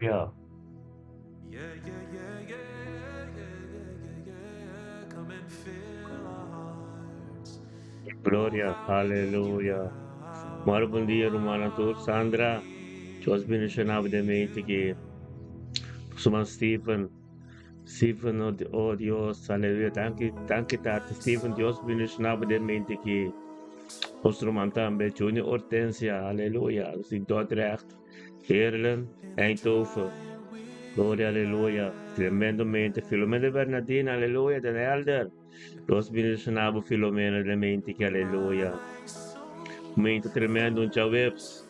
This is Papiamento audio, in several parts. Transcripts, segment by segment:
Ya. Gloria, aleluya. Moro bon dia rumannan tur. Sandra, Dios bendiciona bo den mente ki Suman Stephen. Stephen, oh, oh Dios, aleluya. Danki, danki tata. Stephen, Dios bendiciona bo den mente ki Nos ruman tambe, Junior Hortensia, aleluya. Si Dordrecht. Heerlen, Eindhoven. Gloria, aleluya. Tremendamente. Filomena Bernardina, aleluya. Den Helder. Dios bendiciona bo Filomena den mente ki aleluya. Momento tremendo un djaweps.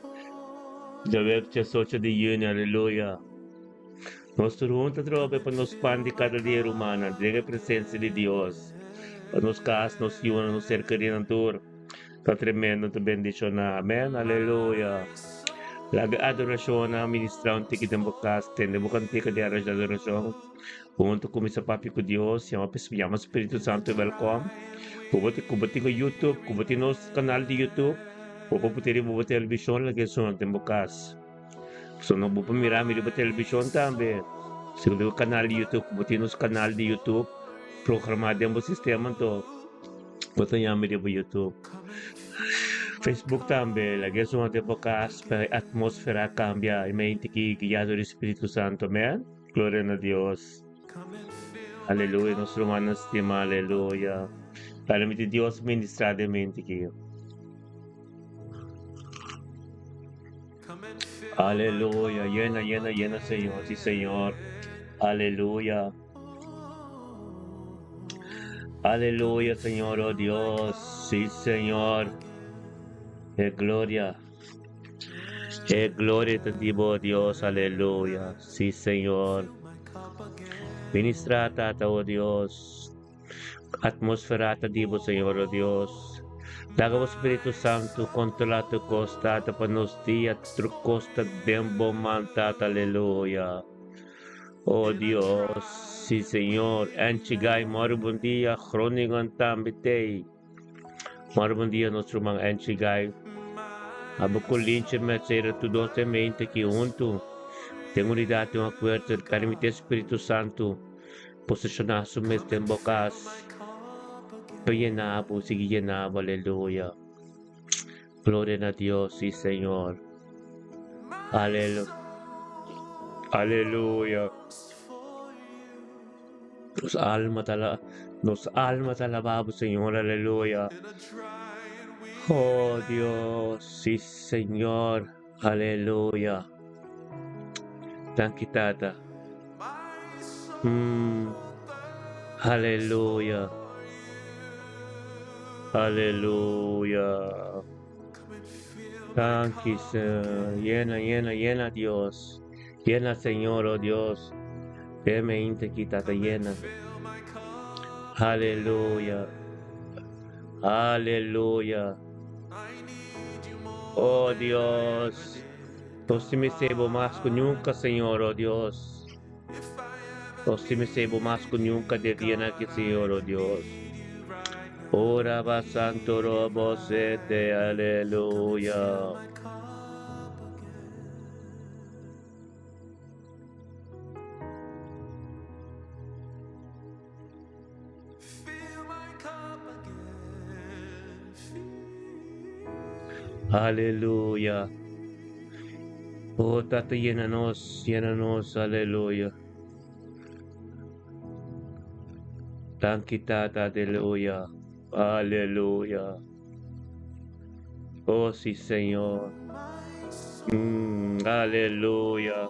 Djaweps 18 di juni, aleluya. Nos tur huntu atrobe pa nos pan di kada dia rumannan den e presencia di Dios. Pa nos kas, nos yunan, nos ser kerinan tur. Ta tremendo ta bendiciona. Amen. Aleluya. Laga adoracionnan ministra un tiki den bo cas. Tende bo cantica di adoracion. Hunto cuminsa papia cu Dios. Yama yama Spiritu Santo welkom. Cu bo cu bo tin YouTube, cu bo tin nos canal di YouTube, bo por pute riba bo television laga e sona den bo cas. So no bo por mira mi riba television tambe. Si bo tin canal di YouTube, cu bo tin nos canal di YouTube programa den bo sistema anto. Bo ta yama riba YouTube. Facebook tambe, laga esun ate bo kas pa e atmosfera kambia i mente ki guiado di Spiritu Santo. Amen. Gloria na Dios. Aleluya, nos rumannan stima, aleluya. Permiti Dios ministra den mente ki. Aleluya, yena, yena, yena, Señor, si Señor. Aleluya. Aleluya, Señor, oh Dios. Sí, Señor. E gloria. E gloria te dibo, oh Dios. Aleluya. Sí, Señor. Ministra, Tata, oh Dios. Atmósfera ta dibo, Señor, oh Dios. Laga bo Spiritu Santu controla tur cos, Tata, pa nos dia tur cos ta den bo man, Tata. Aleluya. Oh Dios, sí Señor, Anchi Guy, mori bon dia, Groningen tambe tey. Mori bon dia nos ruman Anchi Guy. Abo ku Lintje Mercedes tur dos den mente aki huntu. Den unidad den un akuerdo, permiti e Spiritu Santu posiciona su mes den bo kas. Pa yena bo, sigui yena bo, aleluya. Gloria na Dios, sí Señor. Aleluya. Aleluya. Nos alma ta la, nos alma ta alababo, Señor, aleluya. Oh Dios, sí Señor, aleluya. Danki Tata. Mm. Aleluya. Aleluya. Danki, Señor. Llena, llena, llena, Dios. Llena, Señor, oh Dios. Deme inte ki Tata llena. Aleluya. Aleluya. Oh Dios. Nos tin mester bo mas ku nunka, Señor, oh Dios. Nos tin mester bo mas ku nunka den dianan aki, Señor, o Dios. Ora ba santo robo sete, aleluya. Aleluya. Oh, Tata, llena nos, llena nos, aleluya. Danki, Tata, aleluya. Aleluya. Oh, sí, Señor. Aleluya.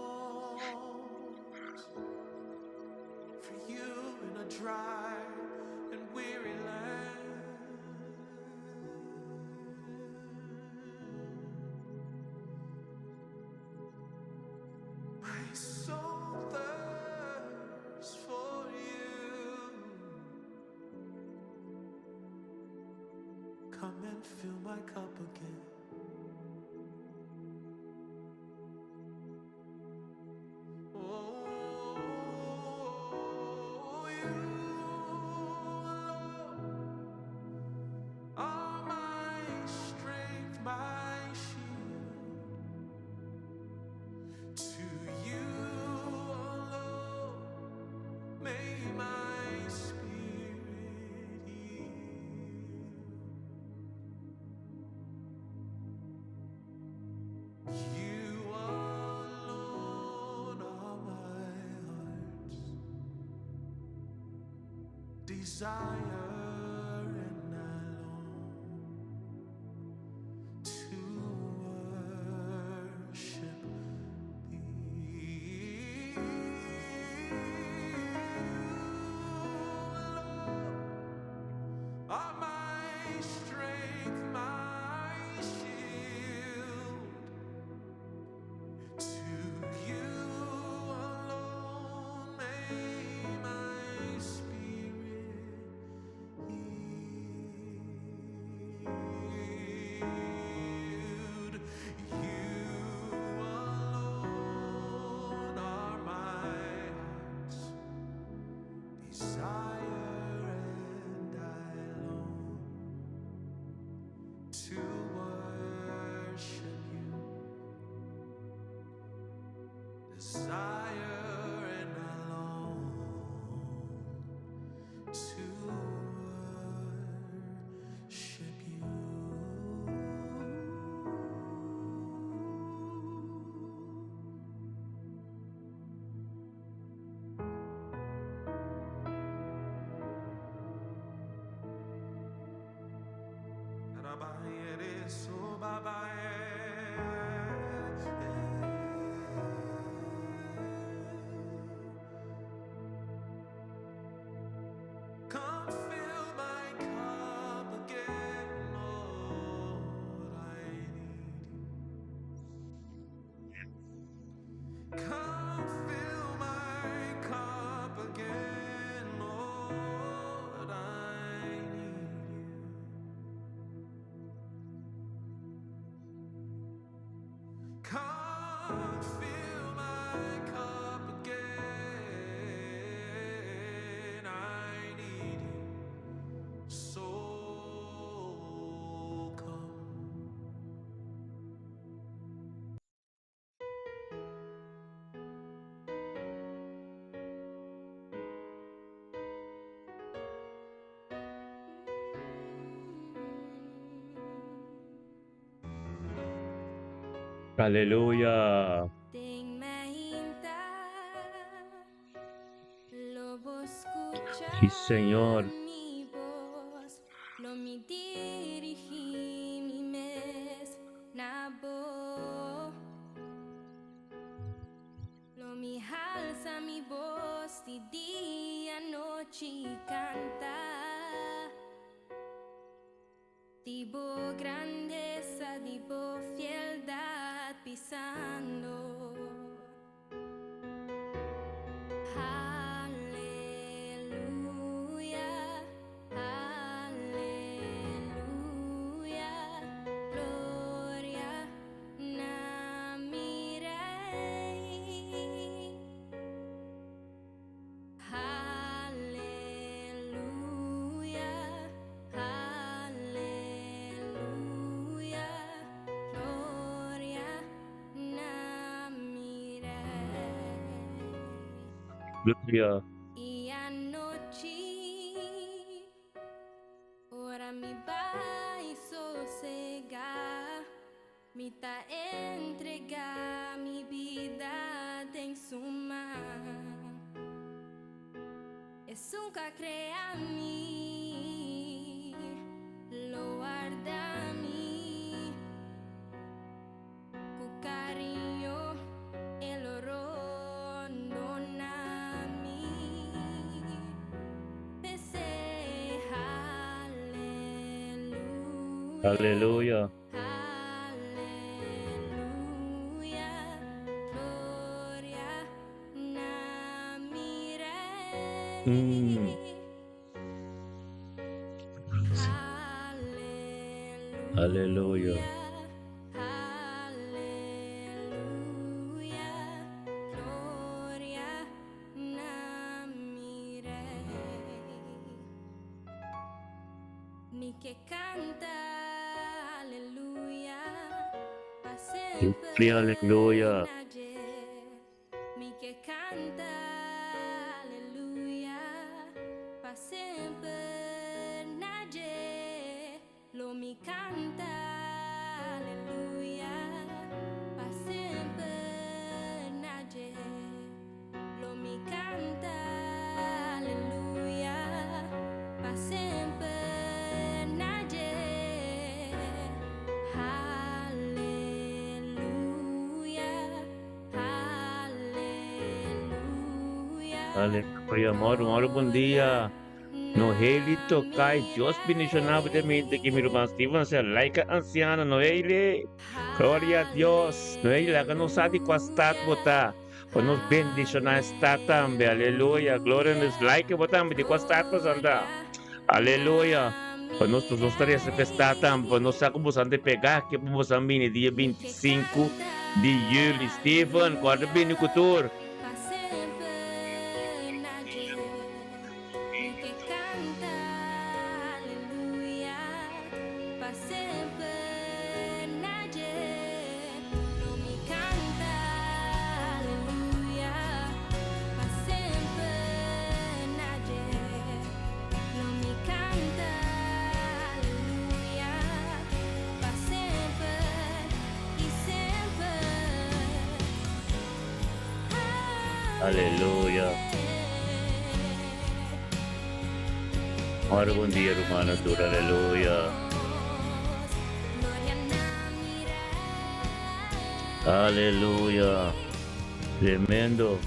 Aleluya. Sí, Señor. Gloria. Aleluya. Mm. Aleluya. Gloria, aleluya. Aleluya. Moro, moro, bon dia. Noheli Tokay, Dios bendiciona bo mente ki mi ruman Steven sea like anciano Noheli. Gloria a Dios. Noheli laga nos sa di cua stad bo ta. Pa nos bendiciona e stad tambe. Aleluya. Gloria a Dios. Like bo tambe di cua stad bo santa. Aleluya. Pa nos nos ta reza pa e stad tambe. Pa nos sa cu boso ante pega aki pa boso bini dia 25 di juli. Steven, corda bini cu tur. Aleluya. Ora bon dia rumannan tur aleluya. Aleluya. Tremendo.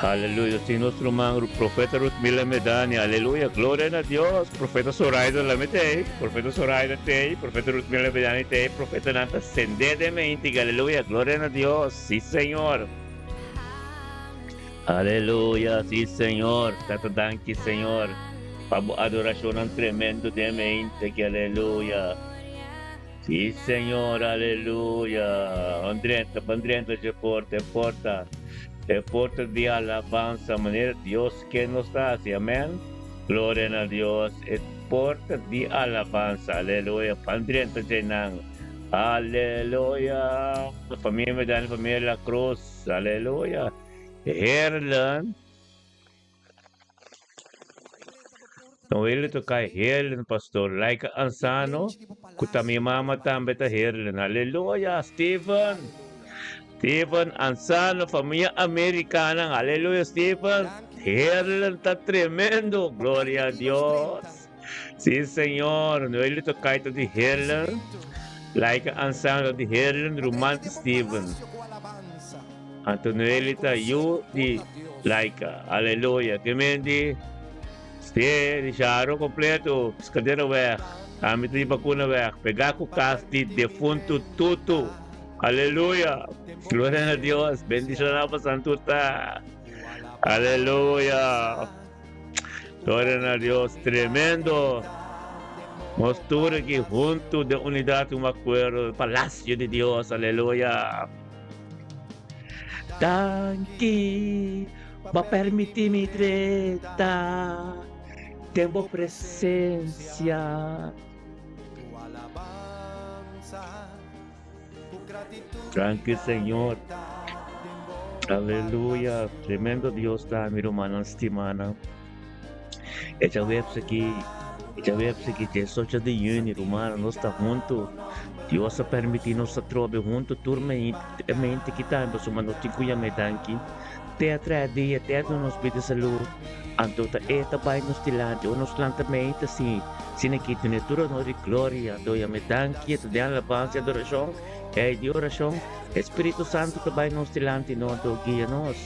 Aleluya. Si nos ruman profeta Ruth Mila Medani. Aleluya. Gloria na Dios. Profeta Zoraida la mete. Profeta Zoraida te. Profeta Ruth Mila Medani te. Profeta Nanta sende de mente. Aleluya. Gloria na Dios. Sí, Señor. Aleluya. Sí, Señor. Tata danki, Señor. Pa bo adoracionnan tremendo den mente. Aleluya. Sí, Señor, aleluya. Andrenta, bandrenta de porta, porta. E porta di alabansa, manera Dios ke nos ta hasi, amén. Gloria na Dios, e porta di alabansa, aleluya. Pandrenta nan. Aleluya. Familia Medani, familia La Cruz, aleluya. Heerlen. Noelio ta kai Heerlen pastor Laika Ansano ku ta mi mama tambe ta Heerlen aleluya Steven Steven Ansano famia Amerikanan aleluya Steven Heerlen ta tremendo gloria a Dios si señor Noelio ta kai ta di Heerlen Laika Ansano ta di Heerlen ruman di Steven Anto Noelio ta yu di Laika aleluya ke menti Ste di Sharo completo, Piscadera weg, ami ta di Bacuna weg, pega cu cas di defunto Tutu. Aleluya! Gloria na Dios, bendiciona pa Santo ta. Aleluya! Gloria na Dios, tremendo. Nos tur aki hunto den unidad un acuerdo, palacio di Dios, aleluya. Danki. Bo permití mi drenta den bo presensia. Danki Señor. Aleluya! Tremendo Dios ta, mi rumannan stimanan. E djaweps aki, e djaweps aki, 18 di yüni, rumannan, nos ta huntu. Dios a permití nos atrobe huntu tur e mente ki ta, pasobra nos tin ku yam'é danki. Te a traha dia, te a duna nos bida salú, anto ta E ta bai nos dilanti. Ora nos lanta mente así, asina ki dun'é tur honor i gloria. Anto yam'é danki, e ta den alabansa i adorashon. Ei di orashon, e Spiritu Santu ta bai nos dilanti no anto guia nos.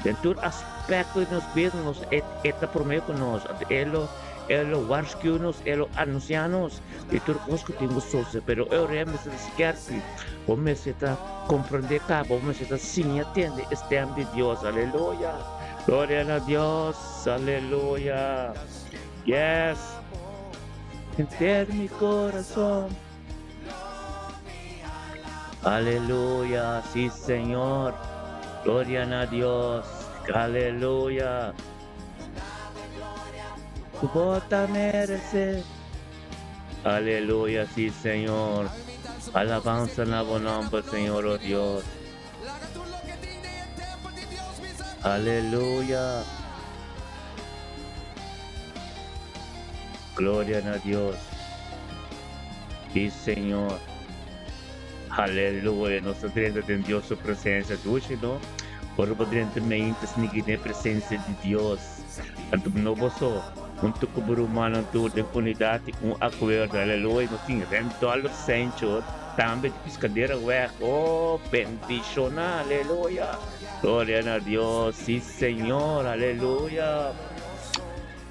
Den tur aspekto di nos bida nos e e ta promé ku nos. Anto e lo e lo warskiu nos, e lo anunsiá nos di tur kos ku tin ku sosodé. Pero e ora mester ta skèrpi, bo mester ta komprondé kaba, bo mester ta siña tende e stèm di Dios. Aleluya! Gloria na Dios! Aleluya! Yes! Henter mi korason. Aleluya, sí Señor. Gloria na Dios. Aleluya. Ku bo ta merece. Aleluya, sí Señor. Alabanza na bo nomber, Señor, oh Dios. Aleluya. Gloria na Dios. Sí, Señor. Aleluya. Nos ta drenta den Dios su presencia. Dushi, no? Ora bo drenta mente sniki den presencia di Dios. Anto no bo so. Hunto ku bo rumannan tur den unidad i un akuerdo. Aleluya. Nos tin Randolph Sancho. Tambe di piskadera weg. Oh, bendiciona. Aleluya. Gloria na Dios. Sí, Señor. Aleluya.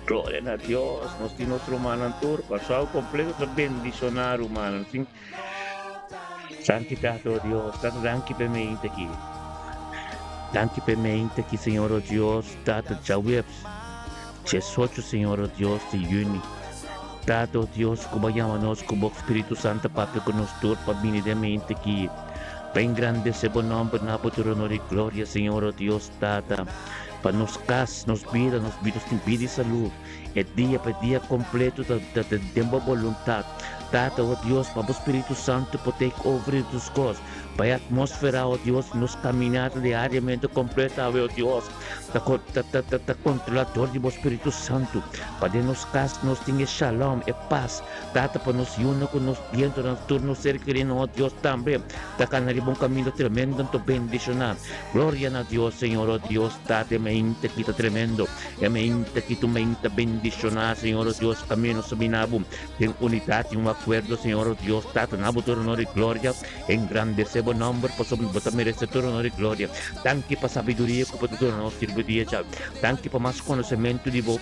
Gloria na Dios. Nos tin nos rumannan tur. Kòrsou kompleto ta bendishoná rumannan. Nos tin Danki Tata, oh Dios. Tata, danki p'e mente aki. Danki p'e mente aki, Señor, oh Dios. Tata, djaweps, diesocho, Señor, oh Dios, di yüni. Tata, oh Dios, ku bo a yama nos ku bo Spiritu Santu papia ku nos tur pa bini den mente aki. Pa engrandesé bo nòmber na bo tur honor i gloria, Señor, oh Dios, Tata. Pa nos kas, nos bida, nos bida tin bida i salú. E dia pa e dia kompleto ta ta den bo boluntat. Tata, o Dios, pa bo Spiritu Santu por take over di tur kos. Pa e atmósfera, o Dios, di nos kaminata diariamente kompleto awe, o Dios, ta ta ta ta ta kontrolá dor di bo Spiritu Santu. Pa den nos kas nos tin e shalom, e pas. Tata, pa nos yunan ku nos dientonan, tur nos ser kerinan, o Dios, tambe ta kana riba un kaminda tremendo anto bendishoná. Gloria na Dios, Señor, oh Dios, Tata, e mente ki ta tremendo, e mente ki tu mente bendiciona, Señor, oh Dios, camino sa bina bo den unidad y un acuerdo, Señor, oh Dios, Tata, na bo tur honor y gloria, engrandece bo nomber, pasobra bo ta merece tur honor y gloria. Danki pa sabiduria cu bo ta duna nos sirbi dia djawe. Danki pa mas conocemento di bo.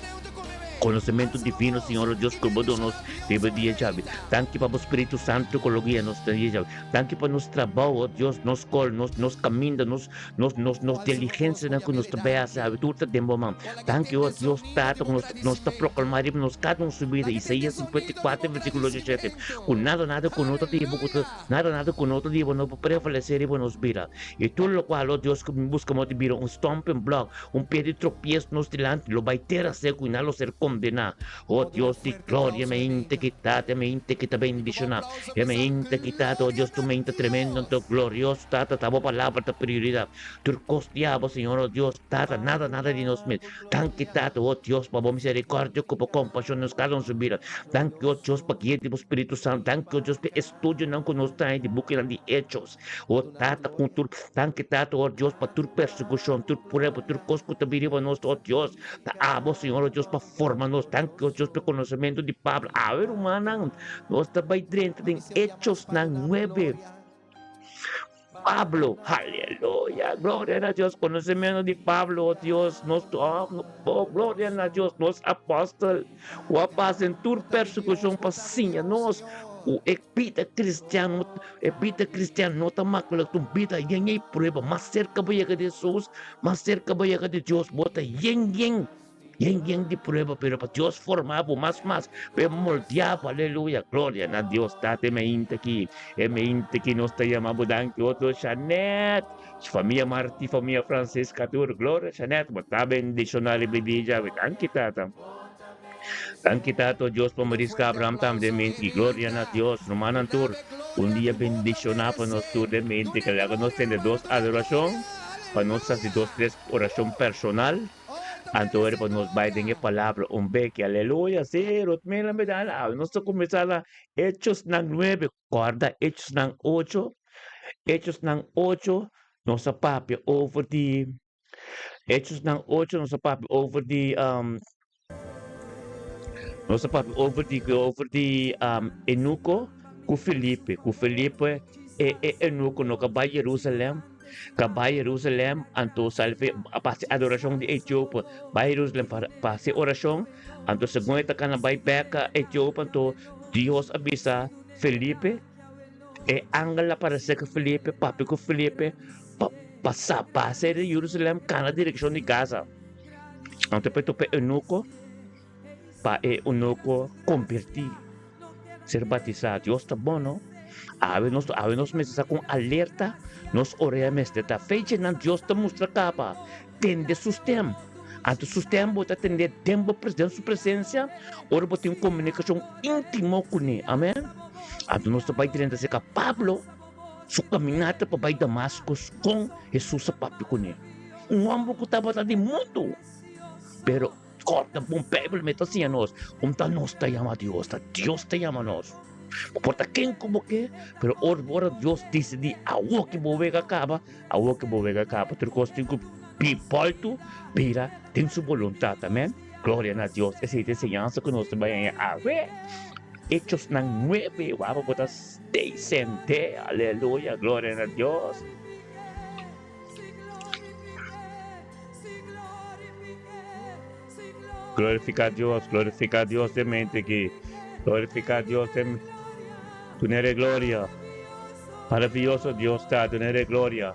Konosementu divino, Señor, o Dios, ku bo duna nos riba e dia djabi. Danki pa bo Spiritu Santu ku lo guia nos den dia djabi. Danki pa nos trabou, o Dios, nos skol, nos nos kaminda, nos nos nos nos diligensianan ku nos ta bai hasi awe, tur ta den bo man. Danki, o Dios Tata, ku nos nos ta proklamá riba nos kada un su bida, Isaías 54 versíkulo 17, ku nada nada ku no ta di bo ku ta nada nada ku no ta di bo no por prevalesé riba nos bida. I tur lokual, o Dios, ku mi buska mo di bira un stumbling block, Un pie di tropies nos dilanti lo bai tera seku i nan lo ser kondená. O Dios di gloria, e mente ki ta, e mente ki ta bendishoná, e mente ki ta, o Dios, tu mente tremendo anto glorioso, Tata, ta bo palabra ta prioridat. Tur kos di abo, Señor, o Dios, Tata, nada, nada di nos mes. Danki, Tata, o Dios, pa bo miserikòrdia ku bo kompashon nos kada un su bida. Danki, o Dios, pa guia di bo Spiritu Santu. Danki, o Dios, pa e estudionan ku nos ta haña di bukinan di Hechos. O Tata, ku tur danki Tata, o Dios, pa tur persekushon, tur prueba, tur kos ku ta bini riba nos, o Dios, ta abo, Señor, o Dios, pa forma nos. Danki, o Dios, pa e konosementu di Pablo. Awe, rumannan, nos ta bai drenta den Hechosnan nuebe. Pablo, aleluya, gloria na Dios, konosementu di Pablo, o Dios, nos, oh, gloria na Dios, nos apòstel, ku a pasa den tur persekushon pa siña nos ku e bida kristiano E bida cristian no ta makulik, ta un bida yen e prueba. Mas serka bo yega di Hesus, mas serka bo yega di Dios, bo ta yen yen, yen yen di prueba, pero pa Dios forma bo mas mas, pa e moldia bo, aleluya, gloria na Dios Tata, e mainta aki, e mainta aki nos ta yama bo danki otro Shanet, famia Marti, famia Francisca tur, gloria Shanet, bo ta bendiciona riba e dia djawe, danki Tata. Danki Tato Dios pa Mariska Abraham tambe den mente ki gloria na Dios rumannan tur un dia bendiciona pa nos tur den mente ke laga nos tende dos adoracion. Pa nos hasi dos tres orashon personal, anto ora pa nos bai den e palabra un beki. Aleluya! Sí, Rutmila mi da la. Nos ta kuminsá na Hechosnan nuebe. Kòrda Hechosnan ocho? Hechosnan ocho nos a papia over di Hechosnan ocho nos a papia over di nos a papia over di over di Enuko ku Felipe ku Felipe e e enuko no ka bai Jerusalem ka bai Jerusalem anto salve pa hasi adorashon di Etiope bai Jerusalem pa pa hasi orashon anto segun e ta kana bai bek a Etiope anto Dios a bisa Felipe e angel a parese ku Felipe papia ku Felipe pa pasa pasa di Jerusalem kana direkshon di Gaza. Anto pa e topa e eunuko, pa e eunuko kombertí, ser batisá. Dios ta bon, no? Awe nos, awe nos mester sa kon alerta nos orea mester ta. Fechanan Dios ta mustra kaba. Tende su stem. Anto su stem bo ta tende den bo den su presensia ora bo tin un komunikashon íntimo kuné. Amen. Anto nos ta bai drenta serka Pablo. Su kaminata pa bai Damaskus kon Hesus a papia kuné. Un hòmber ku tabata di mundu. Pero kòrda bon, Beibel mi ta siña nos kon ta nos ta yama Dios, ta Dios ta yama nos. Bo por ta ken ku bo ke, pero ora ora Dios disidí awor ke bo wega kaba, awor ke bo wega kaba. Tur kos tin ku bi bòltu bira den su boluntat. Amèn. Gloria na Dios. Esei ta e siñansa ku nos ta bai haña awe. Hechosnan nuebe, wak bo ta stay sente, aleluya, gloria na Dios. Glorifica Dios, glorifica Dios den mente aki, glorifica Dios den dunere gloria. Maravilloso Dios ta, dunere gloria.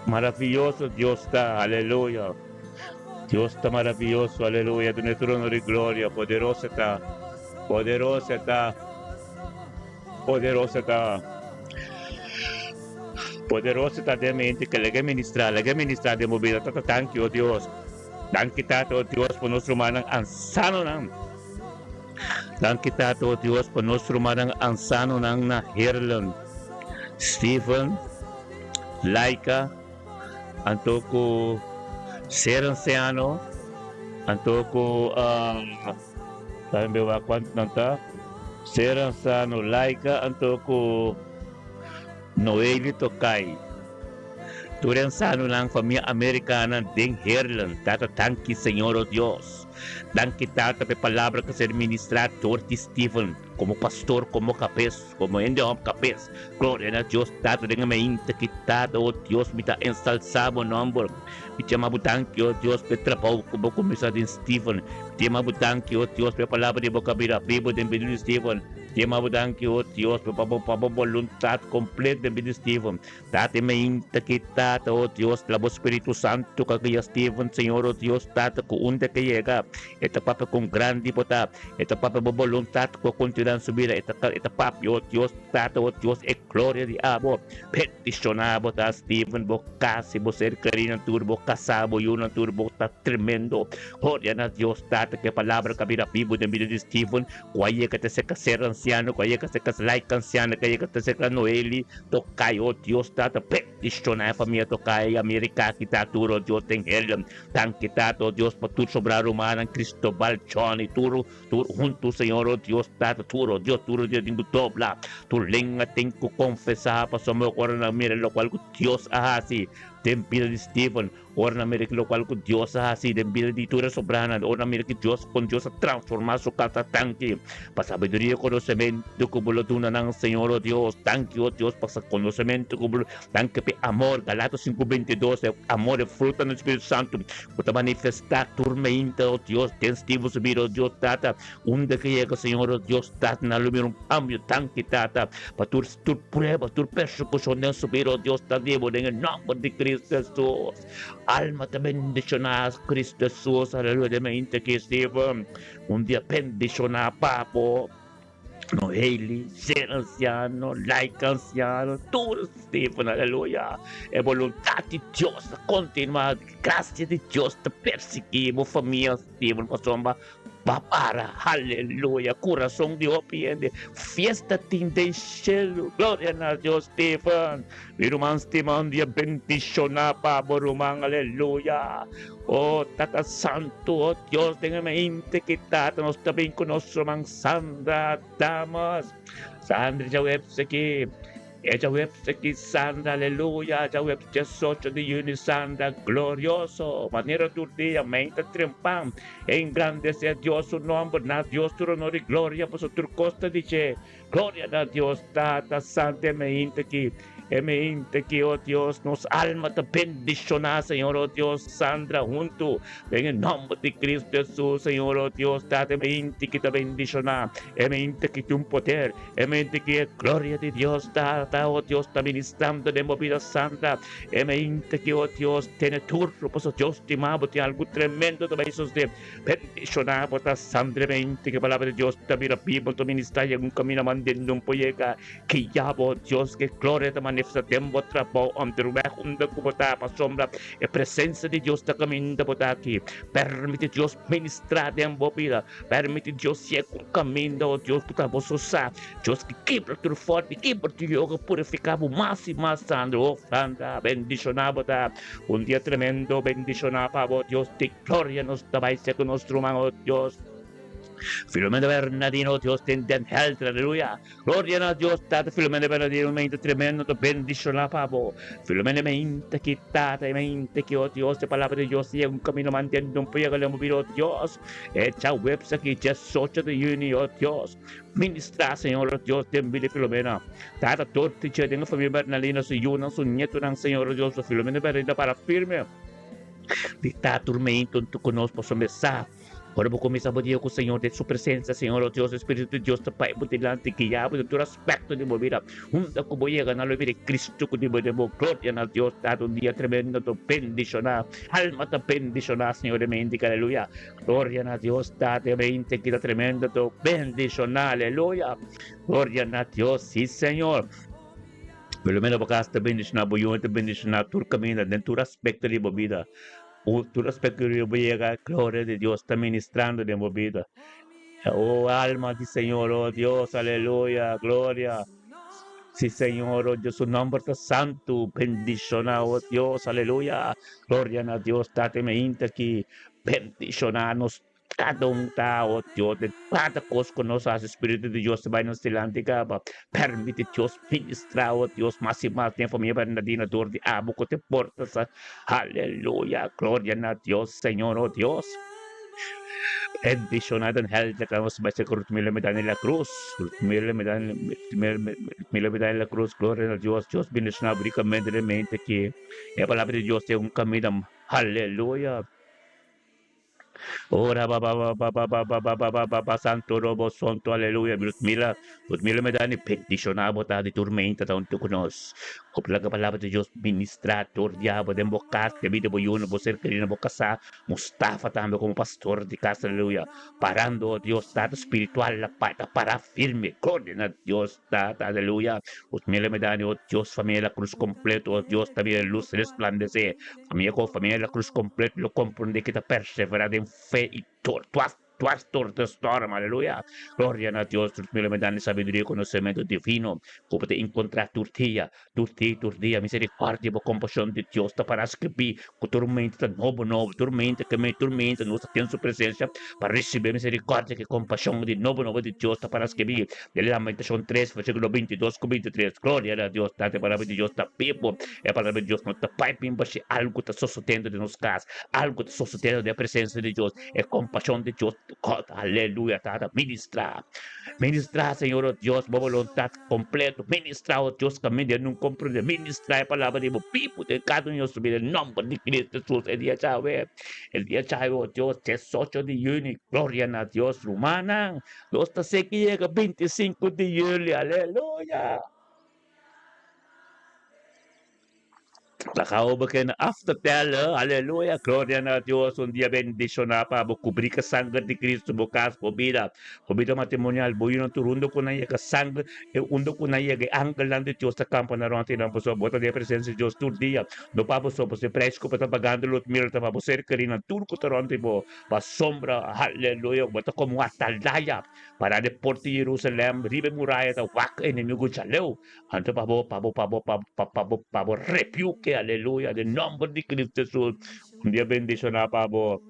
Maravilloso Dios ta, aleluya. Dios ta maravilloso, aleluya, duna e trono di gloria, poderoso ta, poderoso ta, poderoso ta, poderoso ta den mente ke laga ministra, laga ministra den bo bida, tata danki o Dios, danki tata o Dios pa nos rumannan ansanonan, danki tata o Dios pa nos rumannan ansanonan na Heerlen, Steven, Laika, Anto ku ser ansiano, anto ku tambe wak kuantu nan ta, ser ansiano Laika anto ku Noeli Tokay. Tur e ansianonan famia Amerikanan den Heerlen tata danki Señor o Dios. Danki Tata pa e palabra ku a ser ministrá dor di Steven komo pastor, komo kabes, komo hende hòmber kabes. Gloria na Dios Tata den e mainta ki Tata, o Dios, mi ta ensalsá bo nòmber. Mi ta yama bo danki, o Dios, pa e trabou ku bo kuminsá den Steven. Mi ta yama bo danki, o Dios, pa e palabra di bo ku a bira bibu den bida di Steven. Mi ta yama bo danki, o Dios, pa bo pa bo boluntat kompleto den bida di Steven. Tata, e mainta ki Tata, o Dios, la bo Spiritu Santu ku a guia Steven, Señor, o Dios, Tata, ku unda ke yega, e ta papia kon grandi bo ta. E ta papia bo boluntat ku a kontinuá den su bida. E ta e ta papia, o Dios, Tata, o Dios, e gloria di abo. Bendishoná bo ta, Steven, bo kas i bo ser kerí nan tur, bo kasá, bo yunan tur, bo ta tremendo. Gloria na Dios, Tata, ku e palabra ku a bira bibu den bida di Steven, ku a yega te serka ser ansiano, ku a yega serka Laika ansiana, ku a yega te serka Noeli Tokay, o Dios, Tata, bendishoná e famia Tokay, Amerika aki ta tur, o Dios, den hel. Danki, Tata, o Dios, pa tur sobrá rumannan, Cristobal, Johnny, tur. Tur huntu, Señor, o Dios Tata, tur, o Dios, tur Dios tin ku dobla, tur lenga tin ku konfesá, pasobra ora nan mira lokual ku Dios a hasi den bida di Steven, ora nan mira lokual ku Dios a hasi den bida di tur e sobranan, ora nan mira ki Dios, kon Dios a transformá su kasa, danki pa sabiduria i konosementu ku bo lo duna nan, Señor, o Dios, danki, o Dios, pa konosementu ku bo lo, danki pa e amor, Galatas sinku bintidos, e amor, e fruta di Spiritu Santu. Bo ta manifestá tur meinta, o Dios, den Steven su bida, o Dios Tata. Unda ke yega, Señor, o Dios Tata, nan lo mira un kambio. Danki, Tata, pa tur tur prueba, tur persekushon den su bida, o Dios ta vivo, den e nòmber di Cristo Hesus. Alma ta bendishoná Cristo Hesus, aleluya, den meinta ki Steven un dia bendishoná pa bo. Noheli, ser ansiano, Laika ansiano, tur Stephen, aleluya. E boluntat di Dios ta kontinuá, grasia di Dios ta persiguí bo famia, Stephen, pasobra Ba para, aleluya, kurason di hopi hende. Fiesta tin den shelu. Gloria na Dios, Stephen. Mi ruman stima, un dia bendishoná pa bo, ruman, aleluya. Oh, Tata Santu, oh Dios, den e mente ki Tata nos ta bin ku nos ruman Sandra Damas. Sandra djaweps aki. E djaweps aki Sandra, aleluya, djaweps diesocho di yüni Sandra, glorioso, manera tur dia, meinta trempan, engrandesé Dios su nòmber, na Dios tur honor i gloria, pasobra tur kos ta di dje. Gloria na Dios Tata Santo e meinta aki, e meinta aki, oh Dios, nos alma ta bendiciona, Señor, oh Dios, Sandra hunto, den e nomber di Cristo Jesus, Señor, oh Dios, Tata, e meinta aki ta bendiciona, e meinta aki tin un poder, e meinta aki e gloria di Dios, Tata, oh Dios, ta ministrando den bo bida, Sandra, e meinta aki, oh Dios, tene tur, pasobra Dios stima bo, tin algo tremendo ta bay sosode. Bendishoná bo ta sandremente ku e palabra di Dios ta bira bibu, ta ministrá i algun kaminda mandendo un por yega. Guia bo, Dios, ku e gloria ta manifestá den bo trabou onderweg unda ku bo ta, pasobra e presensia di Dios ta kaminda bo ta aki. Permiti Dios ministrá den bo bida. Permiti Dios yega un kaminda, o Dios, ku ta bo so sa. Dios ki kibra tur fòrti, kibra tur yoga, purifiká bo mas i mas, Sandra. O Sandra, bendishoná bo ta. Un dia tremendo bendishoná pa bo, Dios di gloria nos ta bai ser ku nos ruman, o Dios. Filomena Bernardino, Dios den Den Helder, aleluya. Gloria na Dios, Tata Filomena Bernardino, mente tremendo ta bendishoná pa bo. Filomena mente ki Tata, mente ki, o Dios, e palabra di Dios yega un camino mantendo un pega lemo bira, o Dios. E djaweps aki, diesocho di juni, o Dios. Ministrá, Señor, o Dios, den bida di Filomena. Tata, tur tich'é den e famia Bernardino, su yunan, su nietunan, Señor, o Dios, Filomena Bernardino para firme. Di ta turmento ku nos pasobra sa ora bo kuminsá bo dia ku Señor den su presensia, Señor o Dios, Espíritu di Dios ta bai bo dilanti guia bo den tur aspekto di bo bida. Unda ku bo yega nan lo mira e Cristo ku tin bo den bo. Gloria na Dios Tata, un dia tremendo ta bendishoná, alma ta bendishoná, Señor e mente ki aleluya. Gloria na Dios Tata e mente ki ta tremendo ta bendishoná, aleluya. Gloria na Dios, si Señor. Por lo menos bo casa ta bendiciona, bo yunan ta bendiciona tur caminda, den tur aspecto di bo bida. Tur aspecto di bo yega, gloria di Dios ta ministrando den bo bida. Oh alma di Señor, oh Dios, aleluya, gloria. Si Señor, oh Dios, su nomber ta santo, bendiciona, oh Dios, aleluya. Gloria na Dios, Tata, me inta aki, bendiciona nos Kada un ta, oh Dios, den kada kos ku nos hasi, Spiritu di Dios ta bai nos dilanti kaba. Permiti Dios ministra, oh Dios, mas i mas den famia Bernardino dor di abo ku te porta sa. Aleluya, gloria na Dios, Señor, oh Dios. Bendiciona den helder ka nos bai serka Ruth Miller Medani La Cruz. Ruth Miller Medani, Ruth Miller Medani La Cruz, gloria na Dios. Dios bendiciona bo ricamente den mente aki. E palabra di Dios ta un caminda. Aleluya. Ora ba ba ba ba ba ba ba ba ba ba ba ba santo robo sonto aleluya Ludmila Ludmila me dani bendiciona bo ta di tormenta ta hunto cu nos Hopi laga palabra di Dios ministra tur dia bo den bo cas den bida bo yunan bo ser keri na bo casa Mustafa tambe como pastor di cas aleluya parando Dios tata spiritual la pa ta para firme gloria na Dios tata aleluya Ludmila me dani oh Dios familia la cruz completo oh Dios ta mira luz resplandece Famia ku famia la cruz completo lo comprende ki ta persevera den fe i tur tuas tuas tur de storm aleluya gloria na Dios Dios mi lo me dani sabiduria i konosementu divino ku bo ta enkontra tur dia tur dia tur dia misericordia bo kompashon di Dios ta para skribi ku tur mente ta nobo nobo tur mente ke me tur mente nos ta ten su presensia pa risibi misericordia ki kompashon di nobo nobo di Dios ta para skribi den Lamentashon tres versikulo 22 ku 23 gloria na Dios tata e palabra di Dios ta bibu. E palabra di Dios no ta bai bin pa si algu ta sosodendo den nos kas, algu ta sosodendo den e presensia di Dios, e kompashon di Dios, God, aleluya, Tata, ministrá, ministrá, Señor, o Dios, bo boluntat kompleto, ministrá, o Dios, kaminda e no komprendé, ministrá e palabra di bo bibu den kada un di nos bida, den nòmber di Cristo Jesus, e dia djawe, e dia djawe, o Dios, diesocho di yüni, gloria na Dios, rumannan, nos ta seki yega bintisinku di yüli, aleluya. Laga bo bekende af te tellen, aleluya, gloria na Dios, un dia bendishoná pa bo, kubrí ku sanger di Cristo bo kas, bo bida, bo bida matrimonial, bo yunan tur unda ku nan yega sanger, e unda ku nan yega e angelnan di Dios ta kampa na rònt di nan, pasobra bo ta den e presensia di Dios tur dia, no pa bo so, pasobra e preis ku bo ta pagando lo mira ta pa bo ser kerí nan tur ku ta rònt di bo, pasobra, aleluya, bo ta komo un atalaya pará den porta di Jerusalèm, riba e muraya ta wak e enemigu djaleu. Anto pa bo, pa bo, pa bo, pa pa pa bo, pa bo rebuke, aleluya, den nomber di Cristo Jesus. Un dia bendiciona pa bo.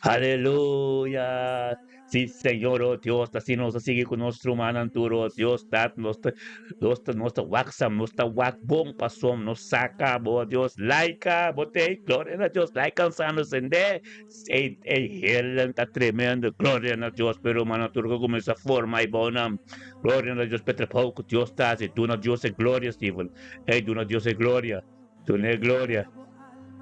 Aleluya. Si, Señor, oh Dios, asina nos ta sigui cu nos rumannan tur, oh Dios, dat nos ta, nos ta, nos ta waksam, nos ta wak bon pasom, nos saca bo, oh Dios, laika bo tei, gloria na Dios, laika ansando sende, ei, ei helen ta tremendo, gloria na Dios, pero rumannan tur cu cuminsa forma ei bou nan. Gloria na Dios p'e trabou ku Dios ta hasi. Duna Dios e gloria, Steven. Ey, duna Dios e gloria. Duna e gloria.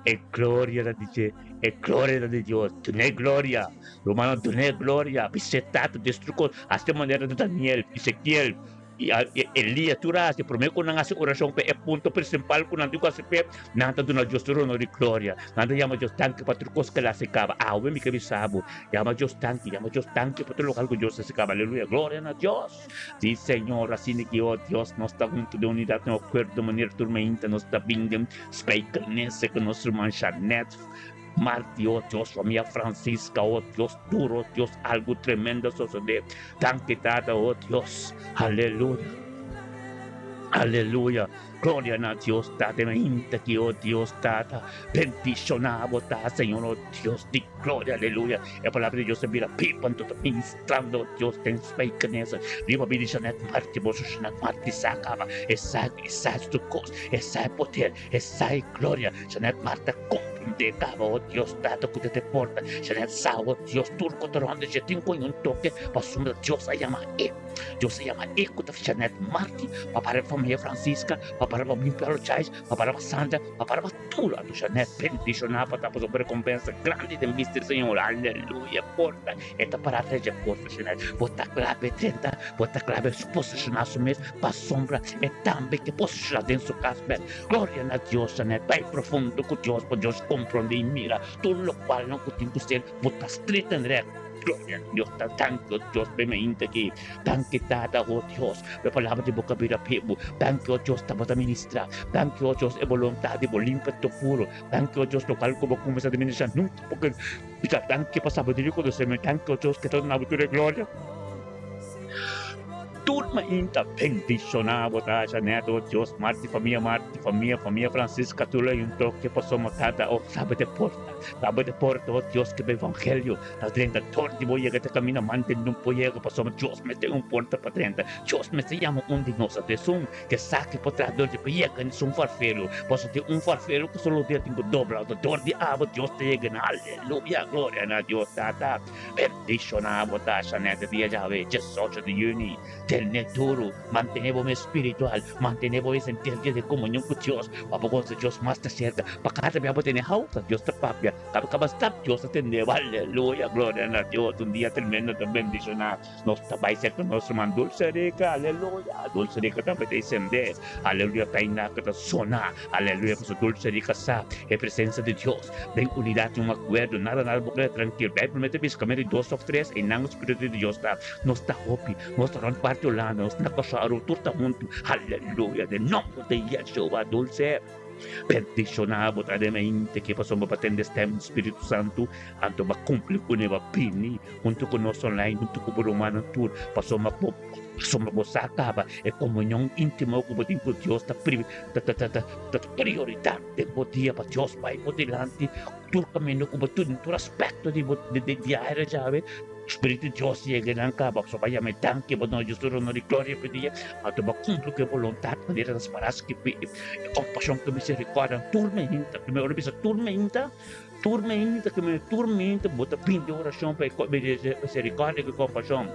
E gloria ta di dje. E gloria ta di Dios. Duna e gloria. Rumannan, duna e gloria. Bis'é Tata destrui kos. Hasi manera di Daniel, Ezekiel, i Elias tur a hasi. Promé ku nan hasi orashon p'e e punto prinsipal ku nan tin ku hasi p'e, nan ta duna Dios tur honor i gloria. Nan ta yama Dios danki pa tur kos ku el a hasi kaba. Awe mi ke bisa bo, Yama Dios danki, yama Dios danki pa tur local ku Dios hasi kaba. Aleluya, gloria na Dios. Si Señor, asina ki oh Dios, nos ta huntu den unidat, den akuerdo, manera tur mainta nos ta bin den Spijkenisse ku nos ruman Shanette Marti, oh Dios, famia Francisca, oh Dios, tur, oh Dios, algu tremendo a sosode. Danki Tata, oh Dios. Aleluya. Aleluya. Gloria na Dios Tata mainta ki oh Dios Tata bendiciona bo ta Señor oh Dios di gloria aleluya e palabra di Dios ta bira pipa anto ta ministrando oh Dios den spijkenisse riba bida di Jeanette Marti boso Jeanette Marti sa caba e sa e sa su cos e sa e poder e sa e gloria Jeanette Marti a comprende caba oh Dios Tata cu ta te porta Jeanette sa oh Dios tur cu ta rond dje tin cu un toke pasobra Dios a yama e. Dios a yama e ku ta Janet Marti pa para pa famia Francisca, pa para pa Mimpelo Chais, pa para pa Sandra, pa para pa tur. Anto Janet bendishoná pa ta pasobra rekompensa grandi den bista di Señor. Aleluya! Porta, e ta para atrás dje porta, Janet. Bo ta klabe drenta, bo ta klabe posishoná su mes pasobra e tambe ke posishoná den su kas bèk. Gloria na Dios, Janet. Bai profundo ku Dios pa Dios komprondé i mira tur lokualnan ku tin ku ser. Bo ta stret en rèk. Gloria na Dios ta danki o Dios p'e mainta aki. Danki Tata o Dios p'e palabra di bo kabira p'e bo. Danki o Dios tabata ministra. Danki o Dios e boluntat di bo limpi anto puro. Danki o Dios lokal ku bo kuminsá di ministra nunka bo ke bisa danki pa sabiduria i konosementu. Danki o Dios ke ta duna bo tur e gloria. Tur mainta bendiciona bo ta Janet o Dios Marti famia Marti famia famia Francisca tur lei un toke pasobra Tata o sabe de porta sabe de porta o Dios ke bo evangelio ta drenta dor di bo yega ta camina mantene un por yega pasobra Dios mester un porta pa drenta Dios mester yama un di nos ato esun ke sa ke por traha dor di bo yega esun farfelo pasobra tin un farfelo ku solo dia tin ku dobla dor di abo Dios ta yega na aleluya gloria na Dios Tata. Bendishoná bo ta Shanette e dia djawe, diesocho di yüni. Tene duru, mantené bo mes spiritual, mantené bo mes sentir di komunion ku Dios, pa bo gosa Dios mas ta serka. Pa kada bia bo tene housa, Dios ta papia. Kaba kaba stap, Dios ta tende bo. Aleluya! Gloria na Dios! Un dia tremendo ta bendishoná. Nos ta bai serka nos ruman Dulce Rica. Aleluya! Dulce Rica tambe ta esendé. Aleluya! Tainaka ta sona. Aleluya! Pasobra Dulce Rica sa e presensia di Dios. Den unidat i un akuerdo, nada nada bo keda trankil. Beibel mester bisa kaminda di dos òf tres, einan e spiritu di Dios ta. Nos ta hopi, nos ta rònt parti Holanda, nos ta na Kòrsou, Aruba, tur ta huntu. Aleluya! Den nòmber di Yeshua, dulse bendishoná bo ta den mente ke pasobra bo a tende stèm di Spiritu Santu, anto bo a kumpli kuné, bo a bini huntu ku nos online, huntu ku bo rumannan tur, pasobra bo. Pasobra bo sa kaba e komunion íntimo ku bo tin ku Dios ta ta prioridat den bo dia pa Dios bai bo dilanti tur kaminda ku bo tur den tur aspekto di bo diario djawe. Spiritu di Dios yega nan kaba pasobra bo a yama e danki bo duna Dios tur honor i gloria pa dia anto bo a kumpli ku e boluntat manera ta spara skibí e kompashon ku miserikòrdia tur meinta. Primero ora bisa tur meinta tur meinta tur meinta bo ta bini den orashon pa e miserikòrdia ku e kompashon.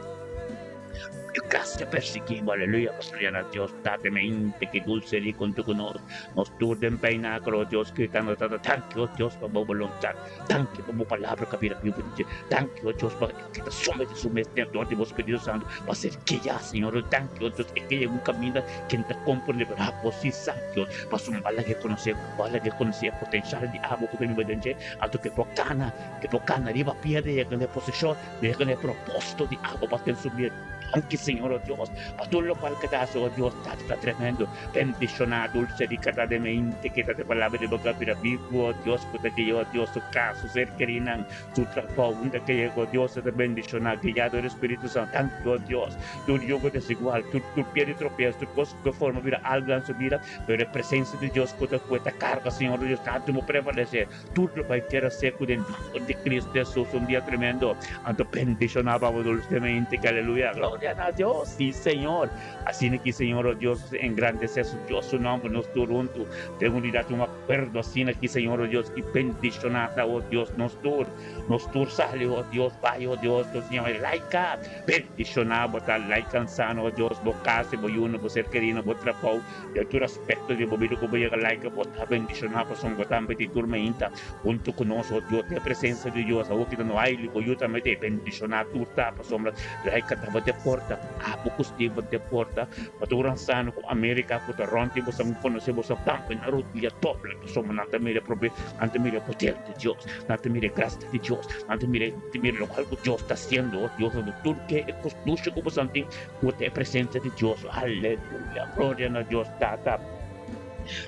E gracia persiguí bo, aleluya, gloria na Dios, Tata mente, ki dulce di kontu ku nos, nos tur den peinákulo, oh Dios, gritando, Tata, danki, oh Dios, pa bo boluntat, danki pa bo palabra ku a bira bibu den dje, danki, oh Dios, pa e ta somete su mes den dor di bo Spiritu Santu pa ser guiá, Señor, oh danki, oh Dios, e ke yega un kaminda ke no ta komprendé, pero abo si sa, Dios, pasobra bo a laga e konosé, bo a laga e konosé e potenshal di abo ku ta biba den dje, anto ke por kana, ke por kana riba piedra yega na e posishon. Deja e propósito di abo pa ten su bida. Danki Señor, oh Dios, pa tur locual ke ta haci, oh Dios, Tata ta tremendo. Bendiciona dulce di cada de mente ke ta te palabra di boca bira bibu, oh Dios, ku ta guia, oh Dios, su cas, su ser kerinan, su trabou, unda ke yega, oh Dios, ta bendiciona, guiado di Spiritu Santo. Danki, oh Dios, tur yugo desigual, tur tur pia di tropiezo, tur cos ku forma bira algo den su bida, pero e presencia di Dios ku ta ku e ta carga, Señor, oh Dios, tantu bo prevalece. Tur lo bai tera seku den nomber di Cristo Jesus un dia tremendo. Anto bendiciona pa bo dulcemente que aleluya gloria na Dios si Señor. Asina ki Señor o Dios engrandece su Dios su nomber nos tur hunto den unidad un acuerdo asina ki Señor o Dios ki bendiciona ta o Dios nos tur nos tur sali o Dios bai o Dios nos ñama laika bendiciona bo ta laika ansano o Dios bo casa bo yunan bo ser kerino bo trabou. Den tur aspekto di bo bida ku bo yega laika, bo ta bendishoná pasobra bo tambe tin tur mainta huntu ku nos. O Dios, den e presensia di Dios awor kita no haili, bo yu tambe ta e bendishoná tur ta pasobra laika tabata e porta, abo ku Steven ta e porta pa tur ansano ku Amerika ku ta rònt di boso konosé boso tambe na rodia doble pasobra nan ta mira e probe, nan ta mira e poder di Dios, nan ta mira e grasia di Dios, nan ta mira mira lokual ku Dios ta hasiendo. O Dios, tur ke e kos dushi ku boso tin. Cu ta e presencia di Dios. Aleluya! Gloria na Dios Tata.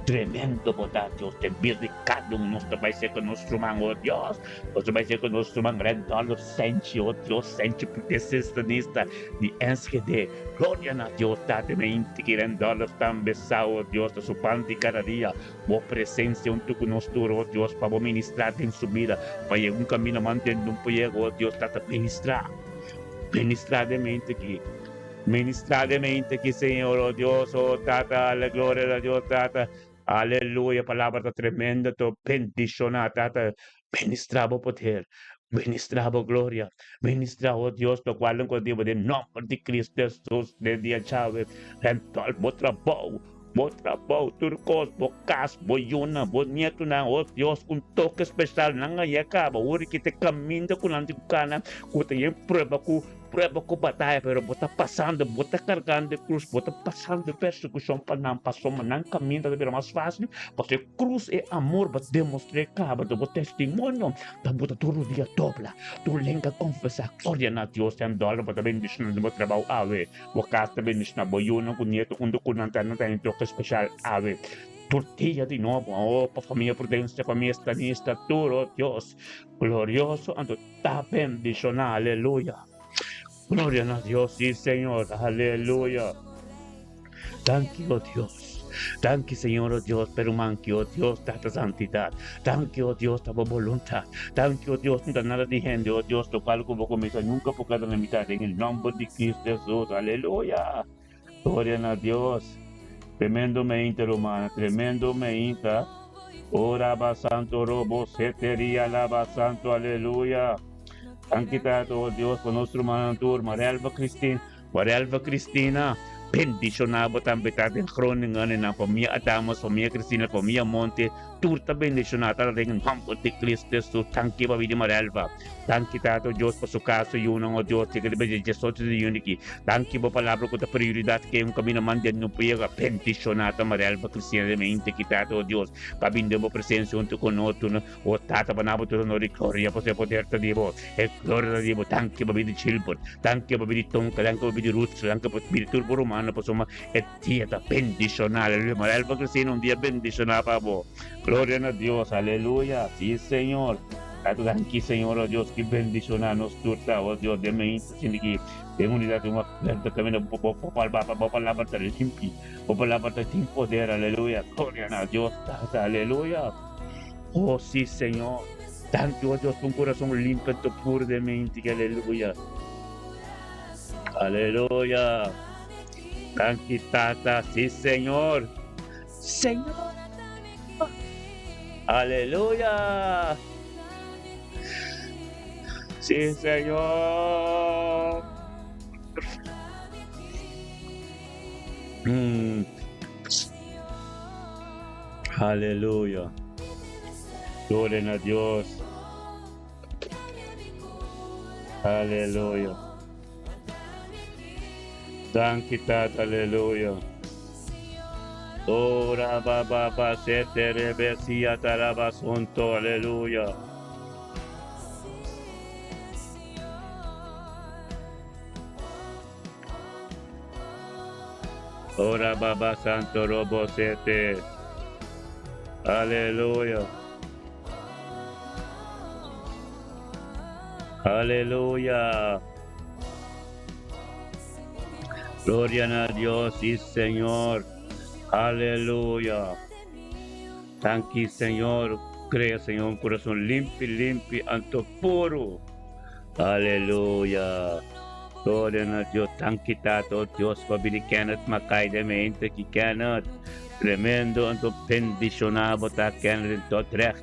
Tremendo bo ta Dios den bida di cada un. Nos ta bay ser cu nos ruman, oh Dios. Nos ta bay ser cu nos ruman Rendolo Senchi, oh Dios, Senchi protesistanista di Enschede. Gloria na Dios Tata. Mi inti ki Rendolo tambe sa, oh Dios, ta su pan di cada dia. Bo presencia hunto cu nos tur, oh Dios, pa bo ministra den su bida. Pa yega un camino mantende un poyego, oh Dios Tata, ministra. Ministrá den mente aki. Ministrá den mente aki, Señor, oh Dios, oh Tata, la gloria na Dios, Tata. Aleluya, palabra ta tremendo, to bendiciona, Tata. Ministrá bo poder, ministrá bo gloria, ministrá, oh Dios, locual nan contigo den nomber di Cristo Jesus, den dia djawe, rentol bo trabou, bo trabou, tur cos, bo cas, bo yunan, bo nietonan, oh Dios, un toke special nan a yega, bo ora ki ta caminda cu nan tin cu cana, cu ta yen prueba cu prueba cu bataya, pero bo ta pasando, bo ta cargando e cruz, bo ta pasando e persecucion pa nan, pasobra nan caminda ta bira mas facil, pasobra e cruz, e amor bo demostra e caba, bo testimonio ta bo ta tur dia dobla, tur lenga confesa, gloria na Dios, ten dòler bo ta bendiciona den bo trabao awe. Bo kas ta bendishoná bo yunan ku nieto unda ku nan ta, nan ta hende toke speshal awe. Tur dia di nobo, oh, pa famia Prudencia, famia Stanista, tur, oh Dios glorioso, anto ta bendishoná, aleluya. Gloria na Dios, si Señor, aleluya. Danki, oh Dios. Danki, Señor, oh Dios, pa e ruman ki, oh Dios, ta ta santidad. Danki, oh Dios, ta bo boluntad. Danki, oh Dios, no ta nada di hende, oh Dios, locual cu bo cuminsa nunca por keda na mitad. Den e nomber di Cristo Jesus. Aleluya! Gloria na Dios. Tremendo meinta, ruman. Tremendo meinta. Ora ba santo robo seteria laba santo. Aleluya. Danki, Tata, oh Dios, pa nos rumannan tur. Marelva Christine. Warelva Cristina, bendiciona bo tambe ta den Groningen en nan famia Adamus, famia Cristina, famia Monte, tur ta bendiciona ta den nomber di Cristo Jesus. Danki papi di Marelva. Danki Tata Dios pa su casa yunan oh Dios yega riba dje 18 di juni aki. Danki bo palabra cu ta prioridad ke un camino man den no por yega. Bendiciona ta Marelva Cristina den mente aki Tata oh Dios pa bin den bo presencia hunto cu nos tur oh Tata pa nan bo tur honor y gloria pasobra e poder ta di bo. E gloria ta di bo. Danki papi di Gilbert. Danki pa bini Tonka, danki pa bini Ruth, danki pa bini tur bo rumannan pasobra e dia ta bendishoná. Aleluya. Marelva Cristina, un dia bendishoná pa bo. Gloria na Dios. Aleluya. Si, Señor. Tata danki, Señor, oh Dios, ki bendishoná nos tur ta, oh Dios, den meinta sinti ki den unidat un akuerdo kaminda bo bo palabra, bo palabra ta limpi, bo palabra ta tin poder. Aleluya. Gloria na Dios, Tata. Aleluya. Oh, si, Señor. Danki, oh Dios, pa un corazon limpio anto puro den mente. Aleluya. Aleluya. Danki, Tata. Sí, Señor. Señor. Aleluya. Sí, Señor. Hmm. Aleluya. Gloria na Dios. Aleluya. Danki Tata, aleluya. Ora ba ba ba sete rebe sia taraba sonto, aleluya. Ora baba santo robo sete. Aleluya. Aleluya. Gloria na Dios y Señor. Aleluya. Danki Señor. Crea Señor un corazón limpio, limpio, anto puro. Aleluya. Gloria na Dios. Danki Tata, oh Dios, pa bini Kenneth Mackay den mente ki Kenneth. Tremendo anto bendicioná bo ta Kenneth in Dordrecht.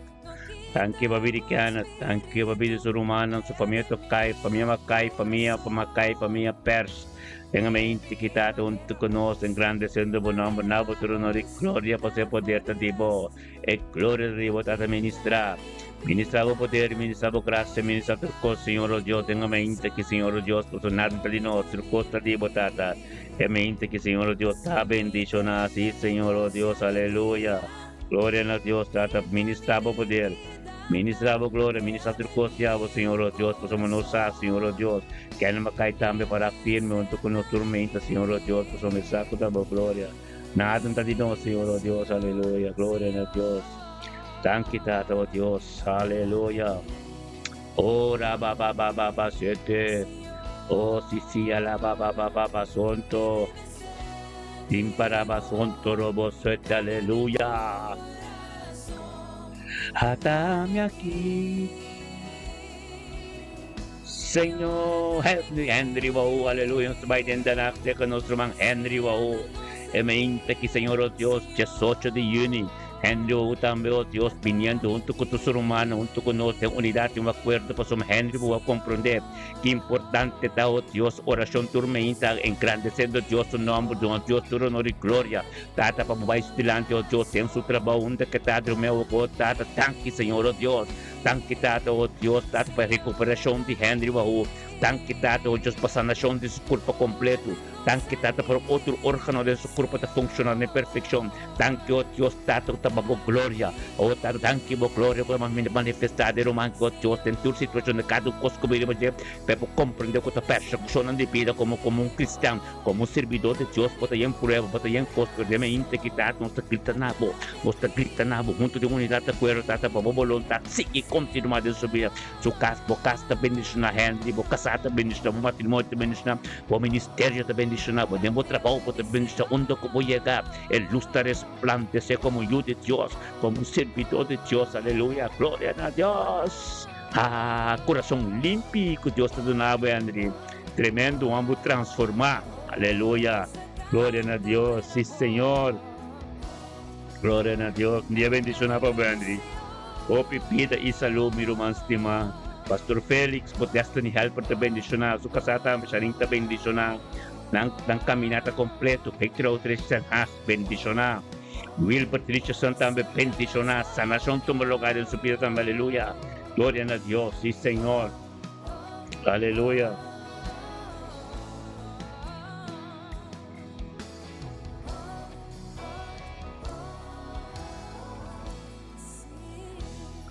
Danki pa bini Kenneth. Danki pa bini su rumannan, su famia Tokay, famia Mackay, famia Mackay, famia Pers. Den e mente ki Tata huntu ku nos engrandeciendo bo nomber. Na bo tur honor y gloria pasobra e poder ta di bo. E gloria di bo Tata ministra. Ministra bo poder, ministra bo gracia, ministra tur cos, Señor o Dios, den e mente aki, Señor o Dios, pasobra nada ta di nos, tur cos ta di bo, Tata. E mente aki, Señor o Dios, ta bendiciona, si, Señor o Dios, aleluya. Gloria na Dios, Tata, ministra bo poder, ministra bo gloria, ministra tur cos di abo, Señor o Dios, pasobra nos sa, Señor o Dios, kende a cay tambe para firme hunto cu nos tur mente, Señor o Dios, pasobra mi sa cu ta bo gloria. Nada ta di nos, Señor, oh Dios, aleluya, gloria na Dios. Danki, Tata, oh Dios, aleluya. Oh, ra ba ba ba ba ba sete. Oh, si si ala ba ba ba ba ba sonto. Timpara ba sonto robo sete, aleluya. Atame aki. Señor, Henry, Henry Wahoo, aleluya, nos ta bai den Den Haag serka nos ruman Henry Wahoo. E meinta ki Señor, oh Dios, diesocho di yüni, Henry Wahoo tambe, oh Dios, biniendo huntu ku tur su rumannan, huntu ku nos den unidat i un akuerdo pasobra Henry Wahoo a komprondé ki importante ta, oh Dios, orashon tur meinta, engrandesiendo Dios su nòmber, duna Dios tur honor i gloria. Tata, pa bo bai su dilanti, oh Dios, den su trabou, unda ke ta drumé, oh Tata, danki, Señor, oh Dios. Danki Tata, o Dios, Tata, pa e rekuperashon di Henry Wahoo. Danki Tata, o Dios, pa sanashon di su kurpa kompletu. Danki Tata, pa otro organo den su kurpa ta funkshoná den perfekshon. Danki, o Dios, Tata, ku ta pa bo gloria. O Tata, danki bo gloria ku ta manifestá den ruman ki, o Dios, den tur situashon, den kada un kos ku bini pa dje, pa e por komprendé ku ta persekushonnan di bida komo komo un kristian, komo un sirbidó di Dios, bo ta yen prueba, bo ta yen kos, pero den mainta ki, Tata, nos ta grita na bo. Nos ta grita na bo huntu den unidat ta kuero Tata pa bo boluntat sigui kontinua den su bida. Su kas, bo kas ta bendishoná Henry, bo kasá ta bendishoná, bo matrimonio ta bendishoná, bo ministerio ta bendishoná, bo den bo trabou bo ta bendishoná, unda ku bo yega e lus ta resplandesé komo un yu di Dios, komo un sirbidó di Dios. Aleluya! Gloria na Dios! Haa, kurason limpi ku Dios ta duna bo Henry, tremendo, un homber transformá. Aleluya! Gloria na Dios! Si Señor! Gloria na Dios. Un dia bendiciona pa Wendy. Hopi bida y salud mi ruman stima. Pastor Felix, bo Destiny Helper ta bendiciona. Su casa tambe, Sharin ta bendiciona. Nan, nan caminata completo. Victory Outreach Den Haag bendiciona. Wilbert Richardson tambe bendiciona. Sanacion tuma lugar den su bida tambe. Aleluya. Gloria na Dios. Si Señor. Aleluya.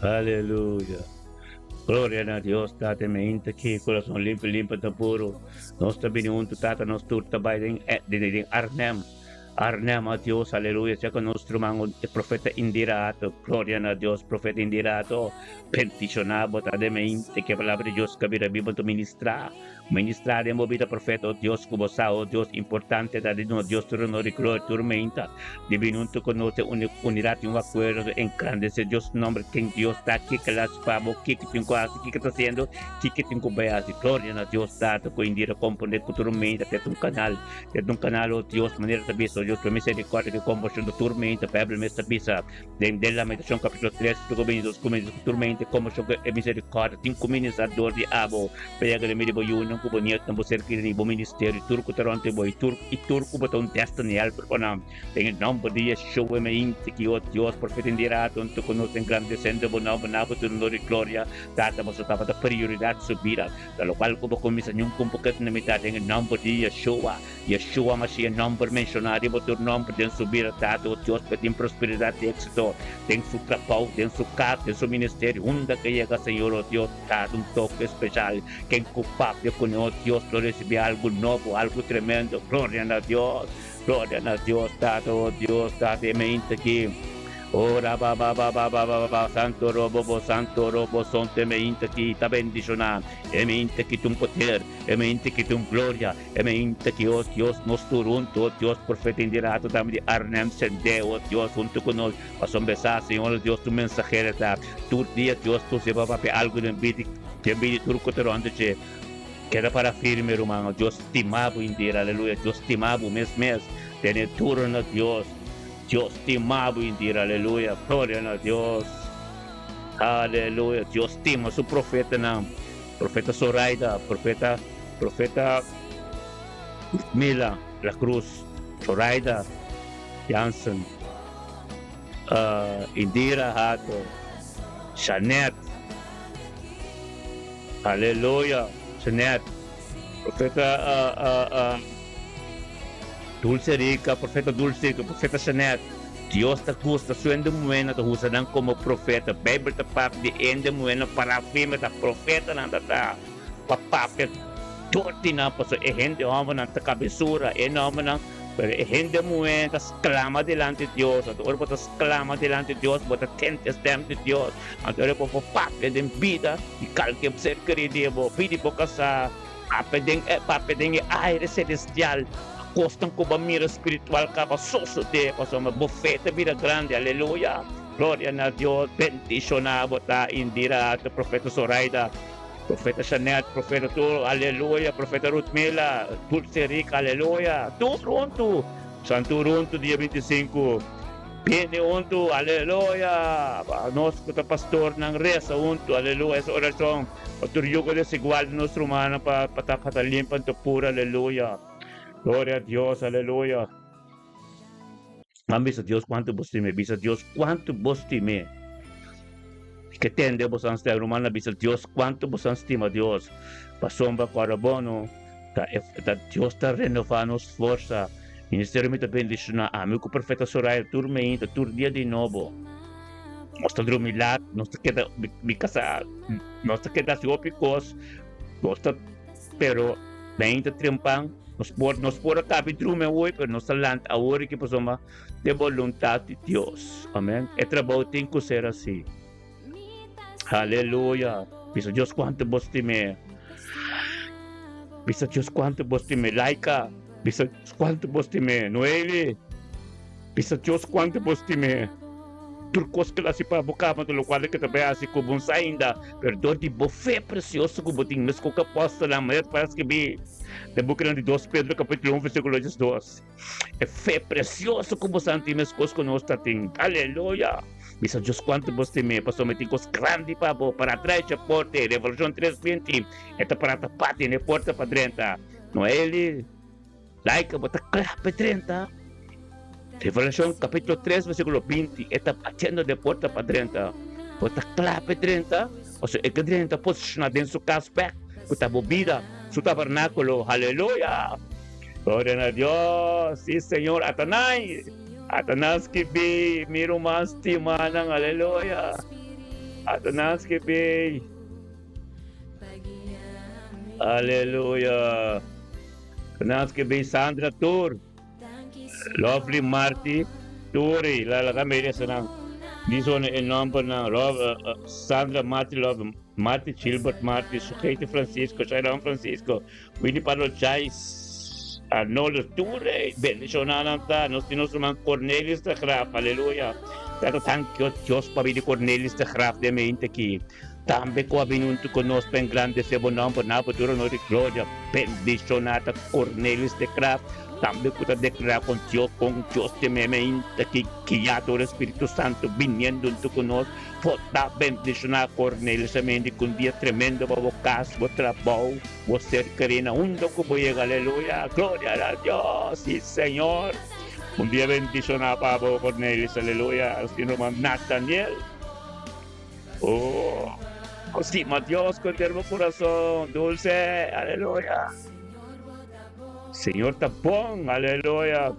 Aleluya. Gloria na Dios, Tata, me inta ki corazón limpio, limpio ta puro. Nos ta bini hunto, Tata, nos tur ta bai den, eh, den, den Arnhem. Arnhem, a Dios, aleluya. Sea con nos ruman, e profeta Indira Ato. Gloria na Dios, profeta Indira Ato. Bendicioná bo, Tata, me inta ki palabra di Dios kabira biba tu ministra. Ministrá den bo bida profeta, o Dios ku bo sa, o Dios importante ta di nos, Dios tur honor i gloria tur meinta di bini huntu ku nos den un unidat i un akuerdo engrandesé Dios su nomber, ken Dios ta, kiko el hasi pa bo, kiko tin ku hasi, kiko ta hasiendo, kiko tin ku bai hasi. Gloria na Dios Tata ku indira komprondé ku tur meinta ta un kanal, ta un kanal, o Dios, manera ta bisa, o Dios, ku miserikordia, ku kompashon ta tur meinta, Beibel mes ta bisa. Den den Lamentacion capítulo 3, versículo 22 cu 23, cu tur mente, como shon cu e misericordia tin cu ministra dor di abo, pa yega den medio di bo yunan. yunan ku bo nietunan, bo ser kerí, bo ministerio, tur ku ta rònt di bo i tur i tur ku bo ta un destiny helper pa nan. Den e nòmber di Yeshua mi inti ki, o Dios, por fe den di rato huntu ku nos engrandesendo bo nòmber na bo tur honor i gloria. Tata, boso tabata prioridat su bida, ta lokual ku bo kuminsá niun ku un poketo na mitat den e nòmber di Yeshua. Yeshua Mashiach, nòmber menshoná riba tur nòmber den su bida, Tata, o Dios, pa e tin prosperidat i éksito den su trabou, den su kas, den su ministerio, unda ke yega, Señor, o Dios, Tata, un toke speshal, ken ku papia kuné, o Dios, lo risibí algu nobo, algu tremendo. Gloria na Dios! Gloria na Dios, Tata, o Dios, Tata, e mente aki. O rabababababababa, Santo robobo, Santo robo, sonte e mente aki ta bendishoná, e mente aki ta un poder, e mente aki ta un gloria. E mente ki, o Dios, nos tur huntu, o Dios, profeta Indirato tambe di Arnhem sendé, o Dios, huntu ku nos, pasobra sa, Señor, o Dios, tu mensahero ta tur dia, Dios, tu seba papia algu den bida, den bida di tur ku ta rònt di dje. Keda para firme, ruman, o Dios stima bo, Indira, aleluya, Dios stima bo mes mes, tene duro na Dios, Dios stima bo, Indira, aleluya, gloria na Dios, aleluya, Dios stima su profetanan. Profeta Zoraida, Profeta Profeta Mila La Cruz, Zoraida Jansen, Indira Hato, Shanet, Aleluya, Shanet, Profeta Dulce Rica, Profeta Dulce Rica, Profeta Shanet. Dios ta gusta su hende muhénan ta usa nan komo profeta. Beibel ta papia di hende muhénan pará firme ta profetanan ta ta pa papia dor di nan pasobra e hende hòmbernan ta kabesura e hòmbernan pero e hende muhé ta sklama dilanti Dios anto ora bo ta sklama dilanti Dios bo ta tende e stèm di Dios anto ora bo por papia den bida di kalke ser kerí di bo pidi bo kasá. Papia den e papia den e aire celestial, cosnan cu bo mira spiritual caba sosode, pasobra bo fe ta bira grandi, aleluya, gloria na Dios, bendiciona bo ta Indira, ta profeta Zoraida, profeta Shanet, profeta tur, aleluya, profeta Ruthmila, Dulce Rica, aleluya, tur huntu, Santu huntu dia 25. Bini huntu, aleluya! Pa nos ku ta pastornan resa huntu, aleluya! Es orashon pa tur yugo desigual di nos rumannan pa pa ta pa ta limpi anto puru, aleluya! Gloria a Dios, aleluya! Ban bisa Dios kuantu bo stim'é, bisa Dios kuantu bo stim'é. Ke tende boso an stima, rumannan, bisa Dios kuantu boso an stima Dios. Pasobra ku ora bo no ta ta Dios ta renova nos forsa. Ministerio mi ta bendiciona ami cu Profeta Soraya tur meinta, tur dia di nobo. Nos ta drumi lat, nos ta keda mi casa, nos ta keda haci hopi cos, nos ta pero meinta trempan nos por nos por a cabi drumi awoy pero nos ta lanta awor aki pasobra den boluntad di Dios. Amen. E trabou tin cu ser asi. Aleluya. Bisa Dios cuanto bo stim'é. Bisa Dios cuanto bo stim'é. Laika, bisa Dios cuanto bo stim'é. Noeli, bisa Dios cuanto bo stim'é. Tur cos cu el haci pa bo caba ta locual ke ta bay haci cu bo no sa ainda. Pero dor di bo fe precioso cu bo tin, mescos cu apostelnan, manera ta para scribi den bukinan di dos Pedro capitulo un versiculo diesdos. E fe precioso cu bo san tin mescos cu nos ta tin. Aleluya! Bisa Dios cuanto bo stim'é, pasobra mi tin cos grandi pa bo. Para trae dje porta, Revelacion tres binti, e ta para ta bati n'e porta pa drenta. Noeli, Laika, bo ta cla p'e drenta? Revelacion capitulo tres versiculo binti, e ta batiendo n'e porta pa drenta. Bo ta cla p'e drenta? Pasobra e ke drenta posiciona den su cas bek, cu ta bo bida, su tabernaculo. Aleluya! Gloria na Dios! Sí, Señor! Atanai! Atanas ki bei, mi ruman stimanan, aleluya! Atanas ki bei. Aleluya! Atanas ki bei, Sandra tur. Lovely Marty Turi, la laga mi resa nan. Di zona e nombernan, Sandra Marty Love, Marty Gilbert Marty, Sujeito Francisco, Shairon Francisco, Winnie Palo Jais, Arnoldo Ture, bendiciona nan ta, nos tin nos ruman Cornelius de Graaf, aleluya. Tata tanki o Dios pa bini Cornelius de Graaf den mente aki. Tambe cu a bini hunto cu nos pa engrandece bo nomber na bo dura honor y gloria. Bendiciona ta Cornelius de Graaf. tambe ku ta deklará kon Dios, kon Dios te meme inta ki guiá dor e Spiritu Santu biniendo huntu ku nos. Bo ta bendishoná, Cornelius Amendi, ku un dia tremendo pa bo kas, bo trabou, bo ser kerí na unda ku bo yega. Aleluya! Gloria na Dios! Sí, Señor! Un dia bendishoná pa bo, Cornelius. Aleluya! Nos tin ruman Nathaniel. Oh, stima Dios ku henter bo kurason. Dulce. Aleluya! Señor ta bon. Aleluya!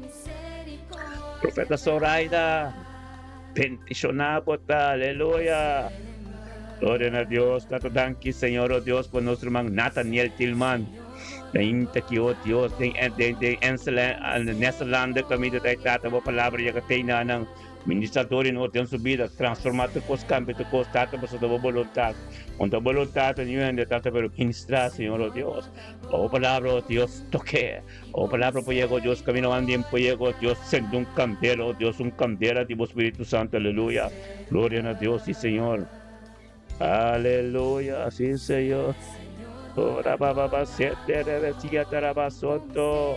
Profeta Zoraida. Bendiciona bo ta, aleluya. Gloria na Dios. Tata danki Señor oh Dios pa nos ruman Nathaniel Tilman. Ainda ki oh Dios den den den Nederlanden kaminda ta e Tata bo palabra yega te na nan. Ministrador i nos den su bida transforma tur kos kambia tur kos Tata pasobra ta bo boluntad. Un ta boluntad ta niun hende Tata pero ministra Señor oh Dios. Pa bo palabra oh Dios toke. O palabra por yega, o Dios, camino andien por yega, o Dios, sende un candela, o Dios, un candela di bo Spiritu Santo, aleluya. Gloria na Dios, sí, Señor. Aleluya, sí, Señor. Ora ba ba ba sete rebe siga taraba soto.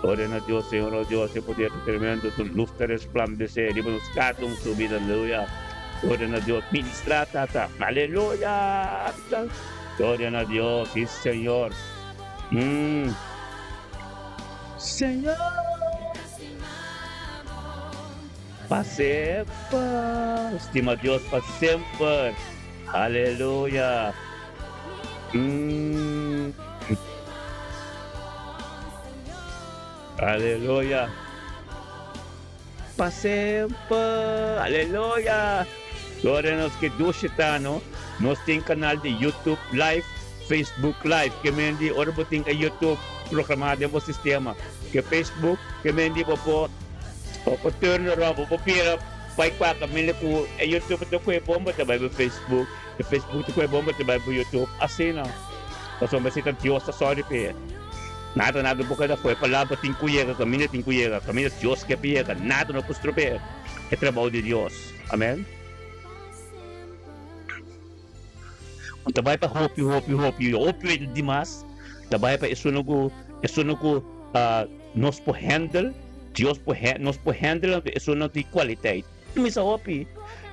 Gloria na Dios, Señor, o Dios, e poder tremendo, tu luz ta resplandece riba nos cada un su vida, aleluya. Gloria na Dios, ministra, tata, aleluya. Gloria na Dios, sí, Señor. Mm. Señor. Pa semper. Stima Dios pa semper. Aleluya. Mm. Aleluya. Pa semper. Aleluya. Gloria nos ke dushi ta no. Nos tin kanal di YouTube live, Facebook live. Ke men di ora bo tin e YouTube programá den bo sistema. Ke Facebook ke men di bo por bo por turn around, bo por bira bai kua kaminda ku e YouTube ta kohe bon bo ta bai bo Facebook, e Facebook ta kohe bon bo ta bai bo YouTube. Asina. Pasobra si ta Dios ta sòri p'e. Nada nada bo keda kohe palabra tin ku yega kaminda tin ku yega kaminda Dios ke pa yega. Nada no por strob'é e trabou di Dios. Amen. Un ta bai pa hopi, hopi, hopi, hopi wet dimas. Ta bai pa esun ku, esun ku nos por handle, Dios por nos por handle anto esun di kwaliteit. No misa hopi,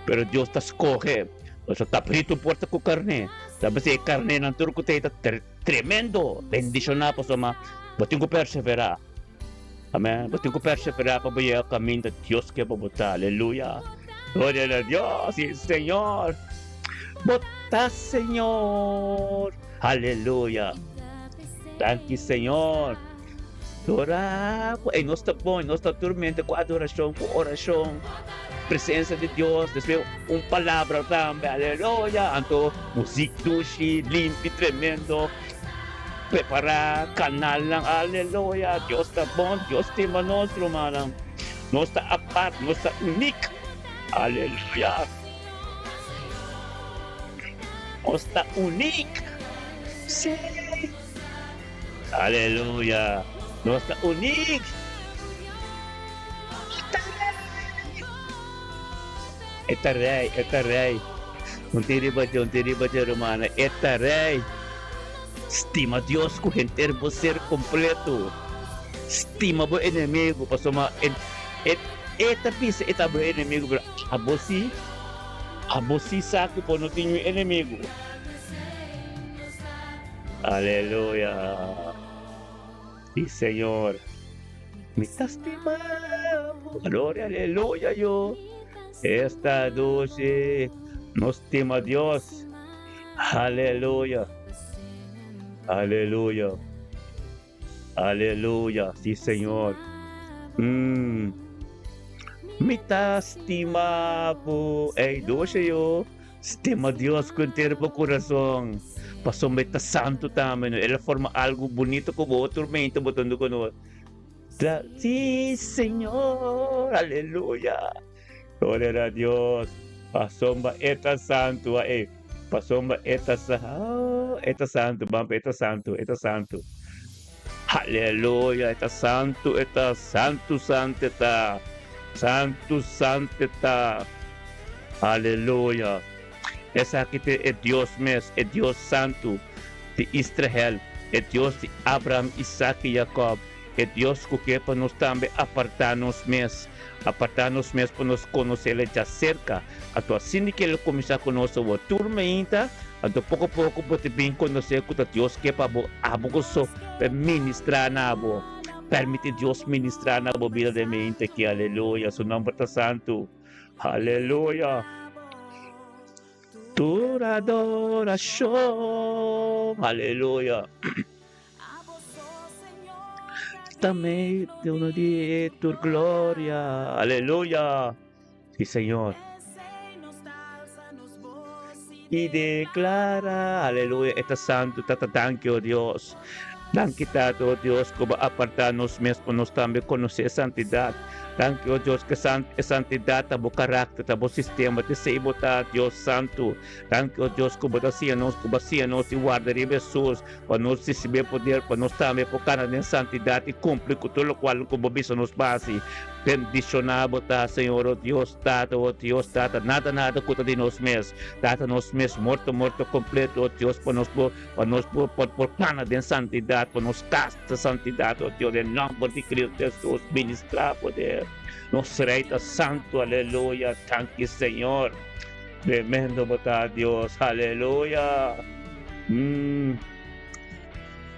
pero Dios ta skohe. Pasobra kabritu por ta ku karné. Ta bisa e karnénan tur ku ta ei ta tremendo, bendishoná pasobra bo tin ku perseverá. Amen. Bo tin ku perseverá pa bo yega kaminda Dios ke pa bo ta. Aleluya. Gloria na Dios. Sí, Señor. Bo ta Señor. Aleluya. Danki, Señor. Dora bo. Ey, nos ta bon. Nos ta turmente ku adorashon, ku orashon. Presensia di Dios. Despues un palabra tambe. Aleluya. Anto muzik dushi, limpi, tremendo. Prepará kanalnan, aleluya! Dios ta bon, Dios stima nos, rumannan. Nos ta apart, nos ta unik, aleluya! Nos ta unik, sí! Aleluya! Nos ta unik. E ta rei, e ta rei. Un tin riba dje, un tin riba dje, rumannan. E ta rei. Stima Dios ku henter bo ser kompleto. Stima bo enemigu, pasobra e e e ta bisa e ta bo enemigu, pero abo si, abo si sa ku bo no tin niun enemigu. Aleluya! Si Señor, mi ta stima bo. Gloria, aleluya, yo. Esta dushi, nos stima Dios. Aleluya. Aleluya. Aleluya. Sí, Señor. Mm. Mi ta stima bo. Ey, dushi yo. Stima Dios ku henter bo kurason. Pasobra e ta santu tambe, no? El a forma algu bunito ku bo turmento bo ta huntu ku nos. Sí, Señor. Aleluya. Gloria na Dios. Pasobra e ta santu. Ey, pasobra e ta e ta santu. Ban pa e ta santu, e ta santu. Aleluya, e ta santu, e ta santu, santu e ta. Santu, santu e ta. Aleluya. Esaki ta e Dios mes, e Dios santu di Israel, e Dios di Abraham, Isaac i Jacob. E Dios ku ke pa nos tambe apartá nos mes, apartá nos mes pa nos konosé El djaserka. Anto asina ke El kuminsá ku nos awor tur meinta, anto poko poko bo ta bin konosé ku ta Dios ke pa bo abo ku so pa e ministrá na bo. Permití Dios ministrá na bo bida den meinta aki. Aleluya! Su nòmber ta santu. Aleluya! Tur adorashon. Aleluya! Ta medio di tur gloria. Aleluya! Sí, Señor. I declara, aleluya, e ta santu, Tata, danki, oh Dios. Danki, Tata, oh Dios, ku bo apartá nos mes pa nos tambe konosé e santidat. Danki, oh Dios, ku e santidat ta bo karakter, ta bo sistema, ta esei bo ta, Dios Santu. Danki, oh Dios, ku bo ta siña nos, ku bo a siña nos i warda riba Hesus, pa nos risibí e poder, pa nos tambe por kana den santidat i kumpli ku tur lokual ku bo bisa nos pa hasi. Bendishoná bo ta, Señor, oh Dios Tata, oh Dios Tata, nada nada ku ta di nos mes, Tata, nos mes morto morto kompleto, oh Dios, pa nos por, pa nos por, por, por kana den santidat, pa nos kasa santidat, oh Dios, den nòmber di Cristo Hesus, ministrá poder. Nos Rei ta santu, aleluya, danki Señor. Tremendo bo ta Dios, aleluya. Mm.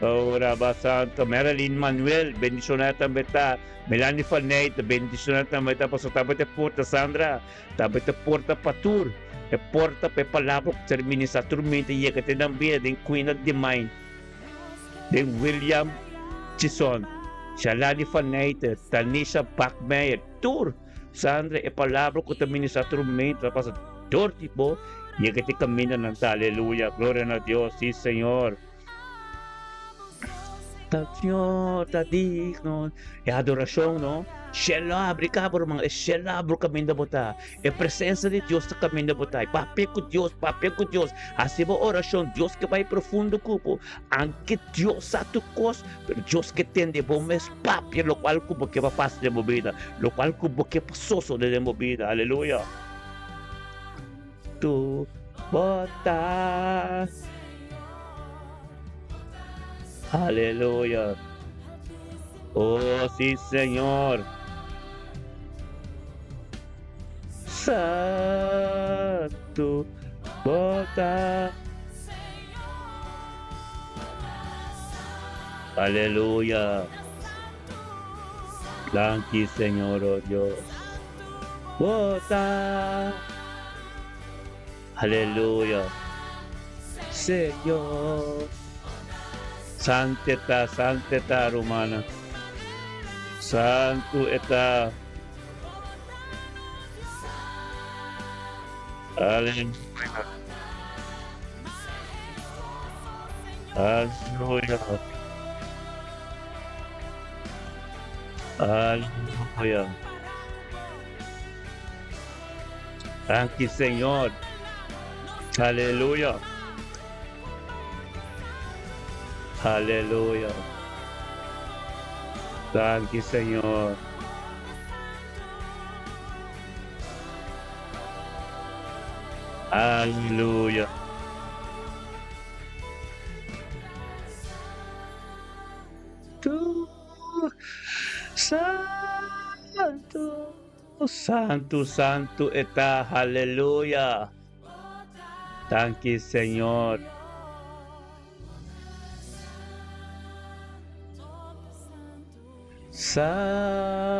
Oh, Rabba Santo. Marilyn Manuel, bendicionada tambe ta. Melanie Faneit, bendicionada tambe ta. Paso tambe te porta, Sandra. Tambe te porta pa tur. E porta pa e palabra ku ser ministra tur mente yega te nan bida den Queen of the Mind. Den William Chison, Shalani Faneit, Tanisha Bakmeyer, tur. Sandra, e palabra ku ta ministrá tur mente ta pasa dor di bo, yega te kaminda nan ta. Aleluya, gloria na Dios, sí Señor. Ta Señor ta digno. E adorashon, no? Shelu a abri kaba, ruman. E shelu a abri kaminda bo ta. E presensia di Dios ta kaminda bo ta. Papia ku Dios, papia ku Dios. Hasi bo orashon. Dios ke bai profundo ku bo. Anke Dios sa tur kos, pero Dios ke tende bo mes papia lokual ku bo ke pa pasa den bo bida, lokual ku bo ke pa sosode den bo bida. Aleluya! Tu bo ta. Aleluya! Oh, si Señor. Santu bo ta. Aleluya. Danki Señor oh Dios. Bo ta. Aleluya. Señor. Santu e ta, santu e ta rumannan. Santu e ta. Aleluya. Aleluya. Aleluya. Danki Señor. Aleluya. Aleluya. Danki Señor. Aleluya. Tu santu, santu, santu e ta. Aleluya. Danki Señor. Santu.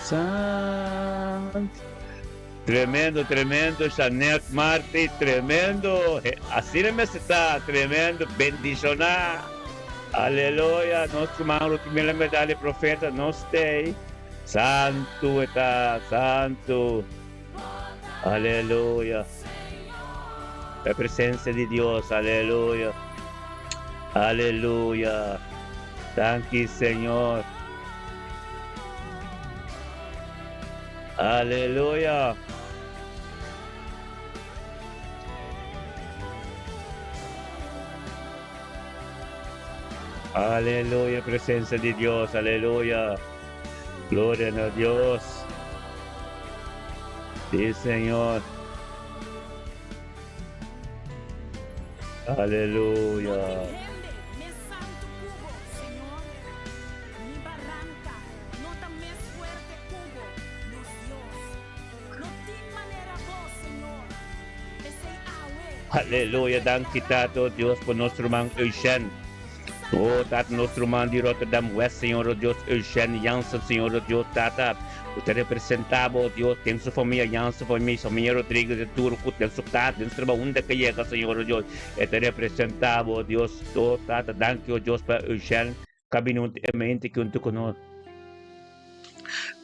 Santu. Tremendo, tremendo, Shanette Marty, tremendo. Asina mester ta, tremendo, bendiciona. Aleluya, nos ruman Ruthmila Medal e profeta, nos stay. Santu e ta, santu. Aleluya. E presencia di Dios, aleluya. Aleluya. Danki, Señor. Aleluya. Aleluya, presencia di Dios, aleluya. Gloria na Dios. Sí, Señor. Aleluya. Aleluya, danki Tata, oh Dios, pa nos ruman Eugène. Oh, Tata, nos ruman di Rotterdam West, Señor, oh Dios, Eugène Jansen, Señor, oh Dios, Tata, ku ta representá bo, oh Dios, den su famia Jansen, famia, famia Rodriguez, de tur ku den su kas, den su trabou, unda ke yega, Señor, oh Dios, e ta representá bo, oh Dios, oh Tata, danki, oh Dios, pa Eugène. Kabinuntu e mente ki untu ku nos.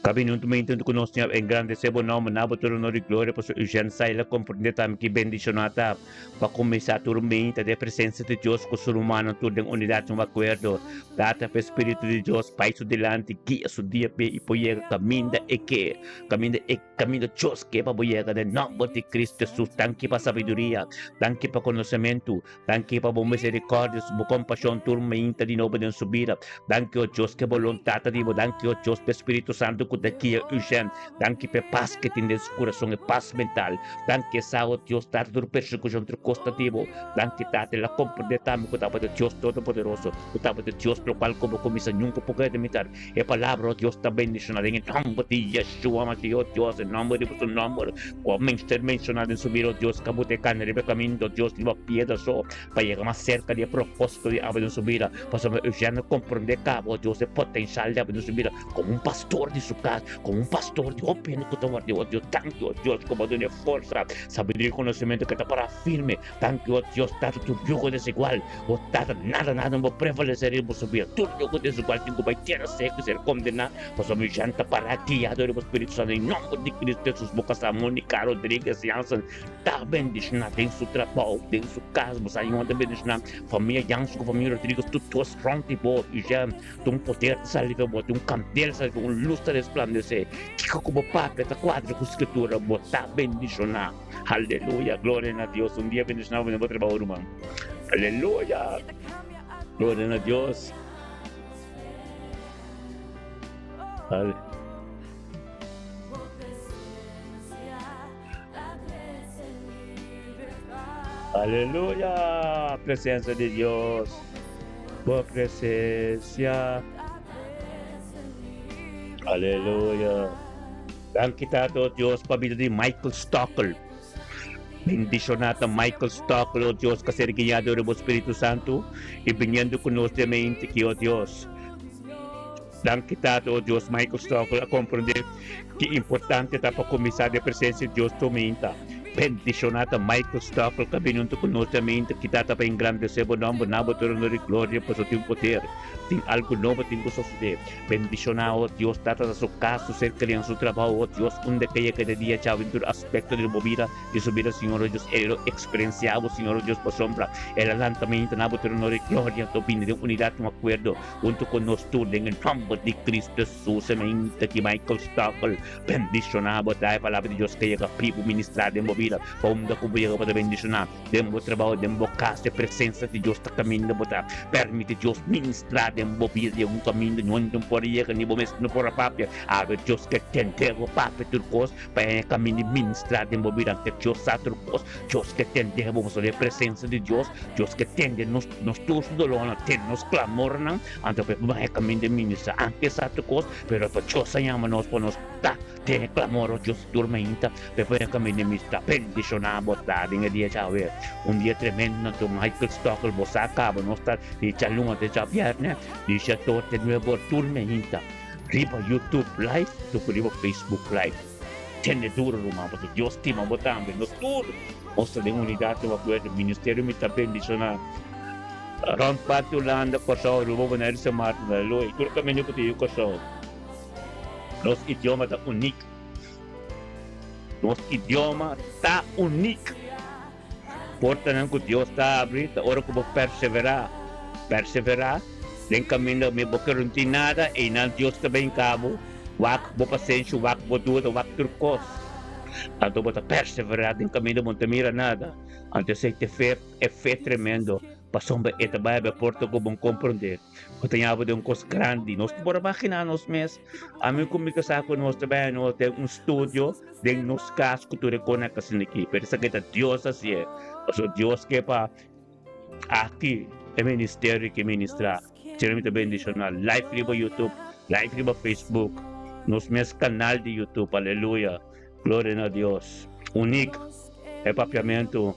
Kabinuntu mente untu ku nos Señor engrandesé bo nomber na bo tur honor i gloria pasobra Eugène Saila komprendé tambe ki bendishoná ta pa kuminsá tur mente den presensia di Dios ku su rumannan tur den unidat un akuerdo. Tata pa e Spiritu di Dios bai su dilanti guia su dia p'e i por yega kaminda e ke kaminda e kaminda Dios ke pa bo yega den nomber di Cristo Jesus. Danki pa sabiduria danki pa konosementu Danki pa bo misericordia, bo compasion tur mainta di nobo den su bida. Danki, o Dios, ke boluntad ta di bo. Danki, o Dios, p'e Spiritu Santu ku ta guia Eugène. Danki p'e pas ke tin den su kurason, e pas mental. Danki esa, o Dios, Tata, tur persekushon, tur kos ta di bo. Danki, Tata, el a komprendé tambe ku tabata Dios Todopoderoso, ku tabata Dios lokual ku bo kuminsá nunka por keda mitar. E palabra, o Dios, ta bendishoná den e nòmber di Yeshua Masih, o Dios, e nòmber di bo su nòmber. Ku a mester menshoná den su bida, o Dios, ka bo ta e kanda riba e kaminda, o Dios, riba piedra so, pa yega mas serka di e propósito di abo den su bida. Pasobra Eugène a komprendé kaba, o Dios, e potenshal di abo den su bida komo un pastor di su kas, komo un pastor di hopi hende ku ta ward'é. O Dios, danki, o Dios, ku bo a dun'é forsa, sabiduria i konosementu ku e ta pará firme. Danki, o Dios, Tata, tur yugo desigual, o Tata, nada, nada no por prevalesé riba bo su bida. Tur yugo desigual tin ku bai tera seku i ser kondená. Pasobra mi jan ta pará guiado riba Spiritu Santu den nomber di Cristo Jesus. Bo kasá Monica Rodriguez Jansen ta bendishoná den su trabou, den su kas. Bo sa Señor ta bendishoná famia Jansen ku famia Rodriguez tur dos rònt di bo. I jan ta un poder ta sali for bo, ta un kandel ta sali for bo, un lus ta resplandesé. Kiko ku bo papia ta kuadra ku Skritura, bo ta bendishoná. Aleluya! Gloria na Dios! Un dia bendishoná bo den bo trabou, ruman. Aleluya! Gloria na Dios! Aleluya! Presencia di Dios. Bo presencia. Aleluya. Danki Tata oh Dios pa bida di Michael Stockel. Bendiciona ta Michael Stockel oh Dios ka ser guiado dor bo Spiritu Santo y biniendo cu nos den mente ki oh Dios. Danki Tata, oh Dios, Michael Stockwell a comprende ki importante ta pa cuminsa den presencia di Dios tur minta. Bendiciona ta Michael Stockwell ca bini hunto cu nos den minta ki Tata pa engrandece bo nomber na bo trono di gloria pasobra tin poder, tin algo nobo tin cu sosode. Bendiciona, oh Dios, Tata ta su cas, su ser keri en su trabao, oh Dios, unda ke yega de dia chao den tur aspecto di bo bida, di su bida, Señor, oh Dios, el lo experiencia bo, Señor, oh Dios, pasobra el a lanta minta na bo trono di gloria, to bini den unidad, un acuerdo. Huntu ku nos tur den e nòmber di Kristu Hesus e mente ki Michael Stoffel bendishoná bo ta e palabra di Dios ka yega pi bo ministrá den bo bida pa unda ku bo yega bo ta bendishoná den bo trabou den bo kas e presensia di Dios ta kaminda bo ta permiti Dios ministrá den bo bida di un kaminda niun no por yega ni bo mes no por a papia awe Dios ke tende bo papia tur kos pa e kaminda ministrá den bo bida anke Dios sa tur kos Dios ke tende bo pasobra e presensia di Dios Dios ke tende nos Nos tur su dolornan, tende nos clamornan, anto pa e baha caminda ministra, anke sa tur cos, pero pa Dios a yama nos pa nos ta den e clamor, oh Dios tur mainta, pa e baha caminda ministra, bendiciona bo ta den e dia djawe, un dia tremendo anto Michael Stockel bo sa caba nos ta di djaluna te djabierne, di djator te nuebe or tur mainta, riba YouTube live, tur riba Facebook live. Tende duro ruman, pasobra Dios stima bo tambe, nos tur. Nos ta den unidat den akuerdo. Ministerio mi ta bendishoná rònt parti Hulanda, Kòrsou, Aruba, Boneiru, Sint Maarten, Aleluya, i tur kaminda ku ta yu Kòrsou. Nos idioma ta unik. Nos idioma ta unik. Portanan ku Dios ta abri ta ora ku bo perseverá. Perseverá den kaminda mi bo ke runti nada, einan Dios ta bin ka bo. Wak bo pasenshi, wak bo duda, wak tur kos. Anto bo ta perseverá den kaminda bo no ta mira nada. Anto esei ta e fe, e fe tremendo. Pasobra e ta bai habia porta ku bon komprondé. Bo ta yaba den un kos grandi. Nos por a imaginá nos mes. Ami ku mi kasá ku nos ta bai nos den un studio den nos kas ku tur e kosnan asina aki. Pero esaki ta Dios hasié. Pasobra Dios ke pa aki e ministerio ke ministrá. Asina mi ta bendishoná. Live riba YouTube, live riba Facebook, nos mes kanal di YouTube. Aleluya. Gloria na Dios. Unik e papiamentu.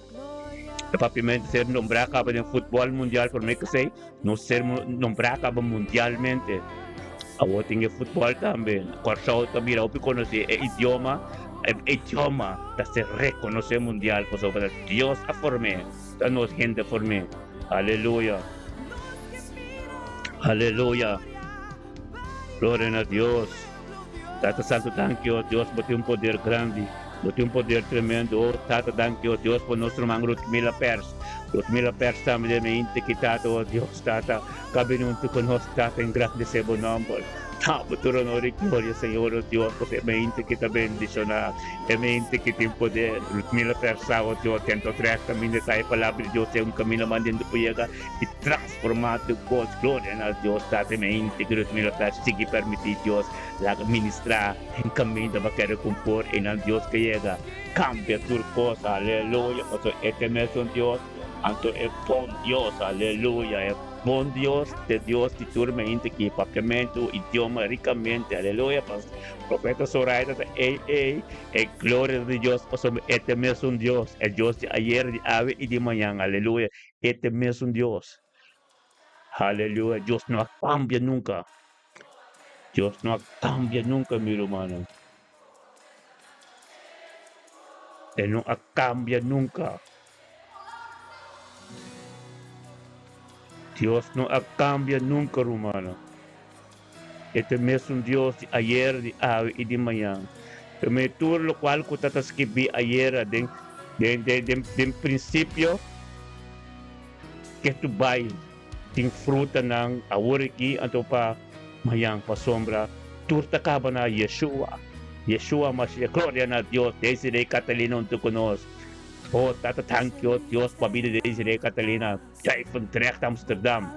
E papiamentu ser nombrá kaba den futbòl mundial promé ku esei no ser nombrá kaba mundialmente. Awor tin e futbòl tambe. Kòrsou ta bira hopi konosí. E idioma e idioma ta ser rekonosé mundial pasobra Dios a form'é, ta nos hende a form'é. Aleluya. Aleluya. Gloria na Dios. Tata Santo danki oh Dios bo tin un poder grandi bo tin un poder tremendo oh Tata danki oh Dios pa nos ruman Rutmila Pers Rutmila Pers tambe den mi inti ki Tata oh Dios Tata ka bini huntu ku nos Tata engrandese bo nomber Ta bo tur honor y gloria Señor oh Dios pasobra e mi inti ki ta bendiciona e mi inti ki tin poder Rutmila Pers sa oh Dios tenta otra kaminda ta e palabra di Dios e un kaminda mas lindo pa yega y Transformá tu kos, gloria na Dios Tata mi íntegro mi lo ta sigui permití Dios laga ministrá den kaminda pa kere kumpor einan Dios ke yega kambia tur kos aleluya pasobra e ta e mesun Dios anto e bon Dios aleluya e bon Dios te Dios di tur mi íntegro papiamentu idioma rikamente aleluya pas profeta Zoraida ta ei ei e gloria di Dios pasobra e ta e mesun Dios e Dios di ayer di awe i di mañan aleluya E ta e mesun Dios. Haleluya. Dios no a cambia nunca. Dios no a cambia nunca, mi rumannan. E no a cambia nunca. Dios no a cambia nunca, rumannan. E ta e mesun Dios di ayer, di awe i di mañan. Promé tur lokual ku ta ta skibí ayera den den den den prinsipio ke tu bai tin frutanan awor aki anto pa mañan pasobra tur ta kaba na Yeshua. Yeshua Mashiach. Gloria na Dios. Desiree Catalina huntu ku nos. Oh Tata thank you Dios pa bida di Desiree Catalina. Duivendrecht Amsterdam.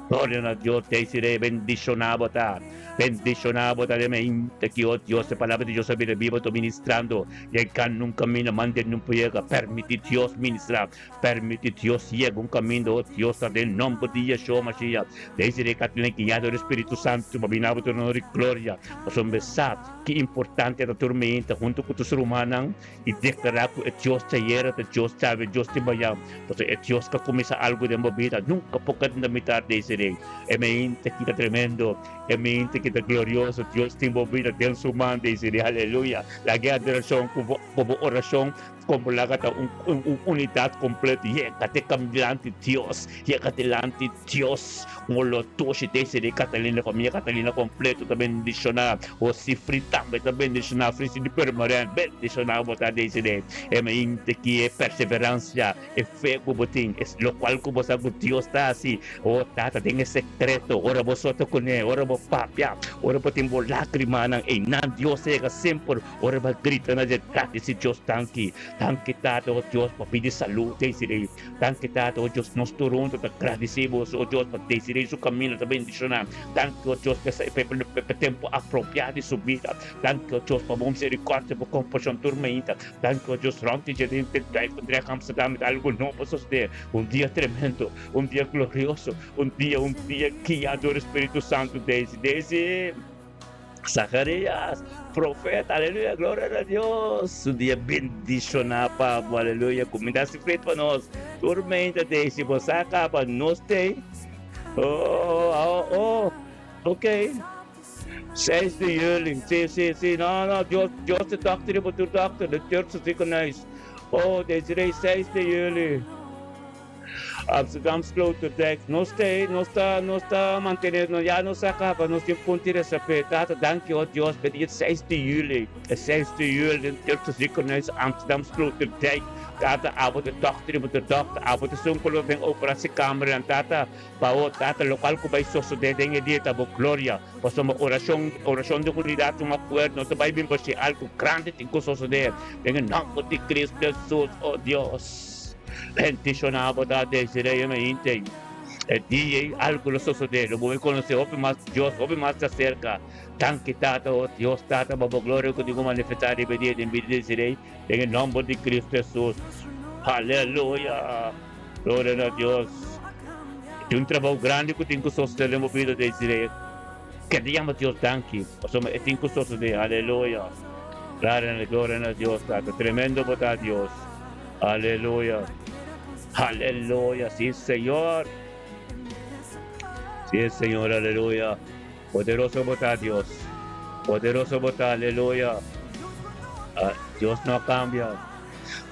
Gloria na Dios Desiree bendiciona bo ta bendiciona bo ta den mente ki oh Dios e palabra di Dios a bira biba to ministrando yega nun caminda mande nun por yega permiti Dios ministra permiti Dios yega un caminda oh Dios ta den nomber di Yeshua Mashiach Desiree Kathleen guiado di Spiritu Santo pa bina bo tur honor y gloria pasobra sa ki importante ta tur mente hunto cu tus rumannan I deklará ku e Dios djayera ta Dios djawe, Dios di mañan. Pasobra e Dios ku a kuminsá algu den bo bida nunka por keda na mitar di esei. E mente ki ta tremendo, e mente ki ta glorioso, Dios tin bo bida den su man di esei. Aleluya! Laga e adorashon ku bo ku bo orashon komo laga ta un un unidat kompleto. Yega te kam dilanti Dios, yega dilanti Dios. Un lo toshi di esei. Catalina, famia Catalina kompleto ta bendishoná. Josifri tambe ta bendishoná Frisi di Purmerend bendishoná bo ta desiré e mente ki e perseverancia e fe ku bo tin es lokual ku bo sa ku Dios ta hasi o tata den e sekreto ora bo sota kuné ora bo papia ora bo tin bo lagrimanan einan Dios ta yega semper ora bo a grita na dje gradisi Dios danki danki tata o Dios pa pidi salud desiré Danki Tata, o Dios, nos tur huntu ta gradisí bo, o Dios, pa Desiree su kaminda ta bendishoná. Danki, o Dios, pa e tempu apropiá di su bida. Danki, o Dios, pa bo miserikòrdia, bo kompashon tur mainta. Danki, o Dios, rònt di dje den Duivendrecht, Amsterdam, ta algu nobo sosodé. Un dia tremendo, un dia glorioso, un dia, un dia guiá dor e Spiritu Santu. Desi, Desi. Zacarías, profeta, aleluya, gloria na Dios. Un dia bendiciona pa bo, aleluya. Cuminda si frit pa nos. Tur meinta te si bo sa caba nos te. Oh, oh, oh, ok. 6 de juli, si, si, si, no, no, Dios, Dios de dokter, riba tur dokter, de Turkse ziekenhuis. Oh, Desiree, 6 de juli. Amsterdam Sloterdijk, Nos ta ei, nos ta, nos ta mantené, no, ya nos a kaba, nos tin punti resapé. Tata, danki, o Dios, p'e dia seis di juli, e seis di juli den Turkse Ziekenhuis Amsterdam Sloterdijk. Tata, abo ta dòkter i bo ta dòkter, abo ta esun ku lo den operasiekamernan. Tata, pa o, Tata, lokual ku bai sosodé den e dia ta bo gloria. Pasobra orashon, orashon di unidat, un akuerdo, no ta bai bin pa si algu grandi tin ku sosodé. Den e nòmber di Cristo Jesus, o Dios. Bendishoná bo ta Desiree i Meinte. E dia ei algu lo sosodé, lo bo bai konosé hopi mas Dios, hopi mas ta serka. Danki Tata, o Dios Tata, pa bo gloria ku tin ku manifestá riba e dia den bida di Desiree, den e nòmber di Kristu Hesus. Aleluya! Gloria na Dios. Tin un trabou grandi ku tin ku sosodé den bo bida, Desiree. Keda yama Dios danki, pasobra e tin ku sosodé. Aleluya! Gloria na Dios, Tata. Tremendo bo ta, Dios. Aleluya! Aleluya! Sí, Señor! Sí, Señor, aleluya! Poderoso bo ta, Dios! Poderoso bo ta, aleluya! Ah, Dios no a cambia.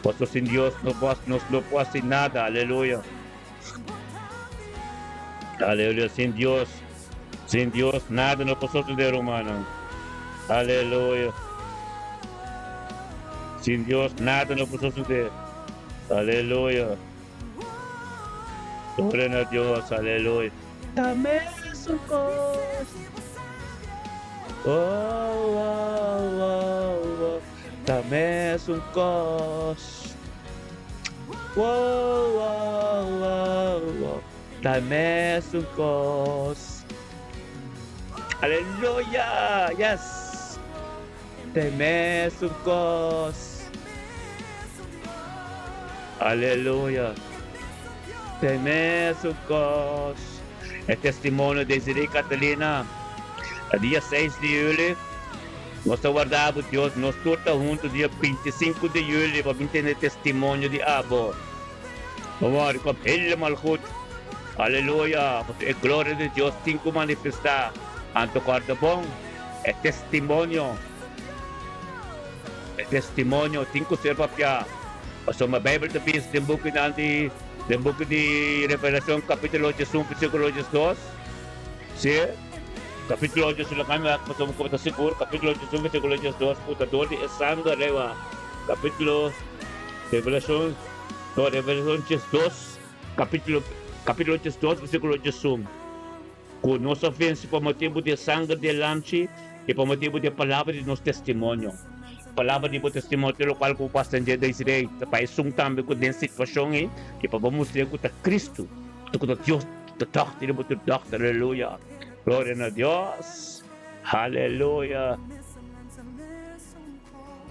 Pasobra sin Dios no por, nos no por haci nada, aleluya! Aleluya! Sin Dios, sin Dios nada no por sosode, rumannan. Aleluya! Sin Dios nada no por sosode. Aleluya! Gloria na Dios, aleluya. Ta mesun kos. Oh, oh, oh, oh. Ta mesun kos. Oh, oh, oh, oh. Ta mesun kos. Aleluya! Yes! Ta mesun kos. Aleluya! Ta mesun kos. E testimonio Desiree Catalina, dia 6 di juli. Nos ta warda bo Dios, nos tur ta hunto dia 25 di juli pa bin tende testimonio di abo. No worry, komt helemaal goed. Aleluya, pasobra e gloria di Dios tin cu manifesta. Anto corda bon, e testimonio, e testimonio tin cu ser papia. Pasobra Bijbel ta bisa den bukinan di, den buki di Revelacion capitulo 21 versiculo 12, si. Capítulo ocho si lo cambia pasobra mi ta sigur capítulo ocho su versículo 12 cu ta dor di e sanger rewa capítulo Revelacion no Revelacion 12 capítulo capítulo 12 versículo 11 cu nos a vence pa motibo di e sanger di e lamchi y pa motibo di e palabra di nos testimonio palabra di bo testimonio ta locual cu bo pasa den dje Desiree ta pa esun tambe cu den situacion ey y pa bo mustra cu ta Cristo cu ta Dios Ta dòkter bo tur dòkter aleluya gloria na Dios aleluya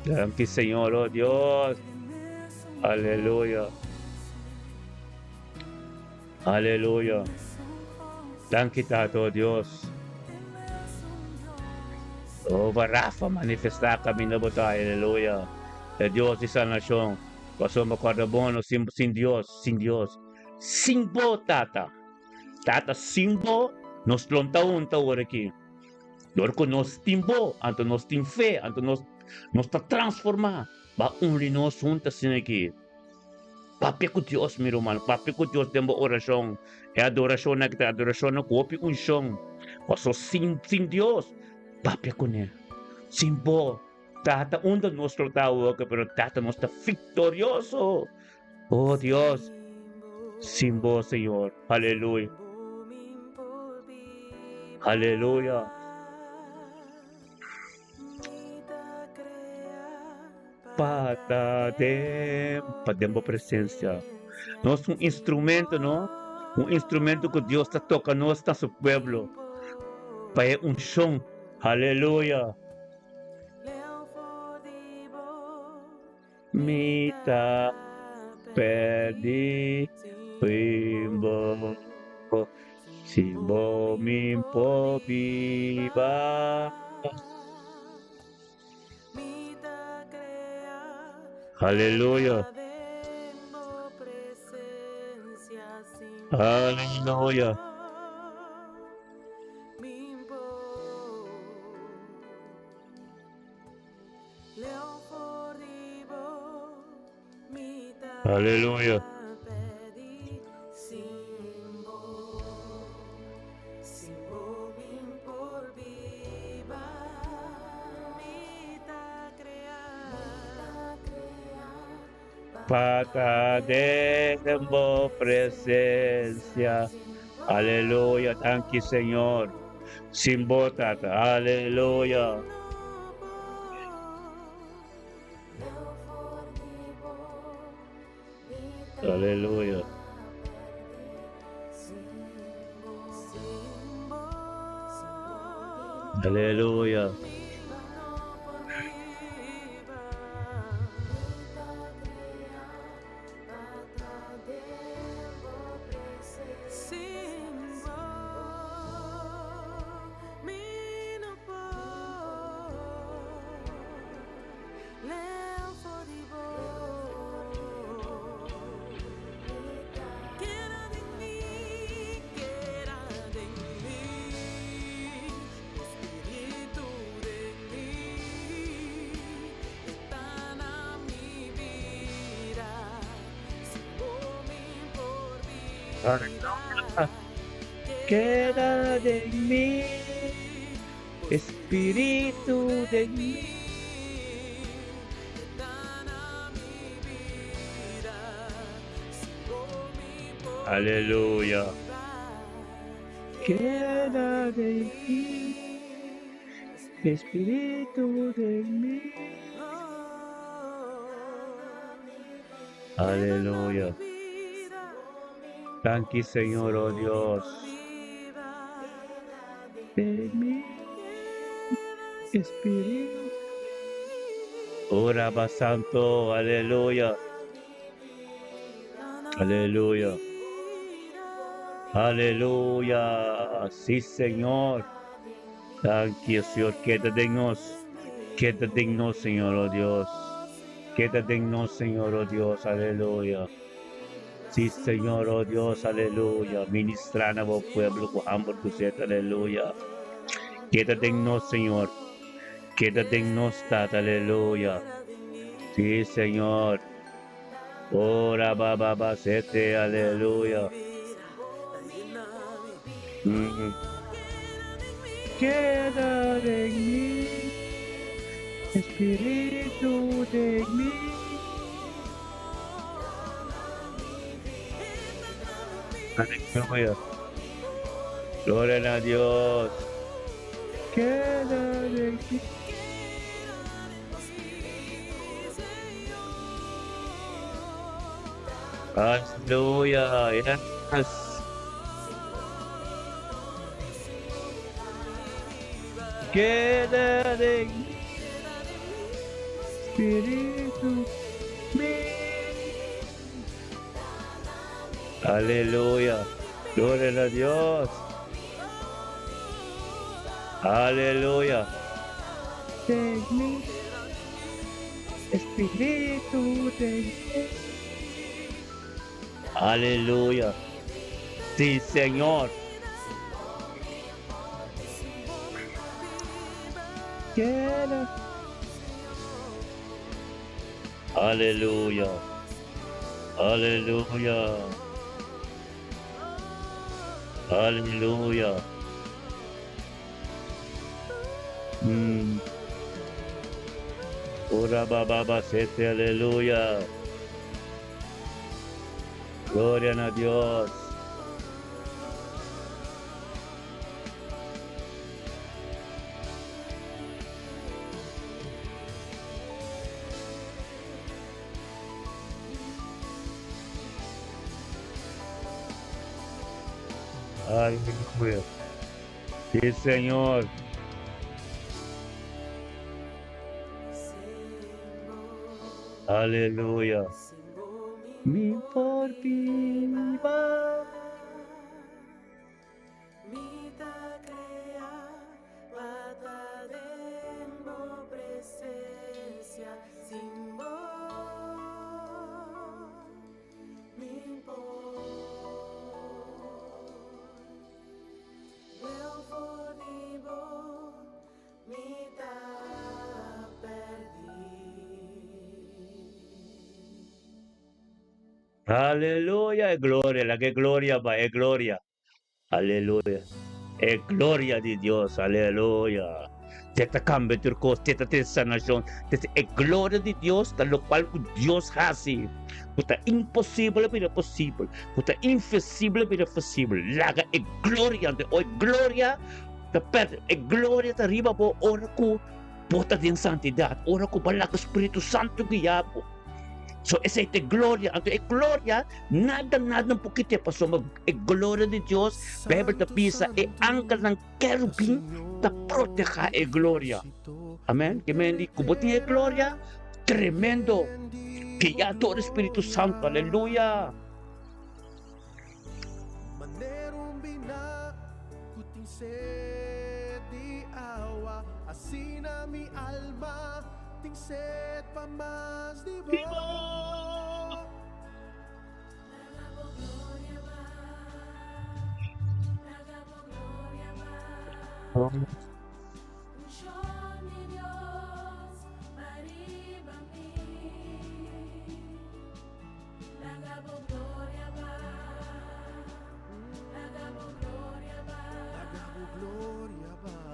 danki Señor oh Dios aleluya aleluya danki Tata oh Dios oh Rafa manifesta caminda bo ta aleluya e Dios di sanacion pasobra corda bon no sin Dios sin Dios. Sin bo, Tata. Tata, sin bo, nos lo ta hunta awor aki. Dor ku nos tin bo, anto nos tin fe, anto nos nos ta transformá. Ba uni nos hunta asina aki. Papia ku Dios, mi ruman, papia ku Dios den bo orashon. E adorashonnan aki ta adorashonnan ku hopi unshon. Paso sin sin Dios, papia kuné. Sin bo, Tata, unda nos lo ta awor aki? Pero Tata, nos ta viktorioso. Oh Dios, sin bo, Señor. Aleluya. Aleluya. Pa ta den, pa den bo presencia. Nos un instrumento, no? Un instrumento cu Dios ta toca nos na su pueblo. Pa e unción. Aleluya. Mi ta pèrdí sin bo, sin bo mi por biba. Aleluya. Aleluya. Aleluya. Pa ta den bo presencia. Aleluya. Danki, Señor. Sin bo, Tata. Aleluya. Aleluya. Aleluya. Keda den mi, Espíritu den mi. Aleluya. Keda den mi, Espíritu den mi. Aleluya. Danki Señor, oh Dios. De mi Espíritu. Ora ba Santo, aleluya. Aleluya. Aleluya. Sí, Señor. Danki, Señor. Keda den nos. Keda den nos, Señor, oh Dios. Keda den nos, Señor, oh Dios. Aleluya. Sí, Señor, oh Dios, aleluya. Ministra na bo pueblo ku hamber ku sed, aleluya. Keda den nos, Señor. Keda den nos, Tata, aleluya. Sí, Señor. Ora ba ba ba sete, aleluya. Mm. Keda den mi, Espíritu den mi. Aleluya. Gloria a Dios. Queda de ti. Aleluya. Yes. Queda de Espíritu. Aleluya. Gloria a Dios. Aleluya. De mi Espíritu de Aleluya. Sí, Señor. Quiero. Aleluya. Aleluya. Aleluya. Mm. Ora ba ba sete aleluya. Gloria a Dios. Aleluya. Sí, Señor. Aleluya. Mi por viva. Mi ta crea pa ta den bo presencia sin bo mi por Leu for di bo mi ta perdi. Aleluya, e gloria, la que gloria va, e gloria. Aleluya. E gloria di Dios, aleluya. Te ta cambia tur cos, te ta trece sanacion. Te e gloria di Dios ta locual cu Dios haci. Cu ta imposible bira posible. Cu ta infesible bira fesible. Laga e gloria, ante o e gloria ta per, e gloria ta riba bo ora cu bo ta den santidad, ora cu bo laga Spiritu Santo guia bo. So esei ta e gloria. Anto e gloria nada nada no por kit'é pasobra e gloria di Dios, Bijbel ta bisa e angelnan kerubin ta protehá e gloria. Amen. Ke men di ku bo tin e gloria tremendo guiá dor di Spiritu Santu. Aleluya. Manera un biná ku tin sed di awa, asina mi alma tin sed pa mas di bo.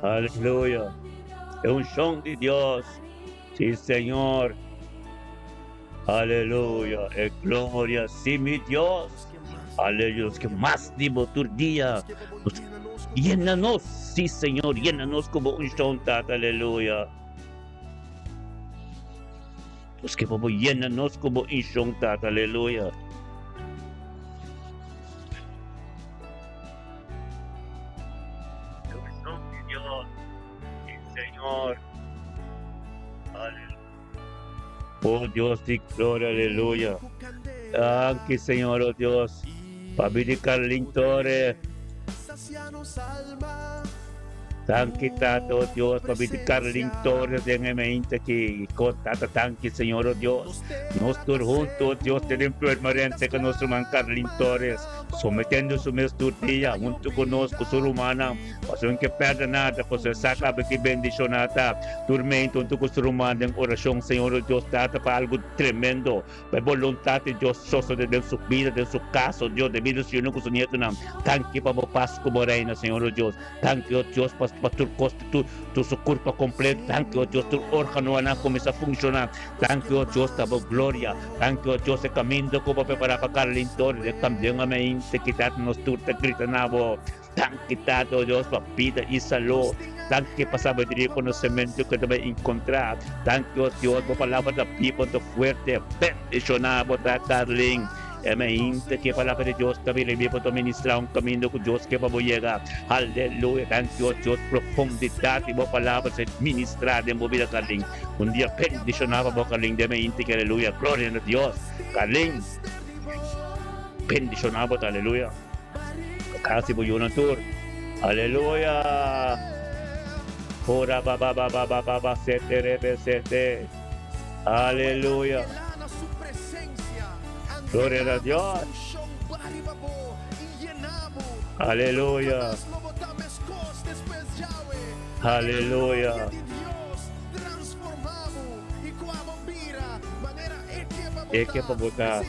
Aleluya. E unshon di Dios. Sí, Señor. Aleluya. E gloria, sí, mi Dios. Aleluya. Nos ke mas di bo tur dia. Yena nos, sí, Señor. Yena nos ku bo unshon, Tata. Aleluya. Nos ke pa bo yena nos ku bo unshon, Tata. Aleluya. E unshon di Dios, sí, Señor. Aleluya. Oh Dios di gloria, aleluya. Danki, Señor, oh Dios. Papi di Carlin Torres. Danki, Tata, oh Dios, papi di Carlin Torres den e mente aki. Ko, Tata, danki, Señor, oh Dios. Nos tur hunto, oh Dios, den enfermerente ku nos ruman Carlin Torres, sometendo su mes tur dia hunto ku nos, ku su rumannan. Pasobra no ke perde nada, pasobra sa kaba ki bendishoná ta. Tur mente hunto ku su ruman den orashon, Señor, oh Dios, Tata, pa algu tremendo. Pa e boluntat di Dios sosode den su bida, den su kas, o Dios, den bida di su yunan ku su nietunan. Danki pa bo pas ku bo reina, Señor, o Dios. Danki, o Dios, pa pa tur kos, tur tur su kurpa kompleto. Danki, o Dios, tur órganonan a kuminsá funshoná. Danki, o Dios, ta bo gloria. Danki, o Dios, e kaminda ku bo prepará pa Carlin Torres, e kambion a mente kita nos tur ta grita na bo. Danki Tata o Dios pa bida i saló. Danki pa sabiduria i konosementu ku ta bai enkontrá. Danki o Dios bo palabra ta bibu ta fuerte. Bendishoná bo ta Carlin. E mainta ku e palabra di Dios ta bira bibu ta ministrá un kaminda ku Dios ke pa bo yega. Aleluya. Danki o Dios profundidat di bo palabra ser ministrá den bo bida Carlin. Un dia bendishoná pa bo Carlin den mainta ki aleluya. Gloria na Dios. Carlin bendishoná bo ta aleluya. Casi bo yuna tur. Aleluya. Ora ba ba ba ba ba ba ba sete rebe sete. Aleluya. Gloria na Dios. Aleluya. Aleluya. Eke pa bo ta.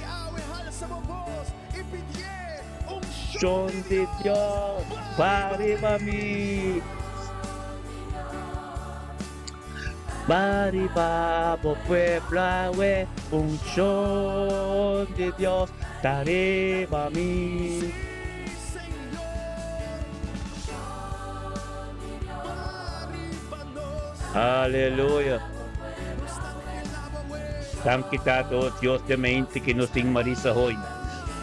Shon di Dios pa riba mi. Pa riba bo pueblo awe un shon di Dios ta riba mi. Aleluya. Danki Tata, oh Dios de mente ki nos tin Marisa hoy.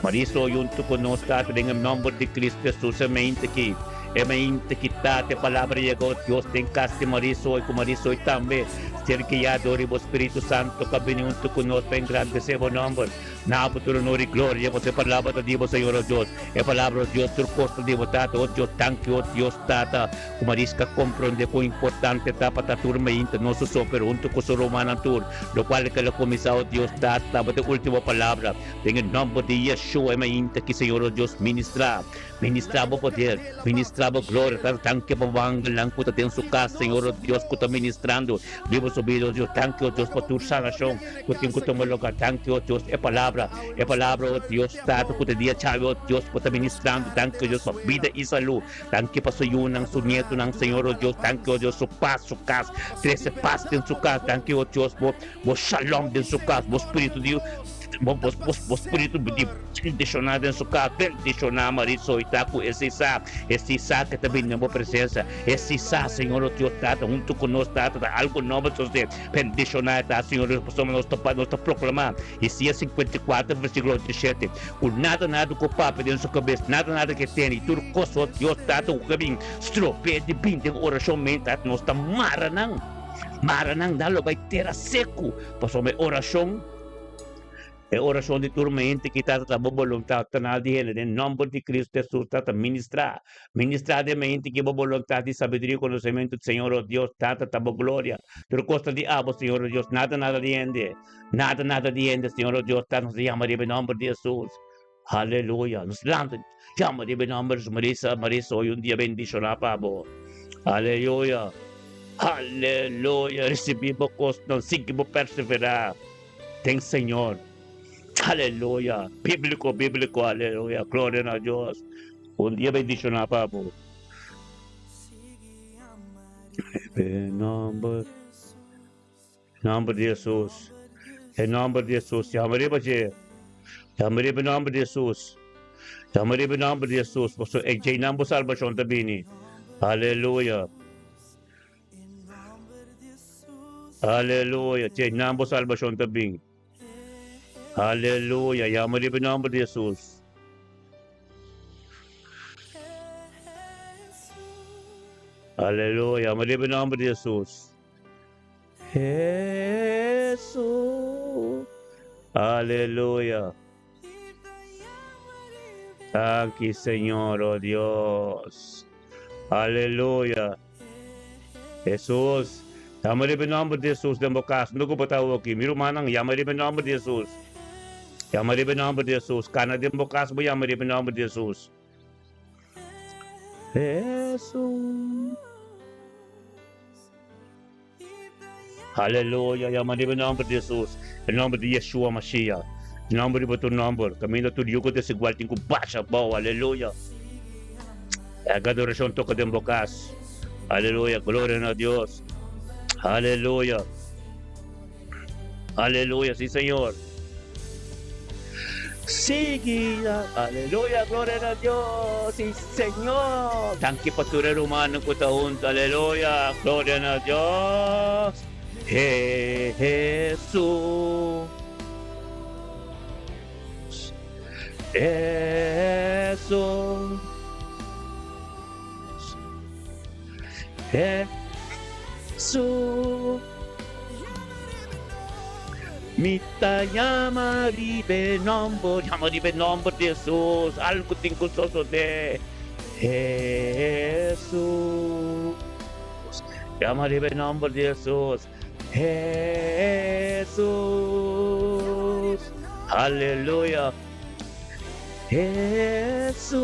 Marisa hoy hunto ku nos Tata den e nomber di Cristo Jesus e mente ki e mente ki Tata e palabra yega oh Dios den kas di Marisa hoy ku Marisa hoy tambe ser guiá dor di bo Spiritu Santo ka bini hunto ku nos pa engrandesé bo nomber. Na bo tur honor i gloria pasobra e palabra ta di bo Señor oh Dios. E palabra oh Dios tur kos ta di bo Tata oh Dios danki oh Dios Tata. Ku Mariska komprondé kon importante ta pa ta tur mainta no su so pero huntu ku su rumannan tur, lokual ke lo kuminsá, o Dios Tata, tabata e último palabra. Den e nòmber di Yeshua e mainta ki Señor o Dios ministrá, ministrá bo poder, ministrá bo gloria, ta danki pa bo angelnan ku ta den su kas, Señor o Dios, ku ta ministrando riba su bida, o Dios, danki o Dios pa tur sanashon ku tin ku tuma lugá, danki o Dios e palabra, e palabra o Dios Tata ku ta dia djawe o Dios bo ta ministrando, danki o Dios pa bida i salú. Danki pa su yunan, su nietunan, Señor, o Dios. Danki, o Dios, su pas, su kas. Trese pas den su kas. Danki, o Dios, bo, bo shalom den su kas. Bo spiritu di Bo bo bo spiritu di bendishoná den su kas. Bendishoná Maritzo i ta ku esei sa. Esei sa ke ta bini den bo presensia. Esei sa, Señor nos Dios Tata, huntu ku nos Tata ta algu nobo sosodé. Bendishoná e ta, Señor Dios, pasobra nos ta nos ta proklamá Isaías 54 versíkulo 87, ku nada nada ku papia den su kabes, nada nada ke tene, i tur kos, o Dios Tata, ku ka bin strob'é di bin den orashon mientras nos ta mara nan. Mara nan nan lo bai tera seku, pasobra e orashon, e orashon di tur mente ki tata ta bo boluntat ta na di hende den nòmber di Kristu Hesus tata ministrá, ministrá den mente ki bo boluntat di sabiduria i konosementu di Señor o Dios tata ta bo gloria. Tur kos ta di abo Señor o Dios, nada nada di hende, nada nada di hende Señor o Dios tata nos ta yama riba e nòmber di Hesus. Aleluya! Nos lanta yama riba e nòmber di Hesus. Marisa, Marisa, hoy un dia bendishoná pa bo. Aleluya! Aleluya! Risibí bo kosnan, sigui bo perseverá den Señor. Aleluya! Bíbliko, bíbliko, aleluya! Gloria na Dios! Un dia bendishoná pa bo. Riba e nòmber, nòmber di Hesus, e nòmber di Hesus, yama riba dje, yama riba e nòmber di Hesus, yama riba e nòmber di Hesus, pasobra e djeinan bo salbashon ta bini. Aleluya! Aleluya! Djeinan bo salbashon ta bin. Aleluya! Yama riba e nòmber di Hesus. Aleluya! Yama riba e nòmber di Hesus. Hesus. Aleluya. Danki Señor, oh Dios. Aleluya. Hesus. Yama riba e nòmber di Hesus den bo kas. No ku bo ta awoki. Mi rumannan, yama riba e nòmber di Hesus. Yama riba e nòmber di Hesus. Kana den bo kas bo yama riba e nòmber di Hesus. Hesus. Aleluya, yama riba e nòmber di Hesus, e nòmber di Yeshua Mashiach, e nòmber riba tur nòmber, kaminda tur yugo desigual tin ku basha abou, aleluya. Laga adorashon toka den bo kas, aleluya, gloria na Dios, aleluya, aleluya, si Señor. Sigui, aleluya, gloria na Dios, si Señor. Danki pa tur e rumannan ku ta huntu, aleluya, gloria na Dios. Hesus, Hesus, Hesus. Mi ta yama riba e nòmber, yama riba e nòmber di Hesus, algu tin ku sosodé. Hesus, yama riba e nòmber di Hesus. Hesus, aleluya. Hesus,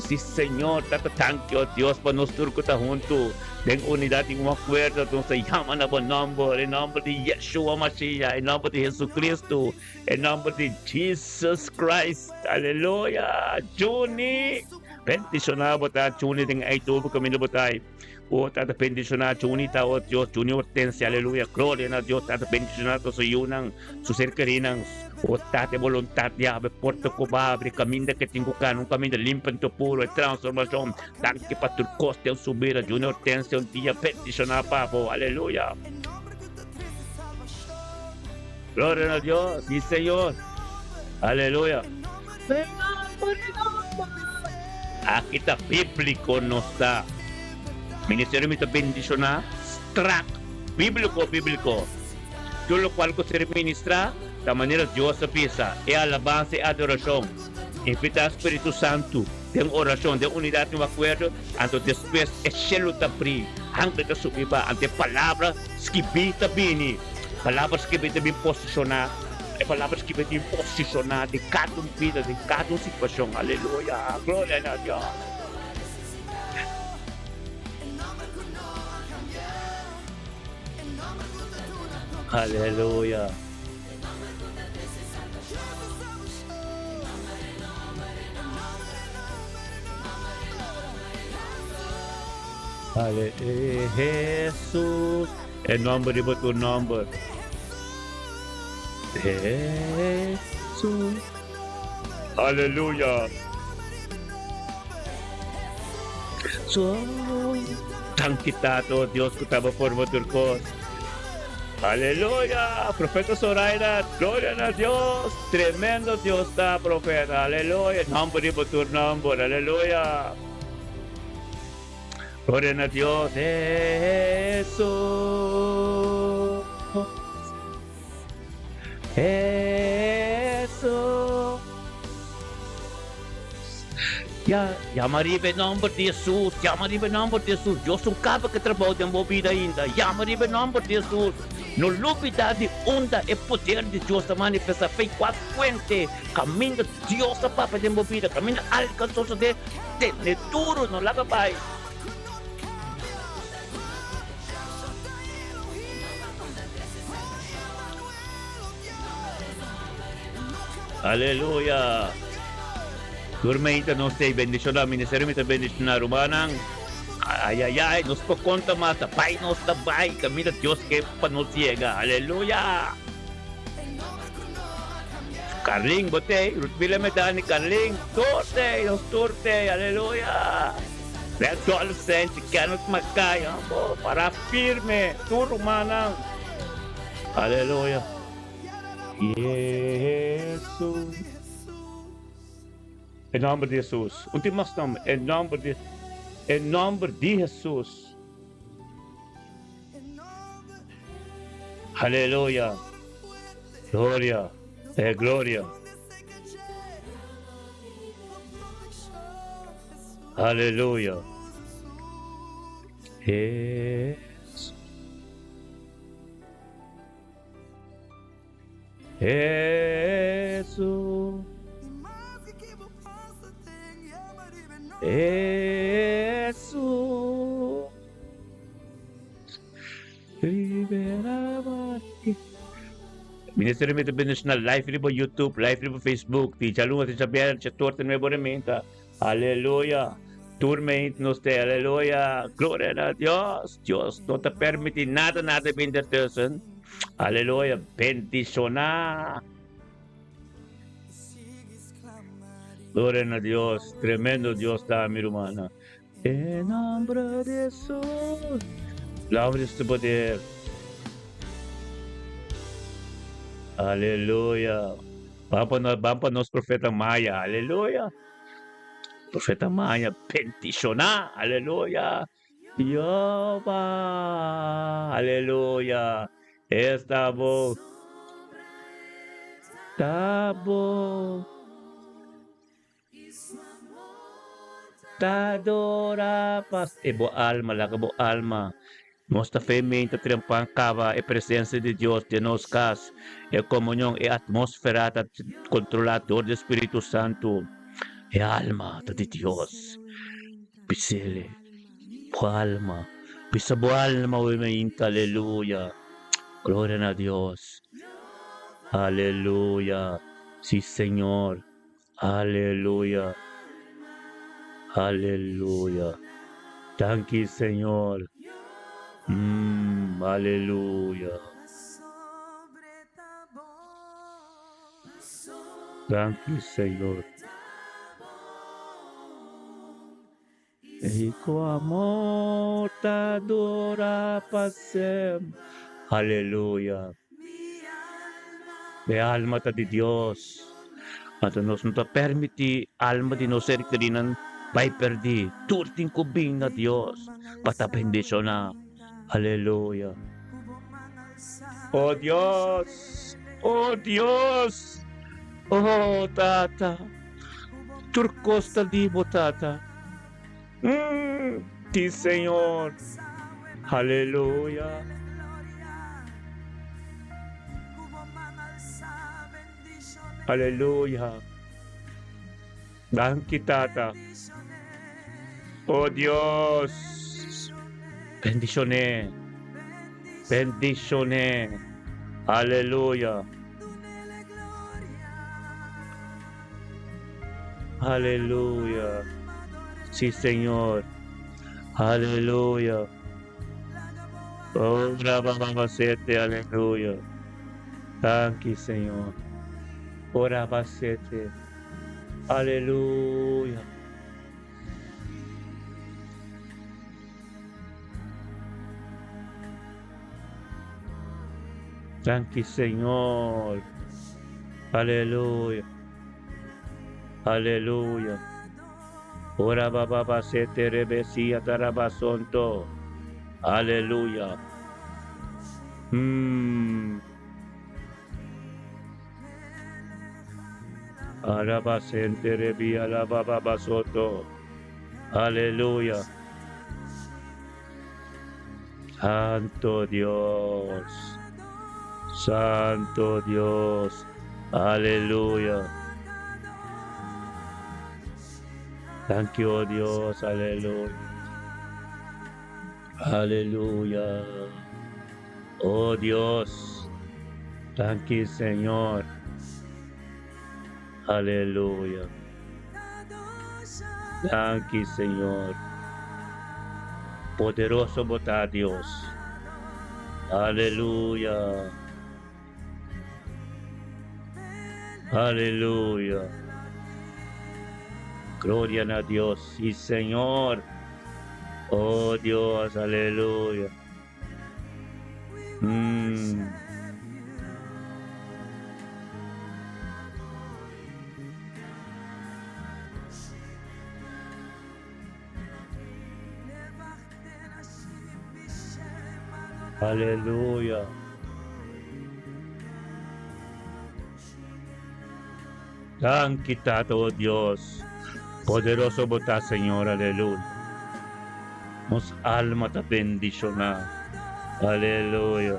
si Señor, Tata tanki o Dios pa nos tur ku ta huntu den unidat i un akuerdo, nos ta yama na bo nòmber, e nòmber di Yeshua Mashiach, e nòmber di Jesucristo, e nòmber di Jesus Christ. Aleluya! Juni, bendishoná bo ta, Juni den Eindhoven kaminda bo ta. O Tata bendiciona Juni ta o Dios Juni Hortensia aleluya gloria na Dios Tata bendiciona ta su yunan su ser kerinan o Tata e voluntad di awe porta ku bo abri kaminda ke tin ku kana un kaminda limpi anto puro e transformacion danki pa tur kos den su bida Juni Hortensia un dia bendiciona pa bo aleluya gloria na Dios si Señor aleluya. Aki ta bíbliko nos ta. Ministerio mi ta bendishoná strak bíbliko bíbliko. Tur lokual ku ser ministrá ta manera Dios a bisa, e alabansa i adorashon. Invitá Spiritu Santu den orashon, den unidat i un akuerdo, anto despues e shelu ta brí, angel ta subi ba, anto e palabra skibí ta bini. Palabra skibí ta bin posishoná. E palabra skibi tin posishoná den kada un bida, den kada un situashon. Aleluya! Gloria na Dios! Aleluya! Ale Jesus, e nomber riba tur nomber. Hesus. Aleluya. Danki Tata, oh Dios ku taba forma tur kos. Aleluya. Profeta Zoraida, gloria na Dios. Tremendo Dios ta, profeta. Aleluya. Nomber di bo tur nomber. Aleluya. Gloria na Dios. Hesus. Hesus. Ya, yama riba e nomber di Hesus, yama riba e nomber di Hesus. Dios no kaba ku e trabou den bo bida ainda. Yama riba e nomber di Hesus. No lubida di unda e poder di Dios ta manifestá, fe kua fuente kaminda Dios ta papia den bo bida, kaminda algu a sosodé, tene duru, no laga bai. Aleluya! Tur meinta nos ta bendiciona ministerio mi ta bendiciona rumannan. Ayayay nos por conta mas ta bay nos ta bay caminda Dios ke pa nos yega. Aleluya! Carlin bo tey Ruth Mila Medani Carlin tur tey nos tur tey aleluya! Red Dollar Cent Kenneth Mackay amo para firme tur rumannan. Aleluya. Jesus. E nomber di Jesus. Un tin mas nomber. E nomber di E nomber di Jesus. Aleluya. Gloria. E gloria. Aleluya. Jesus. Hesus. Hesus. Ministerio mi ta bendiciona live riba YouTube, live riba Facebook. Di djaluna te djabièrnè, djatorta nuebe ora meinta. Aleluya. Tur meint nos te, aleluya. Gloria na Dios. Dios no ta permiti nada, nada bin ertussen. Aleluya. Bendiciona. Gloria na Dios. Tremendo Dios ta, mi rumana. En nombre de Jesús. Nombre de su poder. Aleluya. Van pa nos, van pa nos profeta Maya. Aleluya. Profeta Maya, bendicioná. Aleluya. Jehová. Aleluya. Esta bo. Ta bo. Ta dora pa e bo alma, laga bo alma. Nos ta fe meinta trempan kaba e presensia di Dios den nos kas, e komunion, e atmosfera ta kontrolá dor di Spiritu Santu. E alma ta di Dios. Bis'el, bo alma, bisa bo alma awe meinta, aleluya. Gloria na Dios. Aleluya. Si Señor. Aleluya. Aleluya. Danki Señor. Mm, aleluya. Danki Señor. I ku amor ta dura pa semper. Aleluya. E alma ta di Dios. Anto nos no ta permití alma di nos ser kerinan bai perdí. Tur tin ku bin na Dios pa ta bendishoná. Aleluya. O Dios! O Dios! O Tata! Tur kos ta di bo Tata. Mm, ti Señor. Aleluya. Aleluya. Danki Tata. Oh Dios. Bendicione. Bendicione. Aleluya. Aleluya. Sí, Señor. Aleluya. Oh, brava, sete, aleluya. Danki Señor. Ora basete. Aleluya. Danki Señor. Aleluya. Aleluya. Ora baba basete rebesia tarabasonto. Aleluya. Arabasente rebia la baba basoto. Aleluya. Santo Dios. Santo Dios. Aleluya. Thank you, oh Dios. Aleluya. Aleluya. Oh Dios. Thank you, Señor. Aleluya. Thank you, Señor. Poderoso bo ta, Dios. Aleluya. Aleluya. Gloria na Dios. Sí, Señor. Oh Dios, aleluya. Aleluya. Danki Tata, oh Dios. Poderoso bo ta, Señor, aleluya. Nos alma ta bendiciona. Aleluya.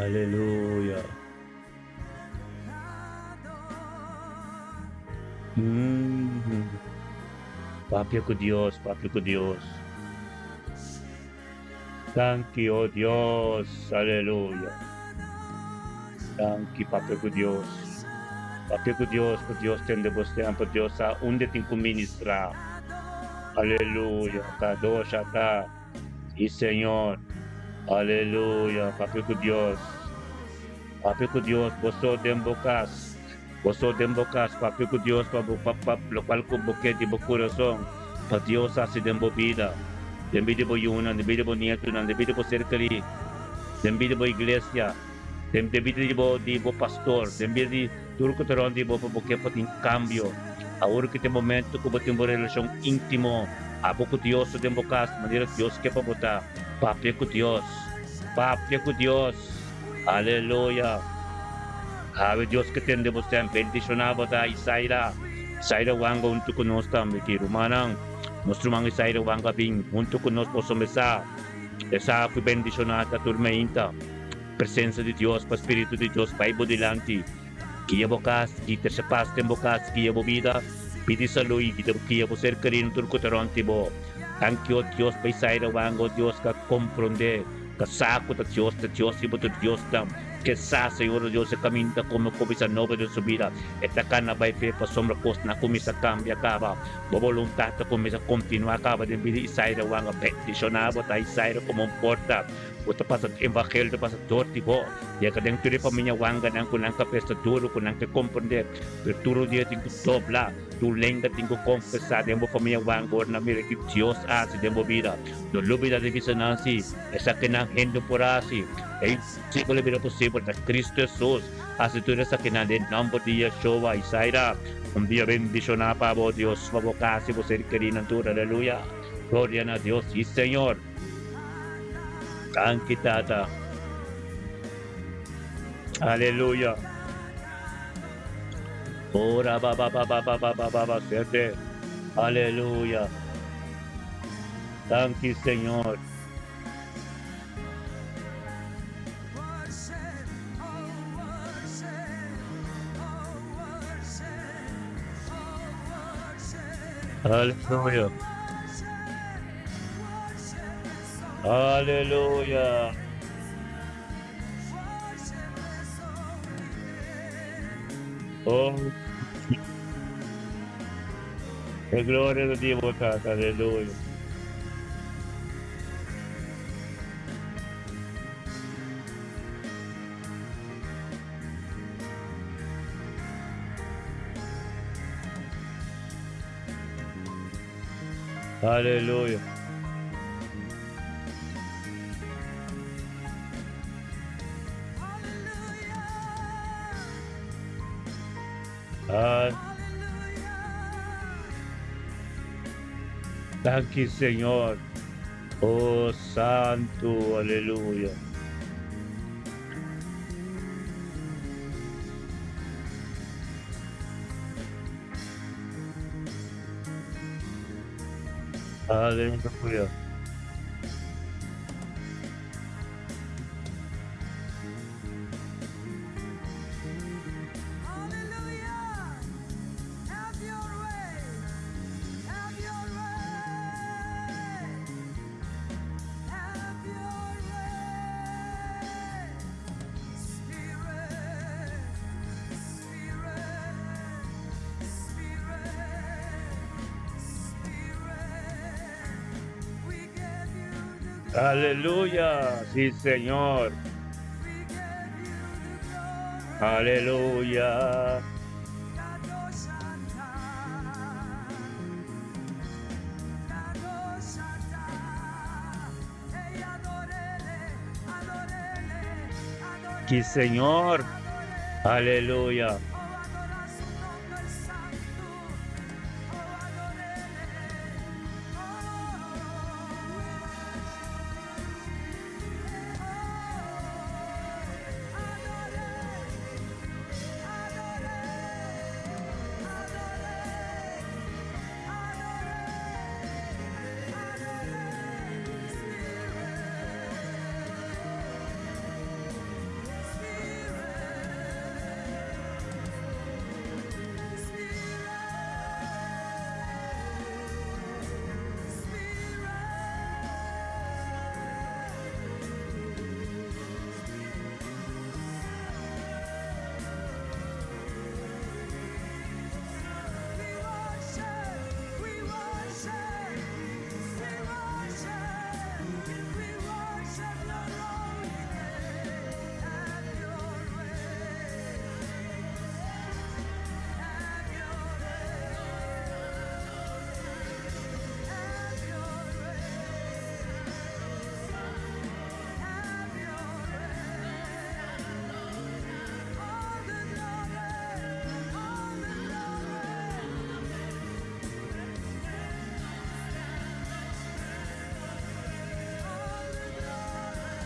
Aleluya. Papia ku Dios, papia ku Dios. Danki, oh Dios, aleluya. Danki, papia ku Dios. Papia ku Dios, pa Dios tende bo stem, pa Dios sa unda tin ku ministra. Aleluya. Kadosh ata. Y Señor. Aleluya. Papia ku Dios. Papia ku Dios, bo so den bo kas. Bo so den bo kas, papia ku Dios pa bo pa pa lokual ku bo ke di bo kurason, pa Dios hasi den bo bida, den bida di bo yunan, den bida di bo nietunan, den bida di bo ser kerí, den bida di bo iglesia, den den bida di bo di bo pastor, den bida di tur ku ta rònt di bo pa bo ke pa tin kambio. Awor ku ta e momento ku bo tin bo relashon íntimo abo ku Dios so den bo kas, manera Dios ke pa bo ta. Papia ku Dios. Papia ku Dios. Aleluya! Awe Dios ke tende bo stem bendishoná bo ta Isaida. Isaida Wanga huntu ku nos tambe ki rumannan. Nos ruman Isaida Wanga bin huntu ku nos boso mesa. E sa ku bendishoná ta tur meinta. Presensa di Dios pa Spiritu di Dios bai bo dilanti. Guia bo kas, guia trese pas den bo kas, guia bo bida, pidi salú i guia bo ser kerí tur ku ta rònt di bo. Danki o Dios pa Isaida Wanga o Dios ka komprondé. Ka sa ku ta Dios ta Dios i bo ta Dios ta ke sa Señor o Dios e kaminda komo kuminsá nobo den su bida e ta kana bai fe pasobra kosnan a kuminsá kambia kaba bo boluntat ta kuminsá kontinuá kaba den bida Isaira wanga bendishoná bo ta Isaira komo un porta bo ta pasa evangelio ta pasa dor di bo yega den tur e famia wanganan ku nan kabes ta duru ku nan ke komprende pero tur dia tin ku dobla tur lenga tin ku konfesá den bo famia wanga ora nan mira ki Dios a hasi den bo bida. No lubida di bisa nan si esakinan hende por hasi e imposibel a bira posibel ta Cristo Jesus hasi tur esakinan den nomber di Yeshua Isaira un dia bendiciona pa bo Dios pa bo casa y bo ser kerinan tur aleluya gloria na Dios si Señor danki Tata aleluya ora ba ba ba ba ba ba ba ba sete aleluya. Danki Señor. Aleluya. Aleluya. Oh, e gloria ta di bo Tata, aleluya. Aleluya. Ah. Danki Señor. Oh Santo, aleluya. Aleluya. Aleluya, sí Señor. Aleluya. Sí Señor. Aleluya.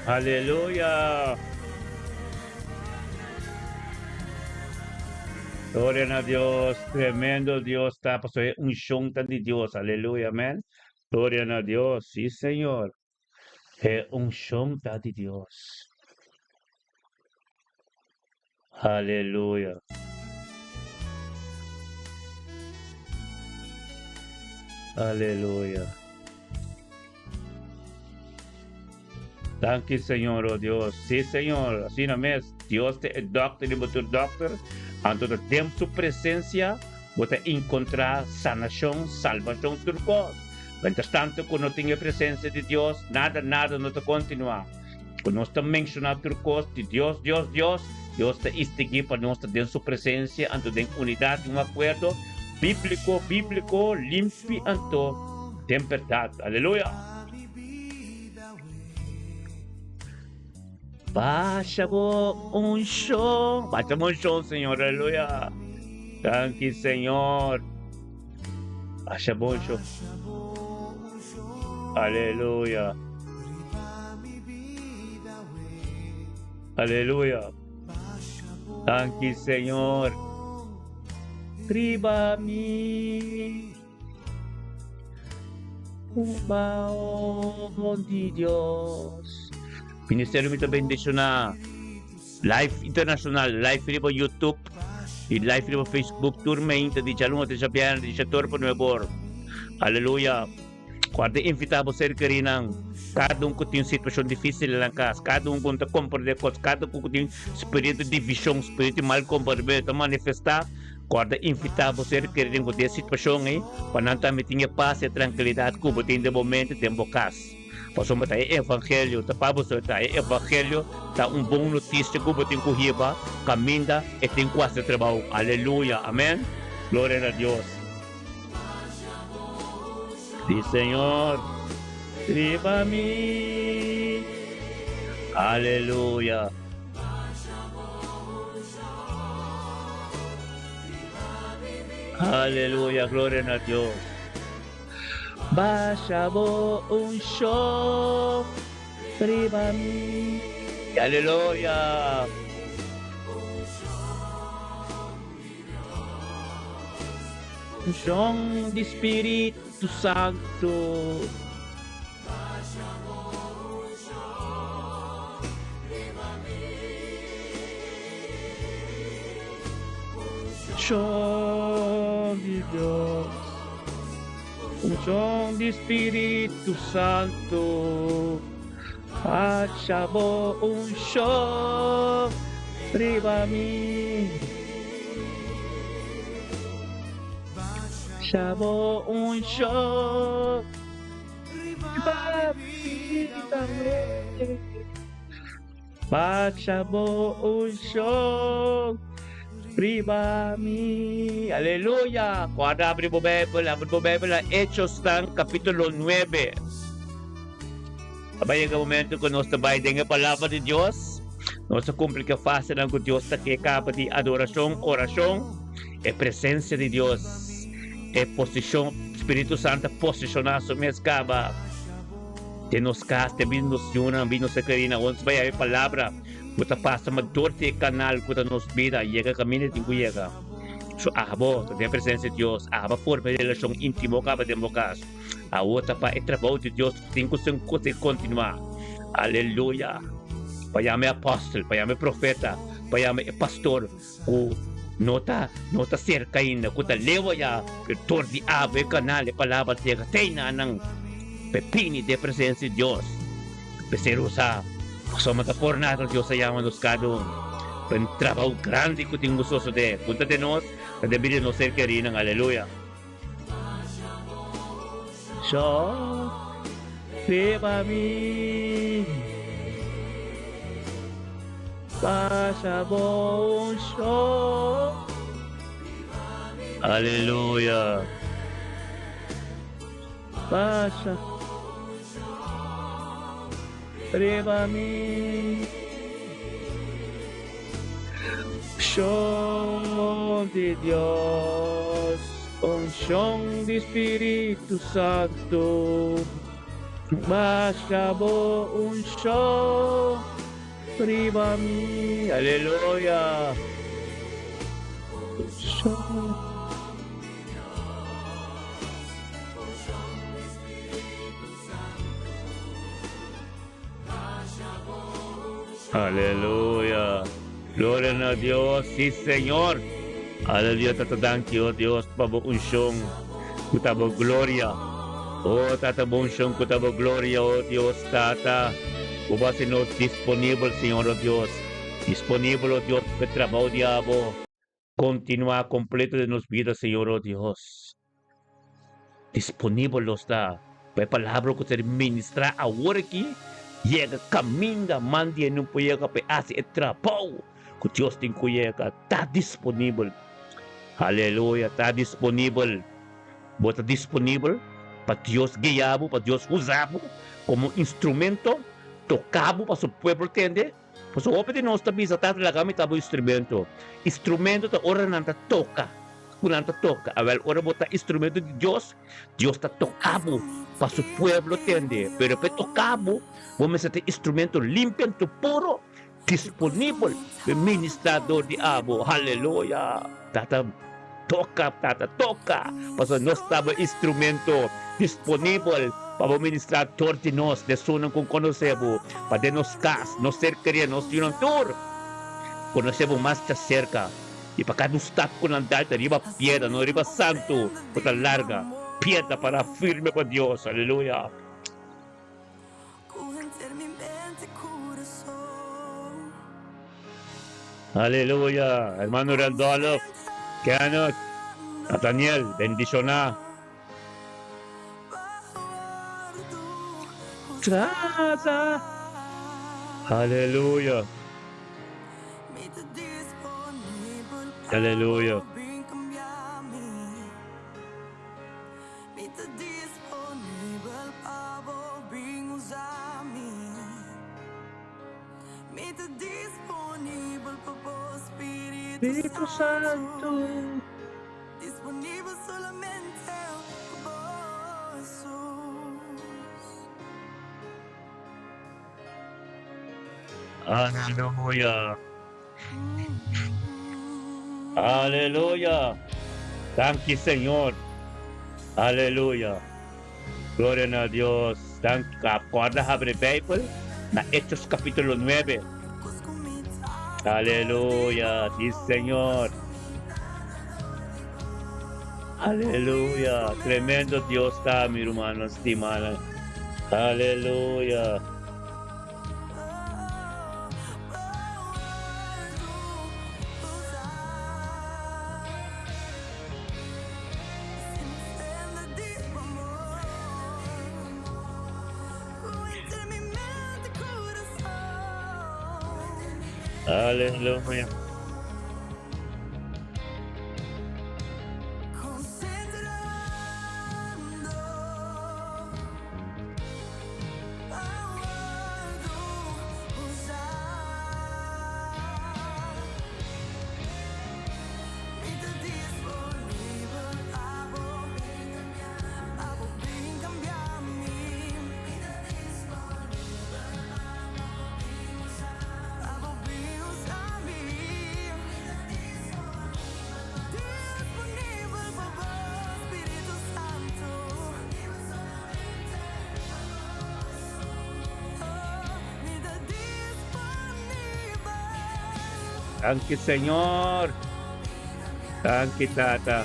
Aleluya. Gloria na Dios, tremendo Dios ta, pasobra e unshon ta di Dios, aleluya, amen. Gloria na Dios, sí Señor, e unshon ta di Dios. Aleluya. Aleluya. Danki Señor, oh Dios. Sí, Señor, asina mes. Dios ta e dokter di bo tur dokter. Anto ta den su presencia bo ta encontra sanacion, salvacion, tur cos. Mientras tanto cu no tin e presencia di Dios, nada, nada no ta continua. Cu nos ta menciona tur cos di Dios, Dios, Dios, Dios ta istigui pa nos ta den su presencia, anto den unidad y un acuerdo biblico, biblico, limpi anto den berdad. Aleluya! Basha bo unshon, basha bo unshon, Señor, aleluya. Danki, Señor. Basha bo unshon. Aleluya. Aleluya. Danki, Señor. Riba mi. Bao di Dios. Ministerio mi ta bendiciona. Live internacional, live riba YouTube y live riba Facebook tur meinta di djaluna te djabièrnè di djator pa nuebe or. Aleluya. Guarda invita bo ser kerinan. Kada un ku tin un situashon difísil den nan kas, kada un ku no ta komprendé kos, kada un ku tin spiritu di divishon, spiritu di mal komportamentu ta manifestá, kòrda invitá bo ser kerí den ku den e situashon ei pa nan tambe tin e pas i e trankilidat ku bo tin den bo mente den bo kas. Pasobra ta e evangelio ta pa bo ta e evangelio ta un bon notisia ku bo tin ku hiba kaminda e tin ku hasi trabou. Aleluya! Amèn! Gloria na Dios! Di Señor riba mi. Aleluya. Aleluya, gloria na Dios. Basha bo unshon riba mi. Aleluya. Unshon di Spiritu Santu. Unshon di Dios. Unshon di Spiritu Santu. Basha bo unshon riba mi. Basha bo unshon riba mi tambe. Basha bo unshon riba mi. Aleluya! Guarda abri bo Bijbel, abri bo Bijbel na Hechosnan capítulo 9. A bai yega momento ku nos ta bai den e Palabra di Dios. Nos ta kumpli ku e fasenan ku Dios ta ke kaba di adorashon, orashon, e presensia di Dios, e posishon, Spiritu Santu a posishoná su mes kaba den nos kas, den bida di nos yunan, bida di nos sekerina. Ora nos bai haña e Palabra ku ta pasa ma dor di e kanal ku ta nos bida, yega kaminda e tin ku yega. So abo ta den e presensia di Dios, abo a forma e relashon íntimo kaba den bo kas. Awor ta pa e trabou di Dios ku tin ku ser kontinuá. Aleluya! Pa yama e apòstel, pa yama e profeta, pa yama e pastor ku no ta no ta serka ainda, ku ta leu ayá, pero dor di abo e kanal e palabra ta yega te einan pa e bini den e presensia di Dios, pa e ser usá. Pasobra ta por nada Dios a yama nos kada un pa un trabou grandi ku tin ku sosodé. Punta den nos ta debí di nos ser kerinan. Aleluya! Yo riba mi Pasa bo un sho Aleluya Pasa riba mi Unshon di Dios, unshon di Spiritu Santu, basha bo unshon riba mi. Aleluya. Unshon. Aleluya. Gloria na Dios. Sí, Señor. Aleluya, Tata, danki, oh Dios, pa bo unshon ku ta bo gloria. Oh, Tata, bo unshon ku ta bo gloria, oh Dios, Tata. Bo basi nos disponibel, Señor, oh Dios. Disponibel, oh Dios, pa e trabou di abo. Kontinuá kompleto den nos bida, Señor, oh Dios. Disponibel nos ta pa e palabra ku ser ministrá awor aki yega kaminda man di e no por yega pa e hasi e trabou ku Dios tin ku yega. Ta disponibel. Aleluya! Ta disponibel. Bo ta disponibel pa Dios guia bo, pa Dios usa bo komo instrumento, toka bo pa su pueblo tende. Pasobra hopi di nos ta bisa, Tata, laga mi ta bo instrumento. Instrumento ta ora nan ta toka, ku nan ta toka. Awel, ora bo ta instrumento di Dios, Dios ta toka bo pa su pueblo tende. Pero pa e toka bo, bo mester ta instrumento limpio anto puro, disponibel pa e ministra dor di abo. Haleluya! Tata, toka, Tata, toka, pasobra nos ta bo instrumento disponibel pa bo ministrá dor di nos, den esunnan ku konosé bo, pa den nos kas, nos ser kerí, nos yunan tur konosé bo mas djaserka, i pa kada un stap ku nan dal ta riba piedra, no riba santu ku ta larga, piedra pará firme pa Dios. Aleluya! Aleluya. Hermano Randolph, Kenneth, Nathaniel, bendiciona. Trata. Aleluya. Aleluya. Spiritu Santo. Aleluya. Aleluya. Danki Señor. Aleluya. Gloria na Dios. Danki. Acorda abre Bijbel na Hechos capítulo 9. Aleluya. Sí, Señor. Aleluya. Tremendo Dios ta, mi hermano estimado. Aleluya. Aleluya. Danki Señor. Danki Tata.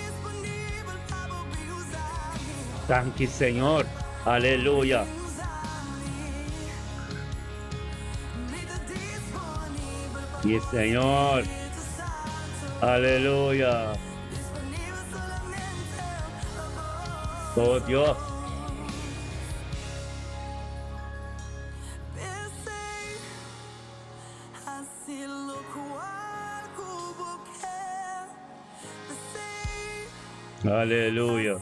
Danki Señor. Aleluya. Sí, Señor. Aleluya. Oh Dios. Aleluya.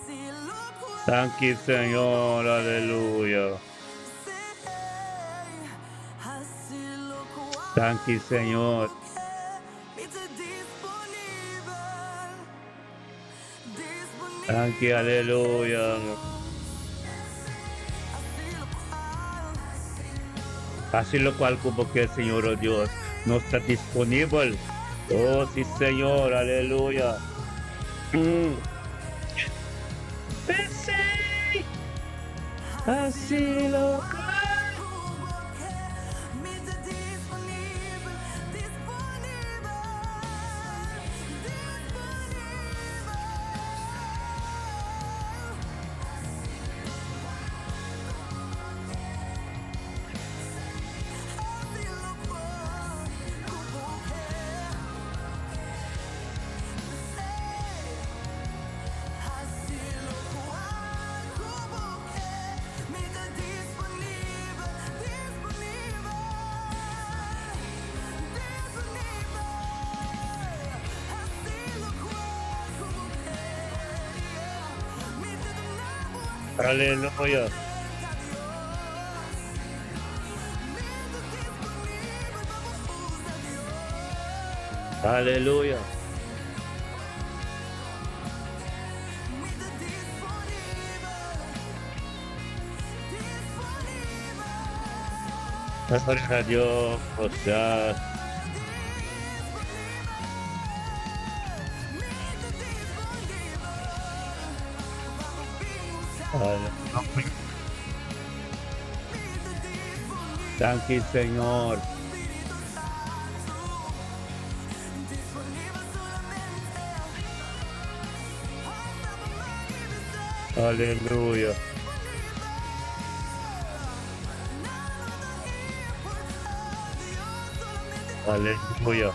Danki Señor. Aleluya. Danki Señor. Danki, aleluya. Hasi locual cu bo kier, Señor, oh Dios. Nos ta disponibel. Oh, si, Señor, aleluya. Mm. P'esey, hasi locual. Aleluya. Aleluya. Gloria a Dios. Ya. Danki Señor. Aleluya. Aleluya.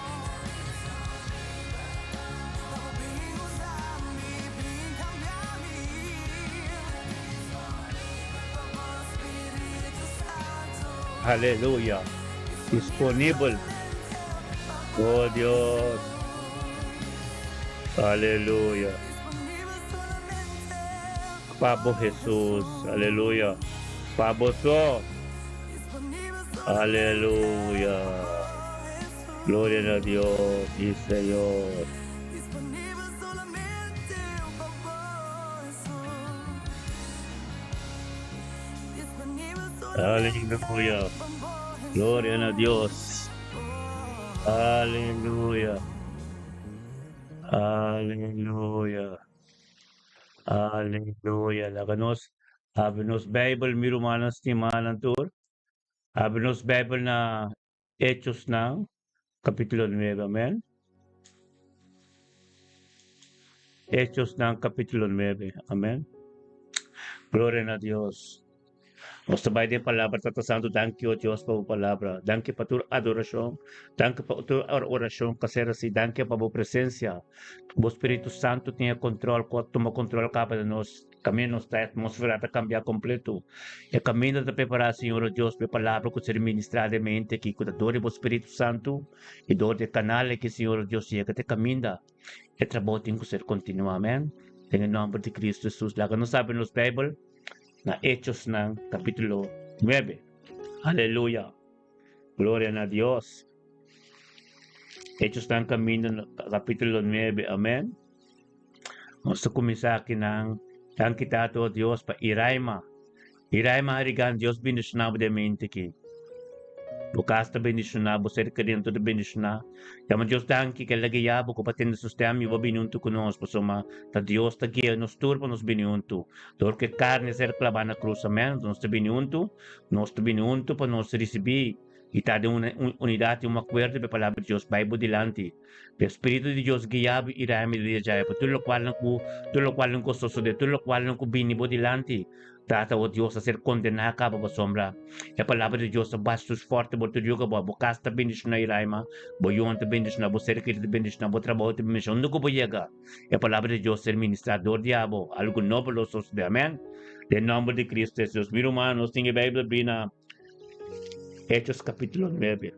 Aleluya. Disponibel. Oh Dios. Aleluya. Pa bo Hesus. Aleluya. Pa bo so. Aleluya. Gloria na Dios y Señor. Aleluya. Gloria na Dios. Aleluya. Aleluya. Aleluya. Laga nos habri nos Bijbel, mi rumannan stimanan tur. Habri nos Bijbel na Hechosnan, capítulo 9. Amen. Hechosnan, capítulo 9. Amen. Gloria na Dios. Nos ta bai den palabra, Tata Santo, danki, oh Dios, pa bo palabra. Danki pa tur adoracion. Danki pa tur oracion ka ser así. Danki pa bo presencia. Bo Spiritu Santo tin e control, ku a tuma control kaba de nos. Kaminda nos ta, e atmósfera ta kambia kompleto. E kaminda ta prepará, Señor, oh Dios, pa e palabra ku ser ministrá den mente aki, ku ta dor di bo Spiritu Santu i dor di e kanal aki, Señor, oh Dios, yega te kaminda. E trabou tin ku ser kontinuá. Amèn. Den e nòmber di Kristu Hesus. Laga nos habri nos Beibel na Echosnan kapítulo nuebe. Aleluya! Gloria na Dios. Echosnan kaminda kapítulo nuebe. Amèn. Nos ta kuminsá akinan. Danki Tata o Dios pa Iraima. Iraima Harigan, Dios bendishoná bo den mente aki. Bo kas ta bendishoná, bo ser kerido ta bendishoná. Yama Dios danki ke el a guia bo ku pa tende su stèm i bo bini huntu ku nos, pasobra ta Dios ta guia nos tur pa nos bini huntu. Dor ku e karni a ser klabá na krus, amèn, nos ta bini huntu, nos ta bini huntu pa nos risibí i ta den un unidat i un akuerdo pa e Palabra di Dios bai bo dilanti. Pe Spiritu di Dios guia bo i rami di djaya pa tur lokualnan ku tur lokualnan ku sosodé, tur lokualnan ku bini bo dilanti. Tata, o Dios, a ser kondená kaba pasobra e Palabra di Dios ta bati sus fòrti bo tur yuga bo. Bo kas ta bendishoná i raima, bo yunan ta bendishoná, bo ser kerido ta bendishoná, bo trabou ta bendishoná. Unda ku bo yega, e Palabra di Dios ser ministrá dor di abo. Algu nobo lo sosodé. Amèn. Den nòmber di Kristu Hesus. Mi ruman, nos tin e Beibel abrí na Hechos kapítulo nuebe.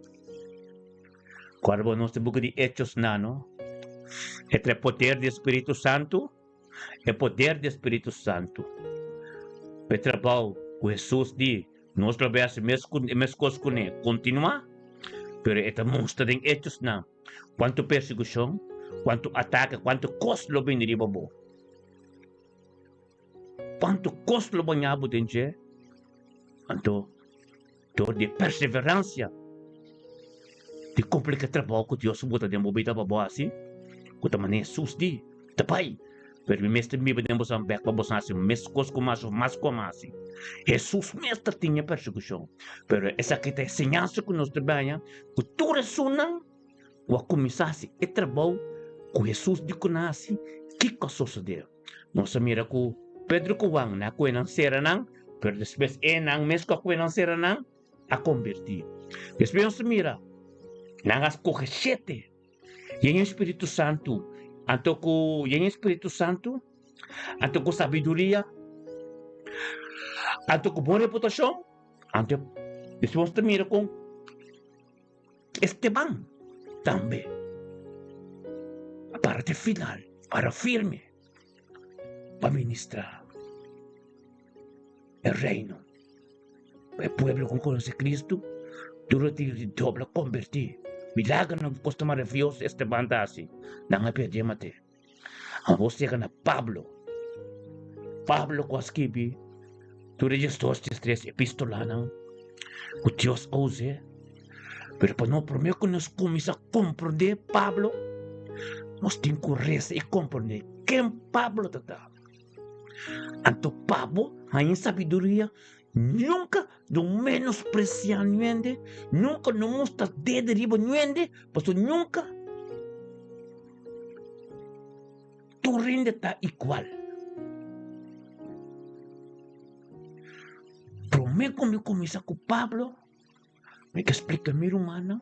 Cuando bo nos buki di Hechos nano, e trae poder di Spiritu Santu, e poder di Spiritu Santu. E trabou ku Hesus di, nos lo bai hasi mes ku meskos kuné, kontinuá, pero e ta mustra den Hechos nan kuantu persekushon, kuantu atake, kuantu kos lo bini riba bo. Kuantu kos lo baña bo den dje. Anto Dor di perseverancia di cumpli cu e trabou cu Dios a bota den bo bida pa bo haci, cu ta manera Jesus di, Ta bai, pero mi mester biba den boso bek pa boso haci mescos cu mas of mas cu ami haci. Jesus mes ta tin e persecucion, pero esaki ta e señansa cu nos ta baña cu tur esunnan cu a cuminsa haci e trabou cu Jesus di cu nan haci, kico a sosode? Nos a mira ku Pedro ku Juan na kue nan sera nan, pero despues e nan mes ku a kue nan sera nan a kombertí. Despues nos a mira nan a skohe shete yen e Spiritu Santu, anto ku yen e Spiritu Santu, anto ku sabiduria, anto ku bon reputashon, anto despues nos ta mira kon Esteban tambe a para te final, para firme pa ministra e reino. Pa e pueblo ku konoce Cristo, duro di dobla konvertí. Milagernan ku kosta maravioso Esteban ta hasi, nan a perdé mat'é. Abos yega na Pablo. Pablo ku a skibi tur e diesdos diestres epistolanan ku Dios a us'é. Pero pa no promé ku nos kuminsá komprondé Pablo, nos tin ku resa i komprondé ken Pablo ta ta. Anto Pablo haña sabiduria nunka no menospresiá nuende, nunka no mustra dedo riba nuende, pasobra nunka tur hende ta igual. Promé ku mi kuminsá ku Pablo, mi ke splika mi rumannan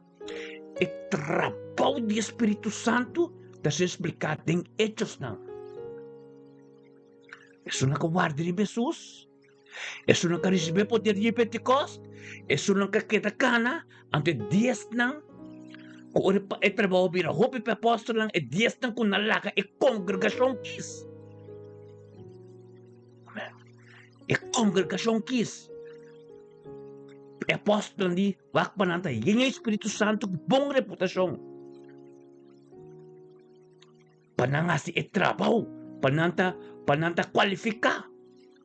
e trabou di e Spiritu Santu ta ser spliká den Hechosnan. Esun a ku warda riba Hesus. Esunnan ku a risibí e poder di Pentekòst, esunnan ku a keda kana, anto e diesnan ku ora e trabou a bira hopi pa e apòstelnan, e diesnan ku nan laga e kongregashon kis. Amèn. E kongregashon kis. E apòstelnan di wak pa nan ta yen e Spiritu Santu ku bon reputashon. Pa nan hasi e trabou, pa nan ta, pa nan ta kualifiká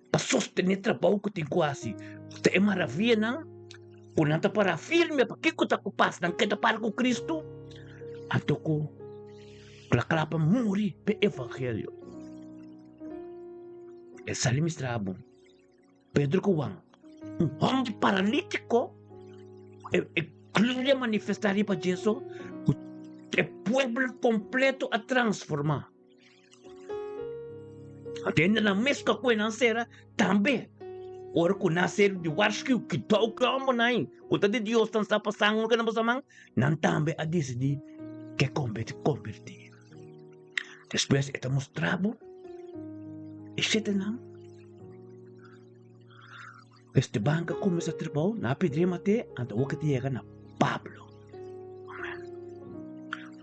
pa sostené trabou ku tin ku hasi. Ta e maravianan ku nan ta pará firme pa kiko ta ku pas, nan keda para ku Kristu, anto ku kla kla pa muri p'e evangelio. E sali mistra bo. Pedro ku Juan, un hòmber paralítiko, e e gloria manifestá riba dje so ku e pueblo kompleto a transformá. Anto hendenan mes ku a kohe nan sera tambe ora ku nan ser di warskiu kidou ku e hòmbernan ei ku ta di Dios nan sa pasando loke nan pasa man, nan tambe a disidí ke kombertí. Despues e ta mustra bo e shetenan. Esteban ka kuminsá trabou, nan a pidri mat'é, anto awor ke ta yega na Pablo. Amen.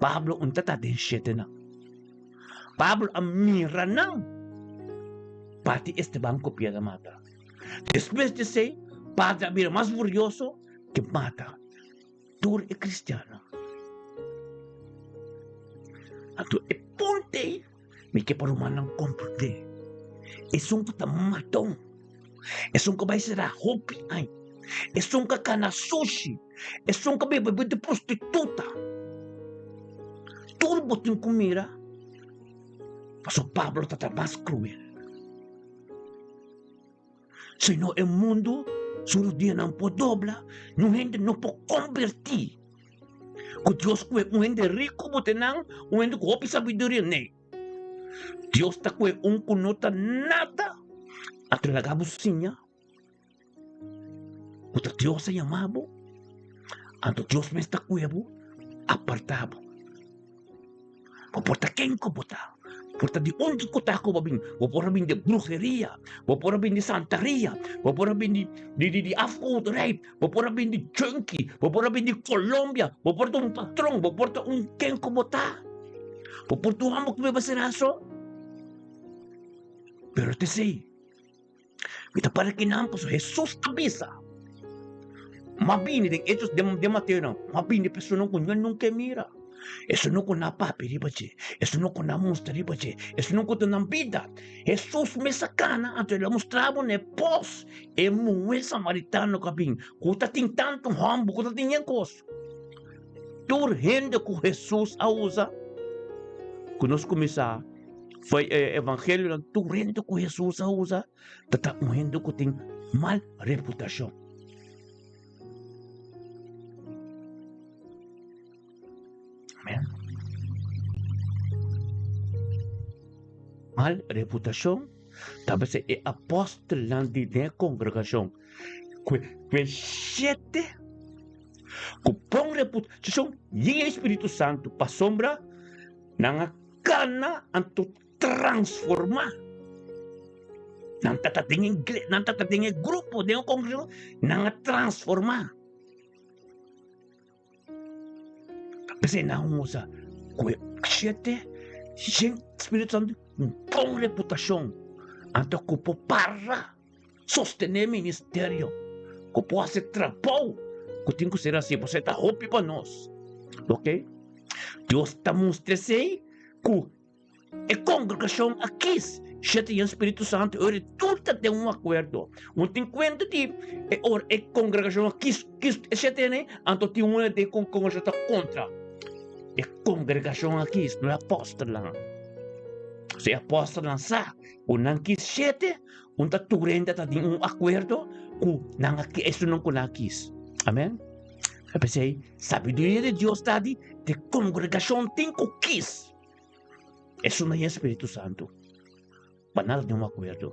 Pablo un ta ta den shetenan. Pablo a mira nan parti Esteban ku piedra mata. Despues di esei, Pablo a bira mas furioso ke mata. Tur e kristiannan. Anto e punto ei mi ke pa rumannan komprendé. Esun ku ta maton, esun ku bai sera hopi aña, esun ku a kana sushi, esun ku a bebe bebe di prostituta, tur bo tin ku mira pasobra Pablo ta ta mas kruel. Sino e mundu su rudianan por dobla, niun hende no por kombertí ku Dios kue un hende riku bo te nan, un hende ku hopi sabiduria. Nee, Dios ta kue un ku no ta nada, anto laga bo siña ku ta Dios a yama bo, anto Dios mes ta kue bo, aparta bo. Bo por ta ken ku bo ta, por ta di unda ku ta ku bo bin, bo por a bin di bruheria, bo por a bin di santeria, bo por a bin di di di di afgoderij, bo por a bin di junkie, bo por a bin di Colombia, bo por ta un patron, bo por ta un ken ku bo ta. Bo por ta un hòmber ku beba seraso, pero ta esei. Mi ta para kinan pasobra Hesus a bisa, M'a bini den Hechos den Mateo nan, m'a bini pa esunnan ku ño nunka e mira, esunnan ku nan a papia riba dje, esunnan ku nan a mustra riba dje, esunnan ku ta nan bida. Hesus mes a kana, anto el a mustra bo na e pos e muhé samaritano ku a bin, ku ta tin tantu hòmber, ku ta tin yen kos. Tur hende ku Hesus a usa, ku nos kuminsá. Foi e evangelionan tur hende ku Hesus a usa ta ta un hende ku tin mal reputashon. Amen. Mal reputashon tabata e apòstelnan di den e kongregashon ku e shete ku bon reputashon yen e Spiritu Santu pasobra nan a Kana anto transformá. Nan ta ta den e igle, nan ta ta den e grupo, den e kongregashon, nan a transformá. P'esei nan usa ku e shete shen Spiritu Santu un bon reputashon, anto ku por para sostené ministerio, ku por hasi trabou ku tin ku ser hasi, pasobra e ta hopi pa nos. Ok. Dios ta mustra esei ku e kongregashon a kis shete yen Spiritu Santu i ora tur ta den un akuerdo. Un tin kuenta di e ora e kongregashon a kis kis e shete yen ei, anto tin un den kongregashon ta kontra. E kongregashon a kis, no e apòstelnan. Si e apòstelnan sa ku nan kis shete, un ta tur hende ta den un akuerdo ku nan a kis, esunnan ku nan a kis. Amen. P'esei, sabiduria di Dios ta di e kongregashon tin ku kis esun na e Spiritu Santu pa nan ta den un akuerdo.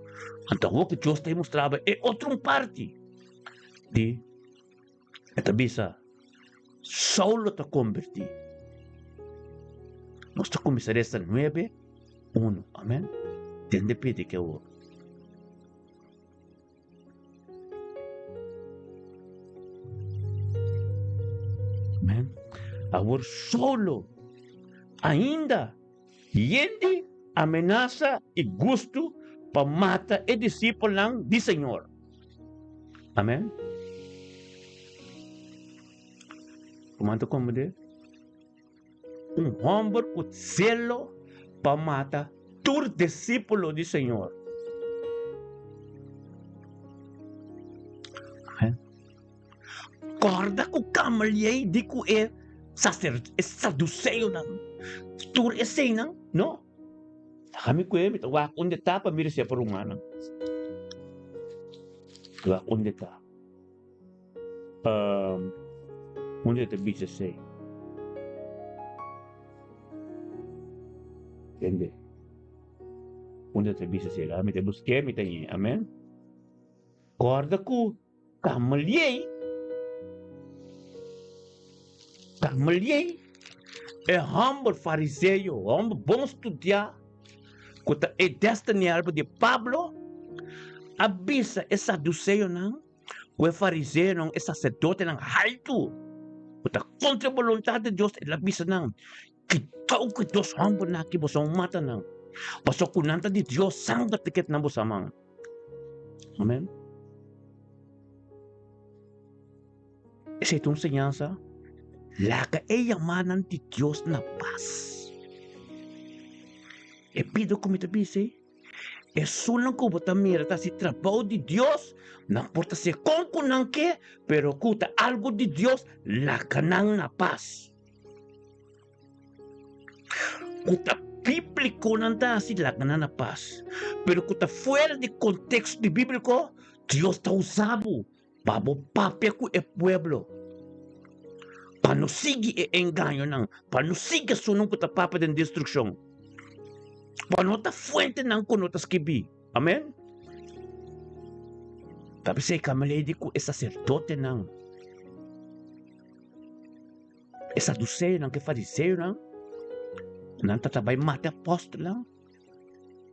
Anto awor ku Dios ta demostraba e otro un parti di e ta bisa Saulo ta kombertí. Nos ta kuminsá resa nuebe unu. Amen. Tende pidi ke awor. Amen. Awor solo ainda yen di amenasa i gustu pa mata e disipelnan di Señor. Amen. Ruman ta komprendé? Un hòmber ku zelo pa mata tur disípulo di Señor. Amen. Kòrda ku Gamaliel di ku e saser e saduseonan, tur eseinan, no. Laga mi kue, mi ta wak unda e ta pa mira si e por rumannan. Wak unda e ta. Unda e ta bisa esei? Tende. Unda e ta bisa esei? Laga mi ta busk'é, mi ta ñe. Amen. Kòrda ku Gamaliel, Gamaliel, e hòmber fariseo, hòmber bon studiá, ku ta e destiny helper di Pablo, a bisa e saduseonan ku e fariseonan, e saserdotenan haltu, ku ta kontra e boluntat di Dios, el a bisa nan, Kitau ku e dos hòmbernan aki boso a mata nan, pasobra ku nan ta di Dios, sanger ta keda na boso man. Amen. Esei ta un señansa. Laga e yamanan di Dios na pas. E bida ku mi ta bisa ei, esunnan ku bo ta mira ta hasi trabou di Dios, nan por ta hasi kon ku nan ke, pero ku ta algu di Dios, laga nan na pas. Ku ta bíbliko nan ta hasi, laga nan na pas. Pero ku ta fuera di konteksto di bíbliko, Dios ta usa bo pa bo papia ku e pueblo, pa no sigui e engañonan, pa no sigui esunnan ku ta papia den destrukshon, pa no ta fuentenan ku no ta skibí. Amen. Ta p'esei Gamaliel di ku e saserdotenan, e saduseonan ku e fariseonan, nan ta ta bai mata e apòstelnan.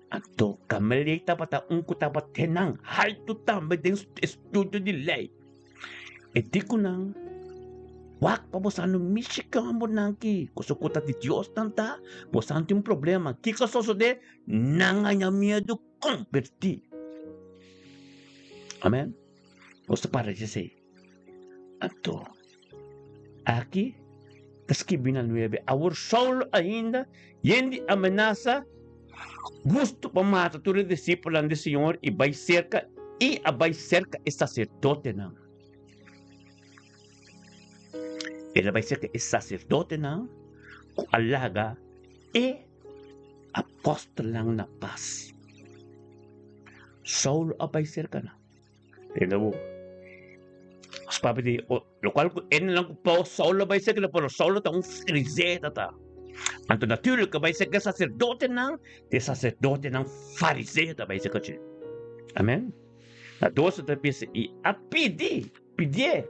Anto Gamaliel tabata un ku tabata nan haltu tambe den estudio di lei. E di ku nan, Wak pa boso no mishi ku hombernan aki, ku su ku ta di Dios nan ta, boso tin un problema. Kiko a sosodé? Nan a haña miedu kombertí. Amen. Nos ta para dje esei. Anto, aki ta skibi na nuebe, Awor Saulo ainda yen di amenasa, gustu pa mata tur e disipelnan di Señor i bai serka i a bai serka e saserdotenan. El a bai serka e saserdotenan ku a laga e apòstelnan na pas. Saulo a bai serka nan. Tende bo. Nos papia di, lokual ku e nan ku Paul, Saulo bai serka nan, pero Saulo ta un fariseo ta ta. Anto natuurlijk a bai serka e saserdotenan, e saserdotenan fariseo ta bai serka dje. Amen. Na 12 ta bisa, i a pidi, pidié,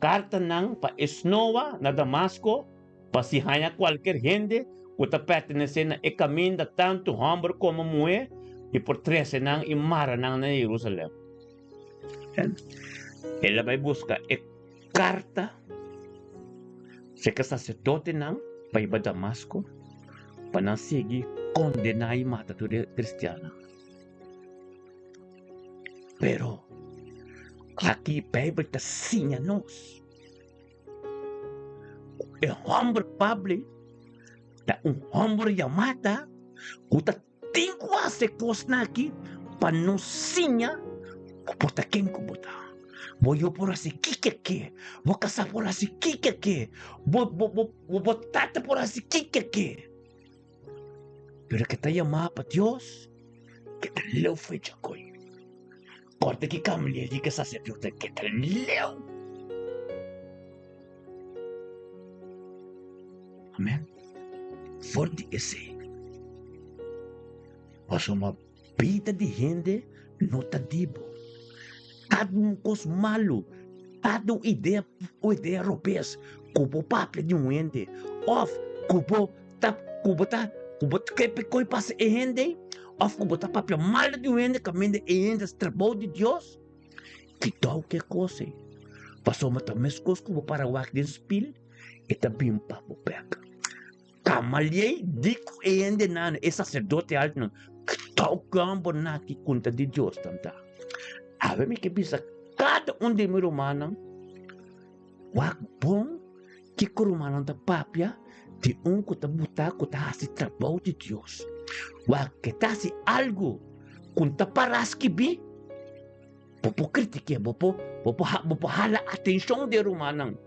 kartanan pa e snoa na Damasko, Pa si haña kualker hende ku ta pertenesé na e kaminda, tantu hòmber komo muhé, i por trese nan i mara nan na Jerusalèm. El a bai buska e karta serka saserdotenan pa hiba Damasko pa nan sigui kondená i mata tur e kristiannan. Pero aki Beibel ta siña nos. E hòmber Pablo ta un hòmber yamá ta ku ta tin ku hasi e kosnan aki pa nos siña ku bo ta ken ku bo ta. Bo yu por hasi kiko e ke, bo kasá por hasi kiko e ke, bo bo bo bo tata por hasi kiko e ke. Pero ke ta yamá pa Dios, ke ta leu fecha koe. Korte ki kambi'é di ke saserdote ke ta leu. Amen. For di esei, pasobra bida di hende no ta di bo. Kada un kos malu, kada un idea, un idea robes ku bo papia di un hende òf ku bo ta ku bo ta ku bo ta ke koi pasa e hende òf ku bo ta papia mal di un hende kaminda e hende ta trabou di Dios, kidou ke kos ei. Pasobra ta meskos ku bo para wak den spil, e ta bin pa bo bek. Gamaliel di ku e hendenan, e saserdote altonan, Tokan bo naki kunta di Dios tanta. Awe mi ke bisa kada un di mi rumannan, wak bon kiko rumannan ta papia di un ku ta buta ku ta hasi trabou di Dios. Wak ke ta hasi algu ku ta para skibí, bo por kritik'é, bo por bo por bo por hala atenshon di e rumannan.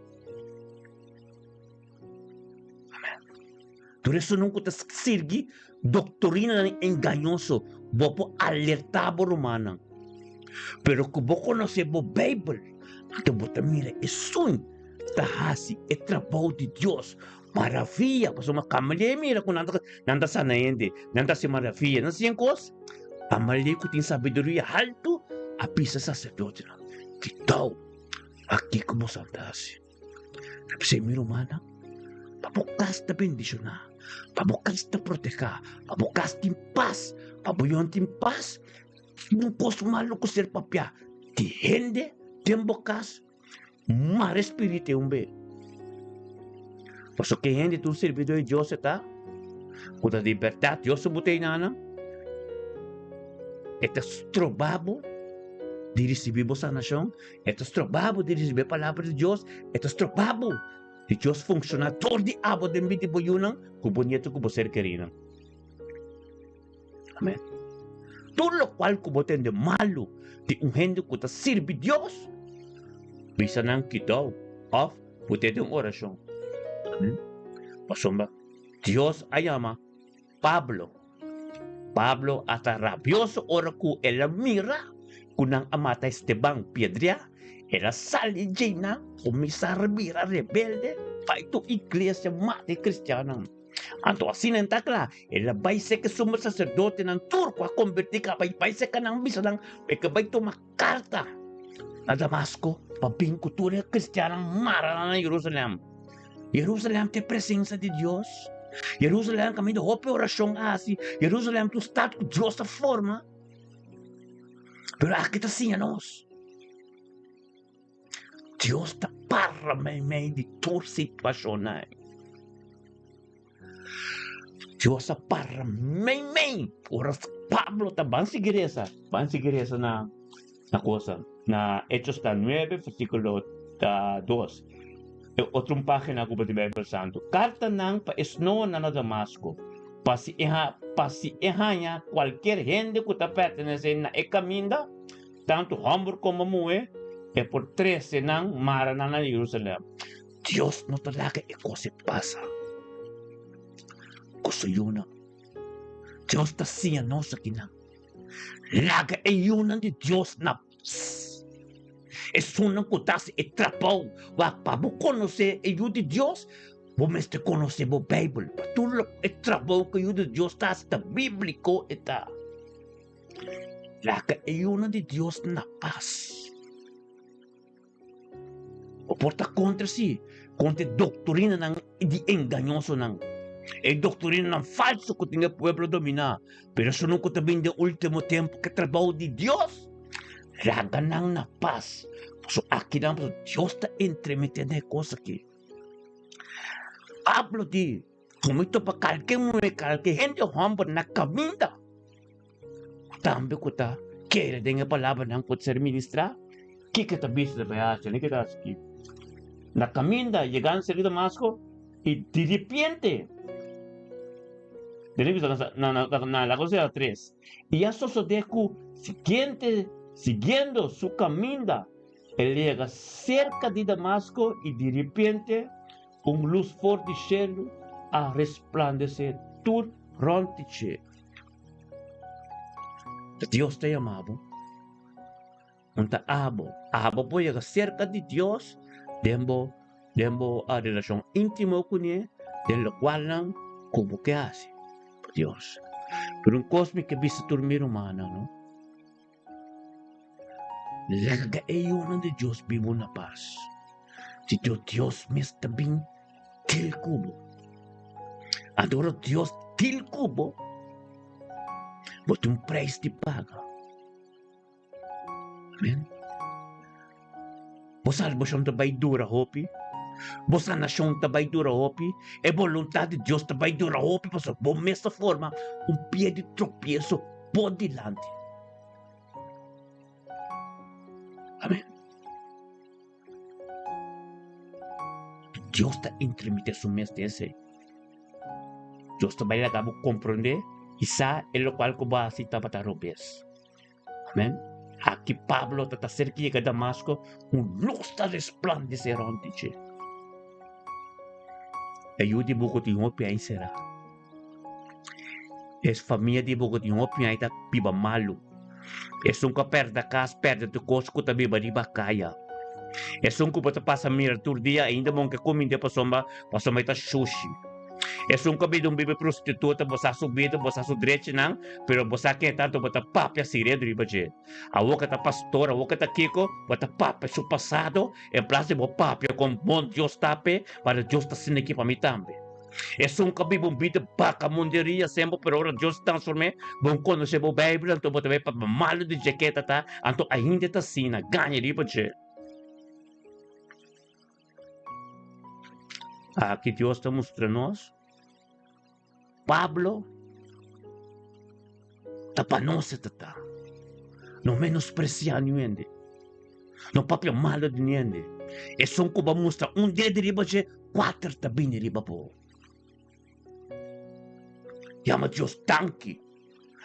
Amen. Tur esunun ku ta sirgi doktrinanan engañoso, bo por alertá bo rumannan. Pero ku bo konosé bo Beibel, anto bo ta mira esun ta hasi e trabou di Dios. Maravia! Pasobra kamalé mira ku nan ta nan ta sana hende, nan ta hasi maravia, nan ta hasi kos. Kamalé ku tin sabiduria haltu a bisa saserdotenan, Kitou, pakiko boso ta hasi? Ta p'esei mi rumannan, pa bo kas ta bendishoná, pa bo kas ta protehá, pa bo kas tin pas, pa bo yon tin pas, un kos malu ku ser papiá di hende den bo kas, mara e spiritu ei un be. Pasobra ke hende ta un sirbidó di Dios e ta, ku ta di bèrdat Dios a buta ei nan, e ta stroba bo di risibí bo sanashon. E ta stroba bo di risibi e palabra di Dios, e ta stroba bo di Dios funciona dor di abo den bida di bo yunan cu bo nieto cu bo ser kerinan. Amen. Tur locual cu bo tende malu di un hende cu ta sirbi Dios, bisa nan kidou of put'e den oracion. Amen. Pasobra Dios a yama Pablo. Pablo a ta rabioso ora ku el a mira ku nan a mata Esteban piedriá. El a sali djei nan kuminsá bira rebelde bai tur iglesia mata e kristiannan. Anto asina en ta kla, el a bai seka e sumo saserdotenan tur ku a kombertí kaba i bai seka nan bisa nan pa e ke bai tuma karta na Damasko pa bin ku tur e kristiannan mara nan na Jerusalèm. Jerusalèm ta e presensia di Dios. Jerusalèm kaminda hopi orashon a hasi. Jerusalèm ta un stat ku Dios a forma. Pero aki ta siña nos, Dios ta para meimei di tur situashonnan. Dios a para meimei ora Pablo ta ban sigui resa, ban sigui resa na na cosa, na Hechos ta nuebe versículo ta dos. E otro un página ku bo tin Bijbel Santu. Kartanan pa e snoanan na Damasco, pa si e ha pa si e haña kualkier hende ku ta pertenesé na e kaminda, tantu hòmber komo muhé, e por trese nan mara nan na Jerusalèm. Dios no ta laga e kos ei pasa ku su yunan. Dios ta siña nos akinan. Laga e yunan di Dios na pas. Esunnan ku ta hasi e trabou wak pa bo konosé e yu di Dios, bo mester konosé bo Beibel. Pa tur lo e trabou ku e yu di Dios ta hasi ta bíbliko e ta. Laga e yunan di Dios na pas. Bo por ta kontra si, kontra e doktrinanan di engañosonan, e doktrinanan falso ku tin e pueblo dominá. Pero esunun ku ta bin den último tempu ku e trabou di Dios, laga nan na pas. Pasobra akinan pasobra Dios ta entremeté den e kos aki. Pablo di, Ku mi topa kalke muhé, kalke hende hòmber na kaminda, Tambe ku ta kere den e palabranan ku ta ser ministrá, kiko ta bisa ta bai hasi? Kiko ta hasi aki? Na kaminda yegando serka Damasko, i diripiente, na la cosa tres, i a sosodé ku siguiente, siguiendo su kaminda, el yega serka di Damasko, i diripiente un lus for di shelu a resplandesé tur rònt di dje. Ta Dios ta yama bo? Un ta abo? Abo por yega serka di Dios den bo den bo relashon íntimo kuné, den lokualnan ku bo ke hasi pa Dios. Pero un kos mi ke bisa tur mi rumannan, no, Laga e yunan di Dios bibu na pas. Si Dios Dios mes ta bin til ku bo. Adora Dios til ku bo, bo tin un prijs di paga. Amen. Bo salbashon ta bai dura hopi. Bo sanashon ta bai dura hopi. E boluntat di Dios ta bai dura hopi pasobra bo mes ta forma un pie di tropieso bo dilanti. Amen. Dios ta intermite su mes den esei. Dios ta bai laga bo komprondé i sa e lokual ku bo a hasi tabata robes. Amen. Aki Pablo ta ta serka yega Damasko, un lus ta resplandesé rònt di dje. E yu di bo ku tin hopi aña será. E famia di bo ku tin hopi aña ta biba malu. Esun ku a pèrdè kas, pèrdè tur kos ku ta biba riba kaya. Esun ku bo ta pasa mira tur dia ainda bo no ke kuminda pasobra pasobra e ta shushi. Esun ku a bida un biba prostituta bo sa su bida, bo sa su drechinan, pero bo sa ken e ta anto bo ta papia segredo riba dje. Awor ku ta pastor, awor ku ta kiko, bo ta papia su pasado en plas di bo papia kon bon Dios ta p'e, para Dios ta asina aki pa mi tambe. Esun ku a biba un bida bakamunderia semper pero ora Dios transform'é, bo konosé bo Beibel anto bo ta bai papia malu di dje ke ta ta, anto ainda e ta asina, gaña riba dje. Aki Dios ta mustra nos, Pablo ta pa nos e ta ta. No menospresiá niun hende. No papia malu di niun hende. Esun ku bo a mustra un dedo riba dje, kuater ta bini riba bo. Yama Dios danki.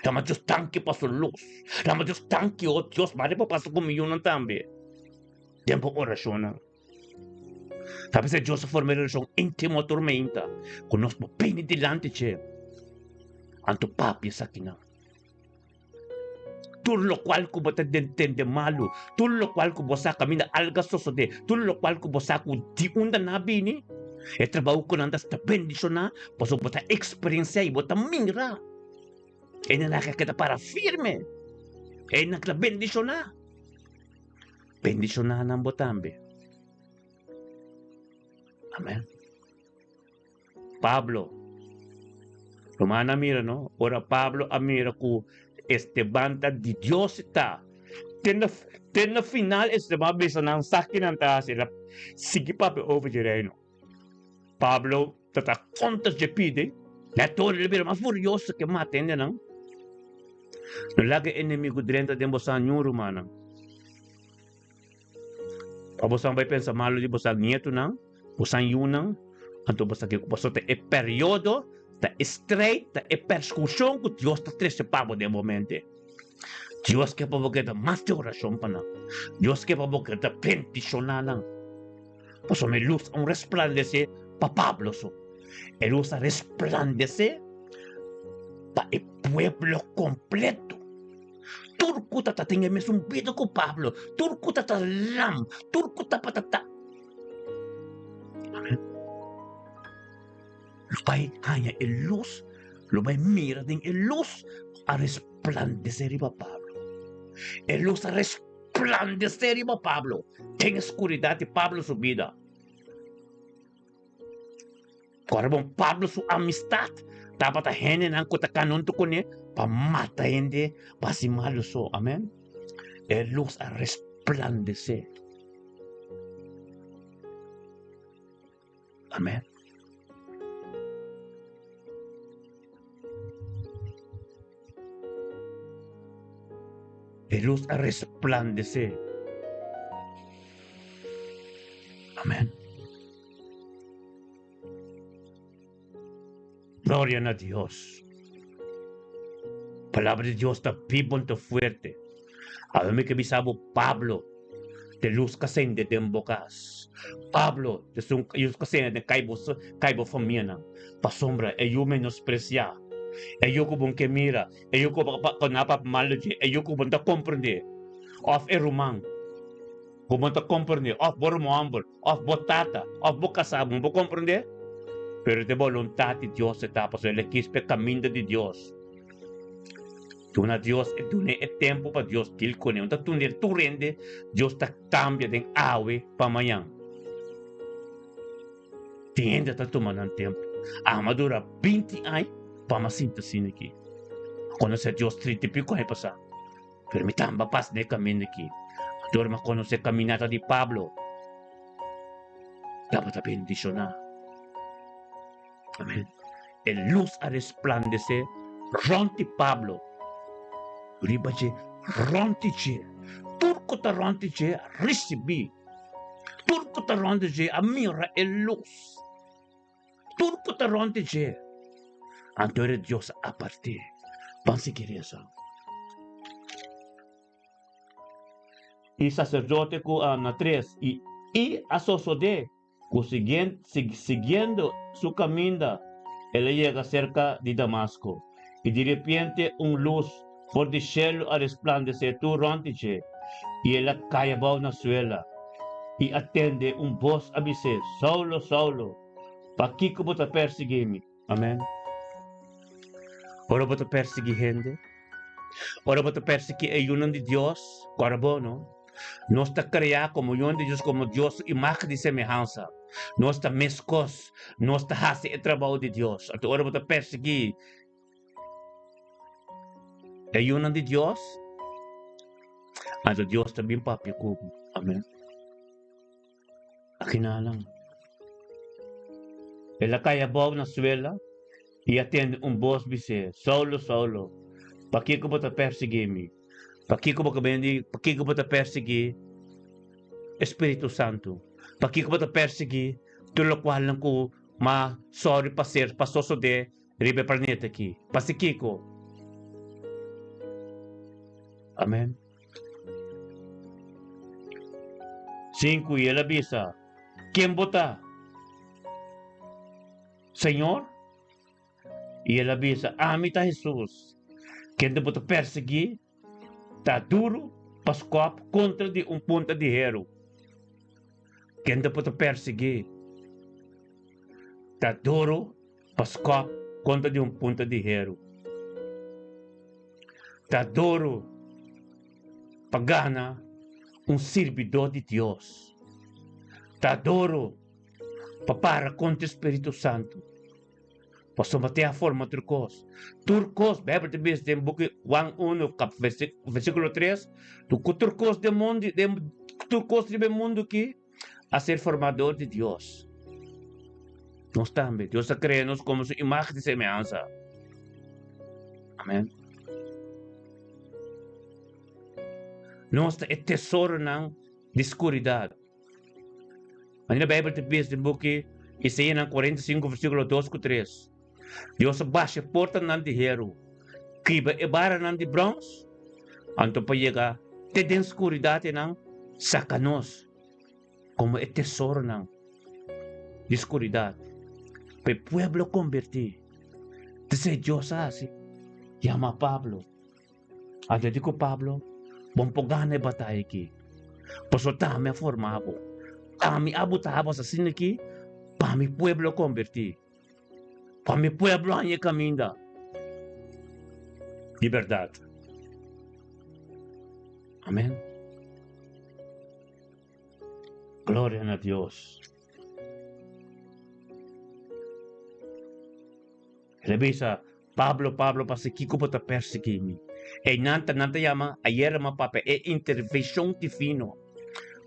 Yama Dios danki pa su lus. Yama Dios danki, oh Dios, mari bo pasa ku mi yunan tambe. Den bo orashonnan. Ta p'esei Dios a forma e relashon íntimo aturmenta ku nos por bini dilanti dje. Anto papia esakinan. Tur lokual ku bo ta tende malu, tur lokual ku bo sa kaminda algu a sosodé, tur lokual ku bo sa ku di unda nan a bini, e trabou ku nan ta sta bendishoná pasobra bo ta eksperensiá i bo ta mira. E nan a keda para firme, e nan ta bendishoná. Bendishoná nan bo tambe. Amen. Pablo. Rumannan mira no, ora Pablo a mira ku Esteban ta di Dios ta. Te na, te na final Esteban a bisa nan sa ki nan ta hasi, el a sigui papia over dje reino. Pablo ta ta kontra dje pidi, na e ora el a bira mas furioso ke mata hendenan. No laga e enemigu drenta den boso añu, rumannan. Pa boso bai pensa malu di boso nietunan, boso yunan, anto boso ke ku pasobra ta e periodo, ta e strijd, ta e persekushon ku Dios ta trese pa bo den momente. Dios ke pa bo keda mas den orashon pa nan. Dios ke pa bo keda bendishoná nan. Pasobra e lus a un resplandesé pa Pablo so. E lus a resplandesé pa e pueblo kompleto. Tur ku ta ta tin e mesun bida ku Pablo, tur ku ta ta lam, tur ku ta pa ta ta. Amen. Lo bai haña e lus, lo bai mira den e lus a resplandesé riba Pablo. E lus a resplandesé riba Pablo den e skuridat di Pablo su bida. Ora bon Pablo su amistat tabata hendenan ku ta kana huntu kuné pa mata hende, pa hasi malu so. Amen. E lus a resplandesé. Amen. E lus a resplandesé. Amen. Gloria na Dios. Palabra di Dios ta bibo ta fuerte. Awe mi ke bisa bo Pablo te lus ka sende den bo kas. Pablo te sun lus ka sende den kai bo kai bo famianan. Pasobra e yu menospresiá, e yu ku bo ke mira, e yu ku bo ku na papia malu dje, e yu ku bo no ta komprendé, òf e ruman ku bo no ta komprendé, òf bo ruman hòmber, òf bo tata, òf bo kasá, bo no por komprendé. Pero ta e boluntat di Dios e ta, pasobra el a kis pa e kaminda di Dios. Duna Dios e dun'é e tempu pa Dios deal kuné. Un ta tund'é tur hende Dios ta kambia den awe pa mañan. Tin hende ta tuma nan tempu. Ama dura binti aña pa mi a sinta asina aki. A konosé Dios trinta i piko aña pasá. Pero mi tamba pas na e kaminda aki. Dor mi a konosé kaminata di Pablo. tabata bendishoná. Amén. E lus a resplandesé rònt di Pablo, riba dje, rònt di dje. Tur ku ta rònt di dje a risibí. Tur ku ta rònt di dje a mira e lus. Tur ku ta rònt di dje. Anto era Dios a apart'é. Ban sigui resa. I saserdote ku a na tres i i a sosodé ku siguiendo su kaminda el a yega serka di Damasko, i diripiente un lus for di shelu a resplandesé tur rònt di dje, i el a kai abou na suela, i a tende un bos a bis'é, Saulo, Saulo, pakiko bo ta persiguí mi? Amen. Ora bo ta persiguí hende, ora bo ta persiguí e yunan di Dios, kòrda bo, no? Nos ta kreá komo yunan di Dios, komo Dios su imágen i semehansa. Nos ta meskos, nos ta hasi e trabou di Dios. Anto ora bo ta persiguí e yunan di Dios, anto Dios ta bin papia ku bo. Amen. Akinanan. El a kai abou na suela i a tende un bos bis'é, Saulo, Saulo, pakiko bo ta persiguí mi? Pakiko bo ka di, pakiko bo ta persiguí e Spiritu Santu? Pakiko bo ta persiguí tur lokualnan ku m'a sòru pa ser, pa sosodé riba e planeta aki? Pasikiko? Amen. Sinku i el a bisa, Ken bo ta, Señor? I el a bisa, Ami ta Hesus, kende bo ta persiguí. Ta duru pa skòp kontra di un punta di heru. Kende bo ta persiguí? Ta duru pa skòp kontra di un punta di heru. Ta duru pa gana un sirbidó di Dios. Ta duru pa para kontra e Spiritu Santu. Pasobra te a forma tur kos. Tur kos, Beibel ta bisa den buki Juan unu kap versíkulo tres, ku tur kos den mundu, den tur kos riba e mundu aki a ser formá dor di Dios. Nos tambe, Dios a krea nos komo su imágen i semehansa. Amén. Nos ta e tesoronan di skuridat. Manera Beibel ta bisa den buki Isaíanan 45 versíkulo 2 ku 3, Dios a basha e portanan di heru, kibra e baranan di bròns, anto pa yega te den skuridat einan saka nos komo e tesoronan di skuridat pa e pueblo kombertí. T'esei Dios a hasi, yama Pablo. Anto di ku Pablo, Bo por gana e bataya aki, pasobra t'ami a forma bo, t'ami a buta bo asina aki pa mi pueblo kombertí, pa mi pueblo haña e kaminda di bèrdat. Amèn. Gloria na Dios. El a bisa, Pablo, Pablo, pasikiko bo ta persiguí mi? Einan ta nan ta yama ayera mi a papia e intervenshon divino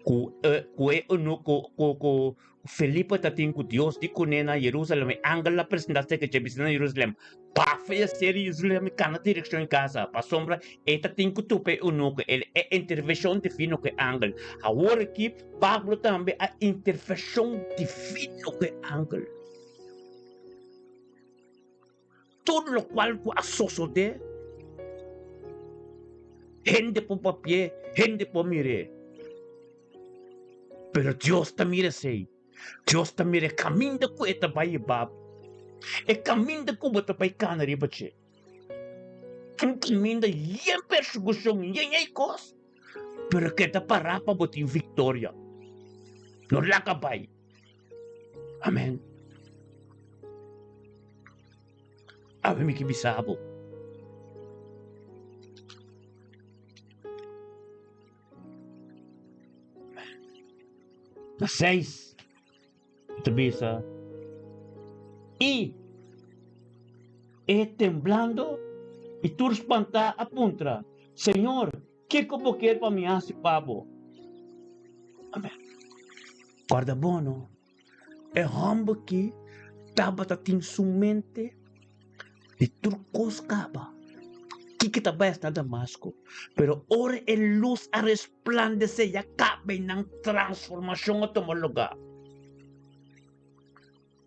ku e ku e ku ku ku Felipe ta tin ku Dios di kuné na Jerusalem. E angel a presentá serka dje bisa na Jerusalem, Pafia e ser Jerusalem i kana direkshon e kasa, pasobra e ta tin ku tupa e eunuko. El e intervenshon divino ku e angel. Awor aki Pablo tambe a intervenshon divino ku e angel. Tur lokual ku a sosodé, hende por papi'é, hende por mir'é. Pero Dios ta mira esei. Dios ta mira e kaminda ku e ta bai hiba bo, e kaminda ku bo ta bai kana riba dje. Un kaminda yen persekushon, yen ei kos, pero ke ta pará pa bo tin viktoria. No laga bai. Amen. Awe mi ke bisa bo. Na seis ta bisa i e temblando i tur spantá a puntra, Señor, Kiko bo kier pa mi hasi pa bo? Amen. Kòrda bo no. E hòmber ki tabata tin su mente di tur kos kaba. Kiko ta bai hasta Damasco. Pero ora e lus a resplandesé ya kaba i nan transformashon a tuma lugá.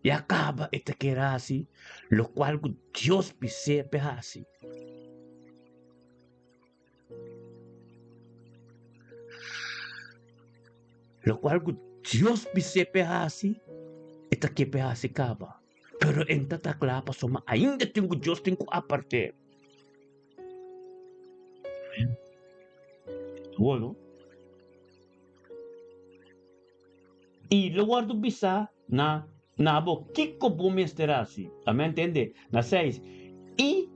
Ya kaba e ta kere hasi lokual ku Dios bis'é p'e hasi. Lokual ku Dios bis'é p'e hasi, e ta ke p'e hasi kaba. Pero e no ta ta kla pasobra ainda tin ku Dios tin ku apart'é. Amén. Awor no. I lo wòrdu bisá na na bo kiko bo mester hasi. Amen, tende? Na seis, I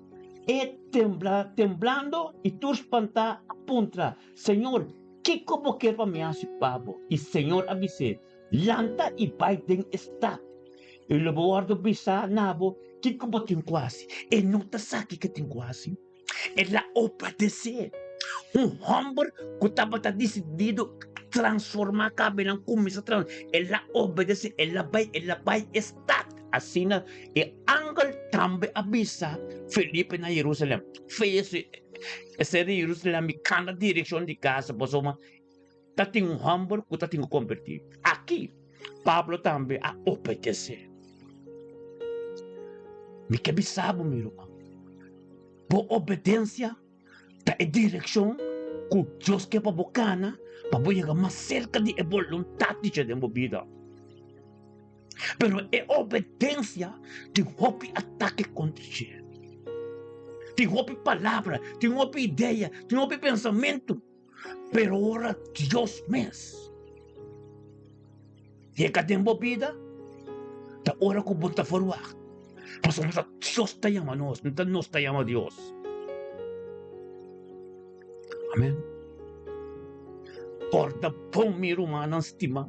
e tembla, temblando i tur spantá a puntra, Señor, kiko bo kier pa mi hasi pa bo? I Señor a bis'é, Lanta i bai den e stat, i lo bo wòrdu bisá na bo kiko bo tin ku hasi. E no ta sa kiko e tin ku hasi. El a obedesé. Un hòmber ku tabata disididu transformá kabenan kuminsá trans. El a obedesé, el a bai, el a bai e stat. Asina e angel tambe a bisa Felipe na Jerusalèm, Feyesé e ser di Jerusalèm i kana direkshon di Gaza, pasobra ta tin un hòmber ku ta tin ku kombertí. Aki Pablo tambe a obedesé. Mi ke bisa bo, mi ruman, bo obedensia ta e direkshon ku Dios ke pa bo kana pa bo yega mas serka di e boluntat di dje den bo bida. Pero e obedensia tin hopi atake kontra dje. Tin hopi palabra, tin hopi idea, tin hopi pensamentu. Pero ora Dios mes yega den bo bida, ta ora ku bo ta verwagt. Pasobra ta Dios ta yama nos, no ta nos ta yama Dios. Amen. Kòrda bon, mi rumannan stimá.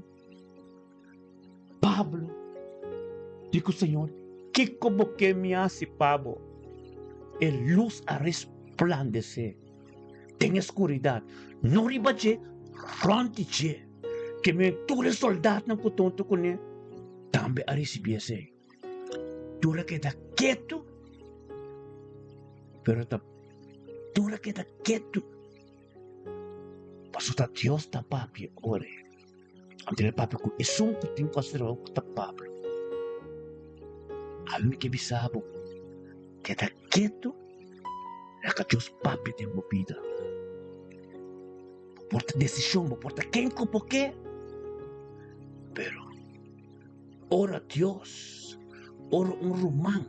Pablo di ku Señor, Kiko bo ke mi hasi pa bo? E lus a resplandesé den e skuridat, no riba dje, rònt di dje. Ke men tur e sòldatnan ku ta huntu kuné tambe a risibí esei. Tur a keda ketu, pero ta tur a keda ketu, pasobra ta Dios ta papia ora. Anto el papia ku esun ku tin ku hasi trabou ku ta Pablo. Ami mi ke bisa bo, keda ketu, laga Dios papia den bo bida. Bo por ta desishon, bo por ta ken ku bo ke, pero ora Dios, ora un ruman,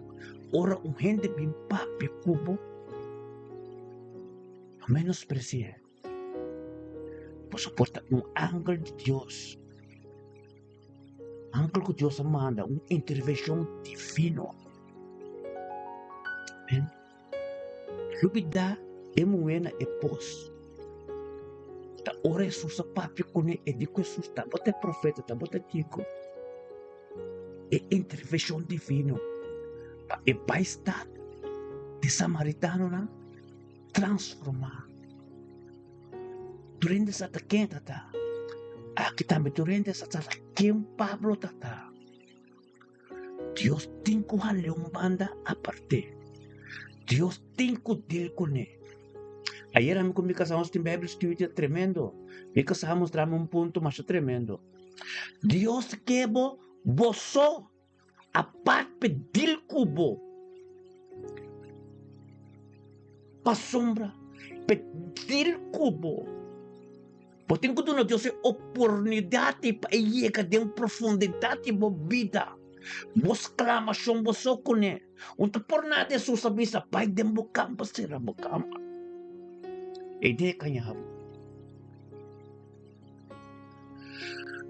ora un hende bin papia ku bo, no menospresi'é. Boso por ta un angel di Dios. Angel ku Dios a manda, un intervenshon divino. Amen. Lubidá e muhé na e pos. Ta ora Hesus a papia kuné, e di ku Hesus, Tabata e profeta, tabata kiko? E intervenshon divino pa e bai stat di samaritanonan. Transformá. Tur hende sa ta ken ta ta. Aki tambe tur hende sa ta ken Pablo ta ta. Dios tin ku hal'é un banda aparte. Dios tin ku deal kuné. Ayer ami ku mi kasá nos tin Bijbel studio tremendo. Mi kasá a mustra mi un punto masha tremendo. Dios ke bo bo so. Apart p'e deal ku bo pasobra p'e deal ku bo. Bo tin ku duna Dios e oportunidat pa e yega den profundidat di bo bida. Bo sklamashon bo so kuné. Un ta por nada Hesus a bisa, Bai den bo kamba, sera bo kamba. E idea kaña bo.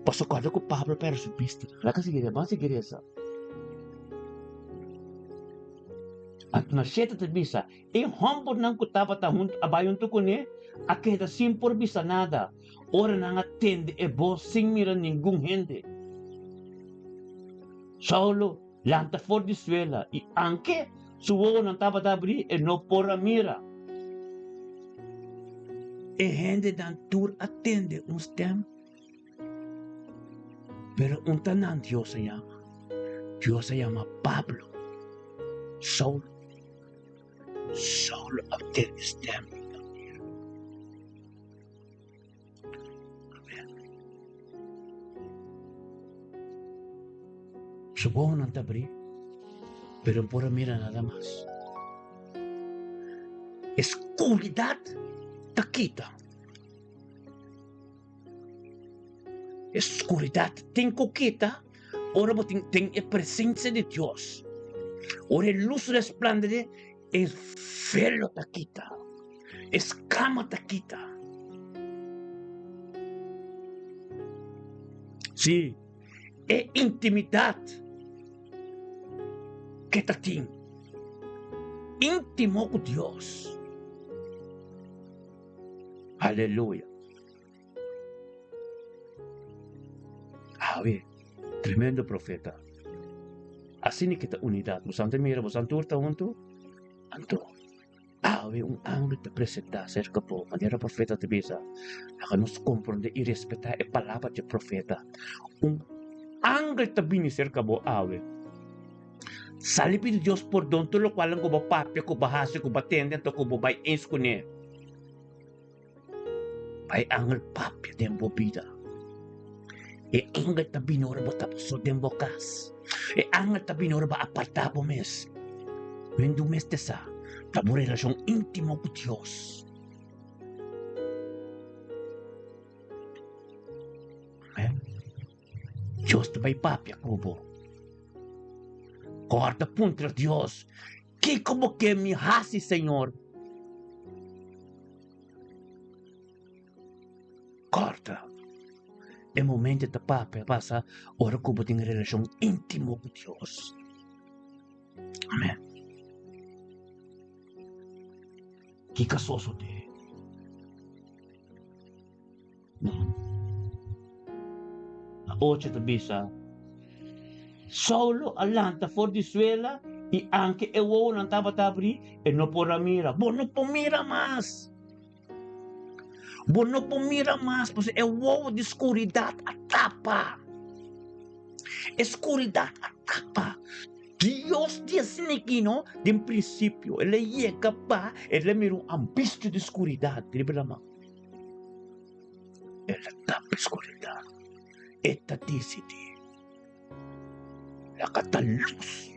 Pasobra kòrda ku Pablo pèrdè su bista. Laga sigui resa, ban sigui resa. Anto na shete ta bisa, E hòmbernan ku tabata huntu a bai huntu kuné a keda sin por bisa nada ora nan a tende e bos sin mira ningun hende. Saulo lanta for di suela i anke su wowonan tabata abrí e no por a mira. E hendenan tur a tende un stèm, pero un ta nan Dios a yama. Dios a yama Pablo, Saulo. Saulo a tende stèm di Gabriel. Amen. Su wowonan ta abrí, pero no por a mira nada mas. E skuridat ta kita. E skuridat tin ku kita ora bo tin den e presensia di Dios. Ora e lus resplandede, e velo ta kita, e skama ta kita. Sí, e intimidat ke ta tin íntimo ku Dios. Aleluya. Awe, tremendo profeta. Asina ke ta unidat. Boso ta mira, boso tur ta huntu. Anto, awe un angel ta presentá serka bo, manera profeta ta bisa. Laga nos komprondé i respetá e palabra dje profeta. Un angel ta bini serka bo awe. Sali pidi Dios pordon tur lokual ku bo papia, ku bo hasi, ku bo tende, anto ku bo bai eens kuné. Pa e angel papia den bo bida. E angel ta bini ora bo ta so den bo kas. E angel ta bini ora bo apartá bo mes. Wende mester sa ta bo relashon íntimo ku Dios. Amen. Dios ta bai papia ku bo. Kòrda puntra Dios, Kiko bo ke mi hasi, Señor? Kòrda, e momento ta papia pasa ora ku bo tin relashon íntimo ku Dios. Amen. Kiko a sosodé? Na ocho ta bisa, Saulo a lanta for di suela i anke e wowonan tabata abrí, e no por a mira. Bo no por mira mas! Bo no por mira mas, pasobra e wowo di skuridat a tapa. E skuridat a tapa. Dios di asina aki no, den prinsipio, el a yega pa el a mira un abismo di skuridat riba laman. El a tapa e skuridat. E ta disidí. Laga ta lus.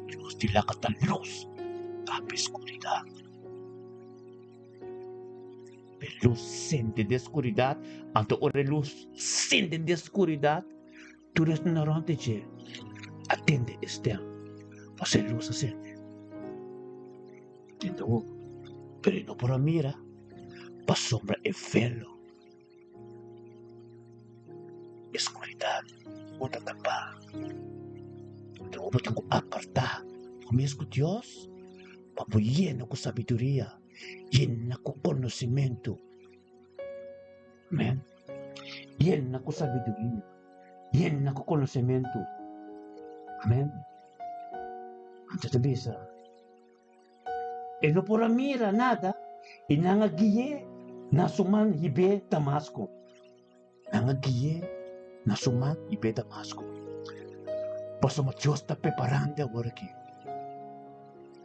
Dios di laga ta lus tapa e skuridat. E lus sende den skuridat, anto ora e lus sende den skuridat, tur esnan rònt di dje a tende e stèm, pasobra e lus a sende. Tende awor, pero e no por a mira pasobra e velo. E skuridat bo ta tapá. Anto bo tin ku apartá bo mes ku Dios pa bo yena ku sabiduria, yena ku konosimentu. Amen. Yena ku sabiduria, yena ku konosimentu. Amen. Anto ta bisa. E no por a mira nada i nan a gui'é na su man hib'é Damasko. Nan a gui'é na su man hib'é Damasko. Pasobra Dios ta preparando awor aki.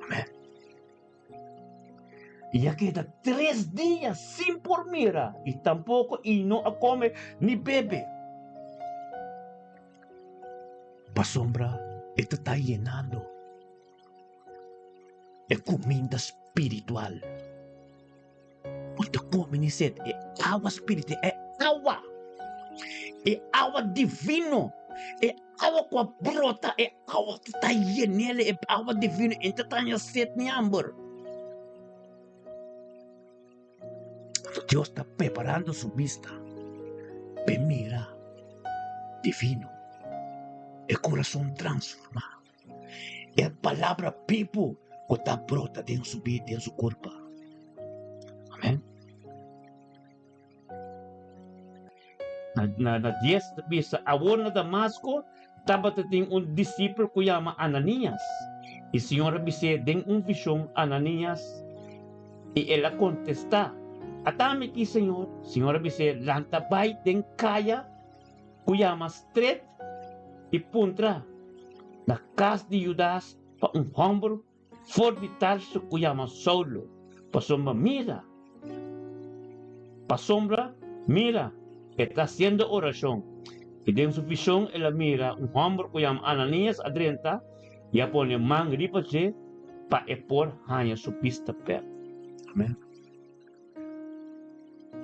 Amen. I a keda tres dia sin por mira i tampoko i no a kome ni bebe. Pasobra e ta ta yenando. E kuminda spiritual. Bo ta kome ni set e awa spiritual, e awa, e awa divino, e awa ku a brota, e awa ku ta yenel, e awa divino, e ta taña set ni hamber. Dios ta preparando su bista p'e mira divino, e kurason transformá. E palabra bibu ku ta brota den su bida, den su kurpa. Amen. Na, na, na dies ta bisa, awor na Damasko tabata tin un disipel ku yama Ananias. I Señor a bis'é den un vishon, Ananias. I el a kontestá, Ata mi aki, Señor. Señor a bis'é, Lanta bai den kaya ku yama Stret. i puntra na kas di Judas pa un hòmber for di Tarso ku yama Saulo, pasobra mira, pasobra mira, e ta hasiendo orashon, i den su vishon el a mira un hòmber ku yama Ananias a drenta i a pone man riba dje pa e por haña su bista bèk. Amèn.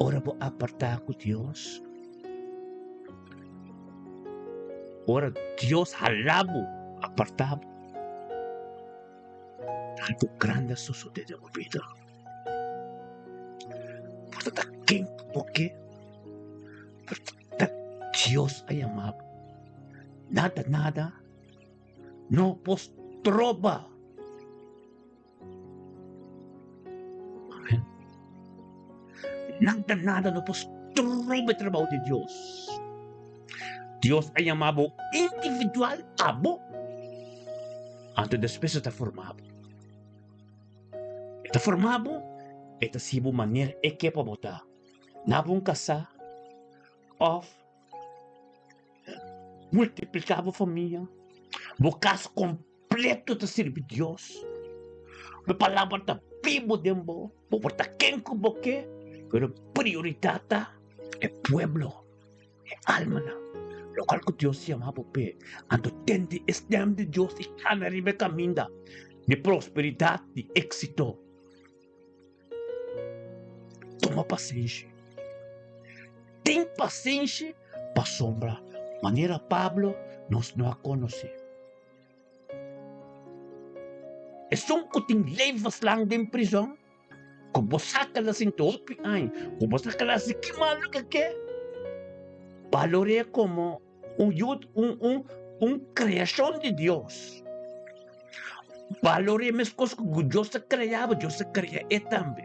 Ora bo apartá ku Dios, ora Dios hala bo, apartá bo, algu grandi a sosodé den bo bida. Por ta ta ken ku bo ke, por ta Dios a yama bo. Nada, nada no por stroba. Amen. Nada, nada no por stroba e trabou di Dios. Dios a yama bo individual abo, anto despues e ta forma bo. E ta forma bo, e ta si bo manera e ke pa bo ta. Na bo un kasá òf multipliká bo famia, bo kas Pleto ta sirbi Dios. Bo palabra ta bibu den bo. Bo por ta ken ku bo ke, pero prioridat ta e pueblo, e almanan, lokual ku Dios yama bo p'e. Anto tende e stèm di Dios i kana riba e kaminda di prosperidat, di éksito. Tuma pasenshi. Tin pasenshi pasobra manera Pablo nos no a konosé. Esun ku tin levenslang den prizòn, ku bo saka la sinti hopi aña, ku bo saka la hasi ki malu ke ke, balor'é komo un yu, un un un kreashon di Dios. Balor'é meskos ku Dios a krea bo, Dios a krea e tambe.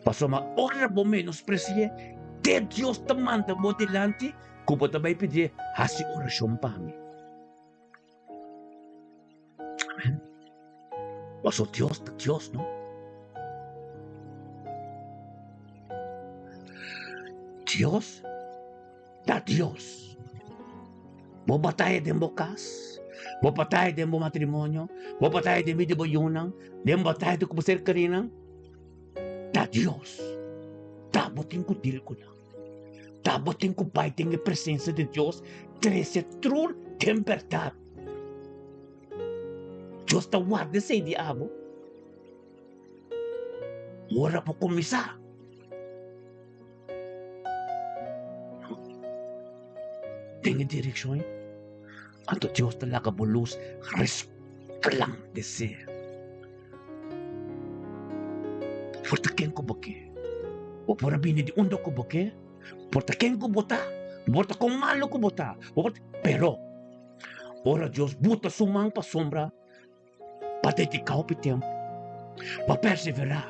Pasobra ora bo menospresi'é, te Dios ta manda bo dilanti ku bo ta bai pidié, hasi orashon pa mi. Amen. Paso Dios ta Dios, no? Dios ta Dios. Bo bataya den bo kas, bo bataya den bo matrimonio, bo bataya den bida di bo yunan, den bataya di ku bo ser kerinan. Ta Dios. Ta bo tin ku deal ku nan. Ta bo tin ku bai den e presensia di Dios, trese tur den bèrdat. Dios ta warda esei di abo. Ora bo kuminsá den e direkshon ei, anto Dios ta laga bo lus resplandesé. Por ta ken ku bo ke. Bo por a bini di unda ku bo ke. Por ta ken ku bo ta. Bo por ta kon malu ku bo ta. Bo por ta, pero ora Dios buta su man pasobra pa dediká hopi tempu, pa perseverá,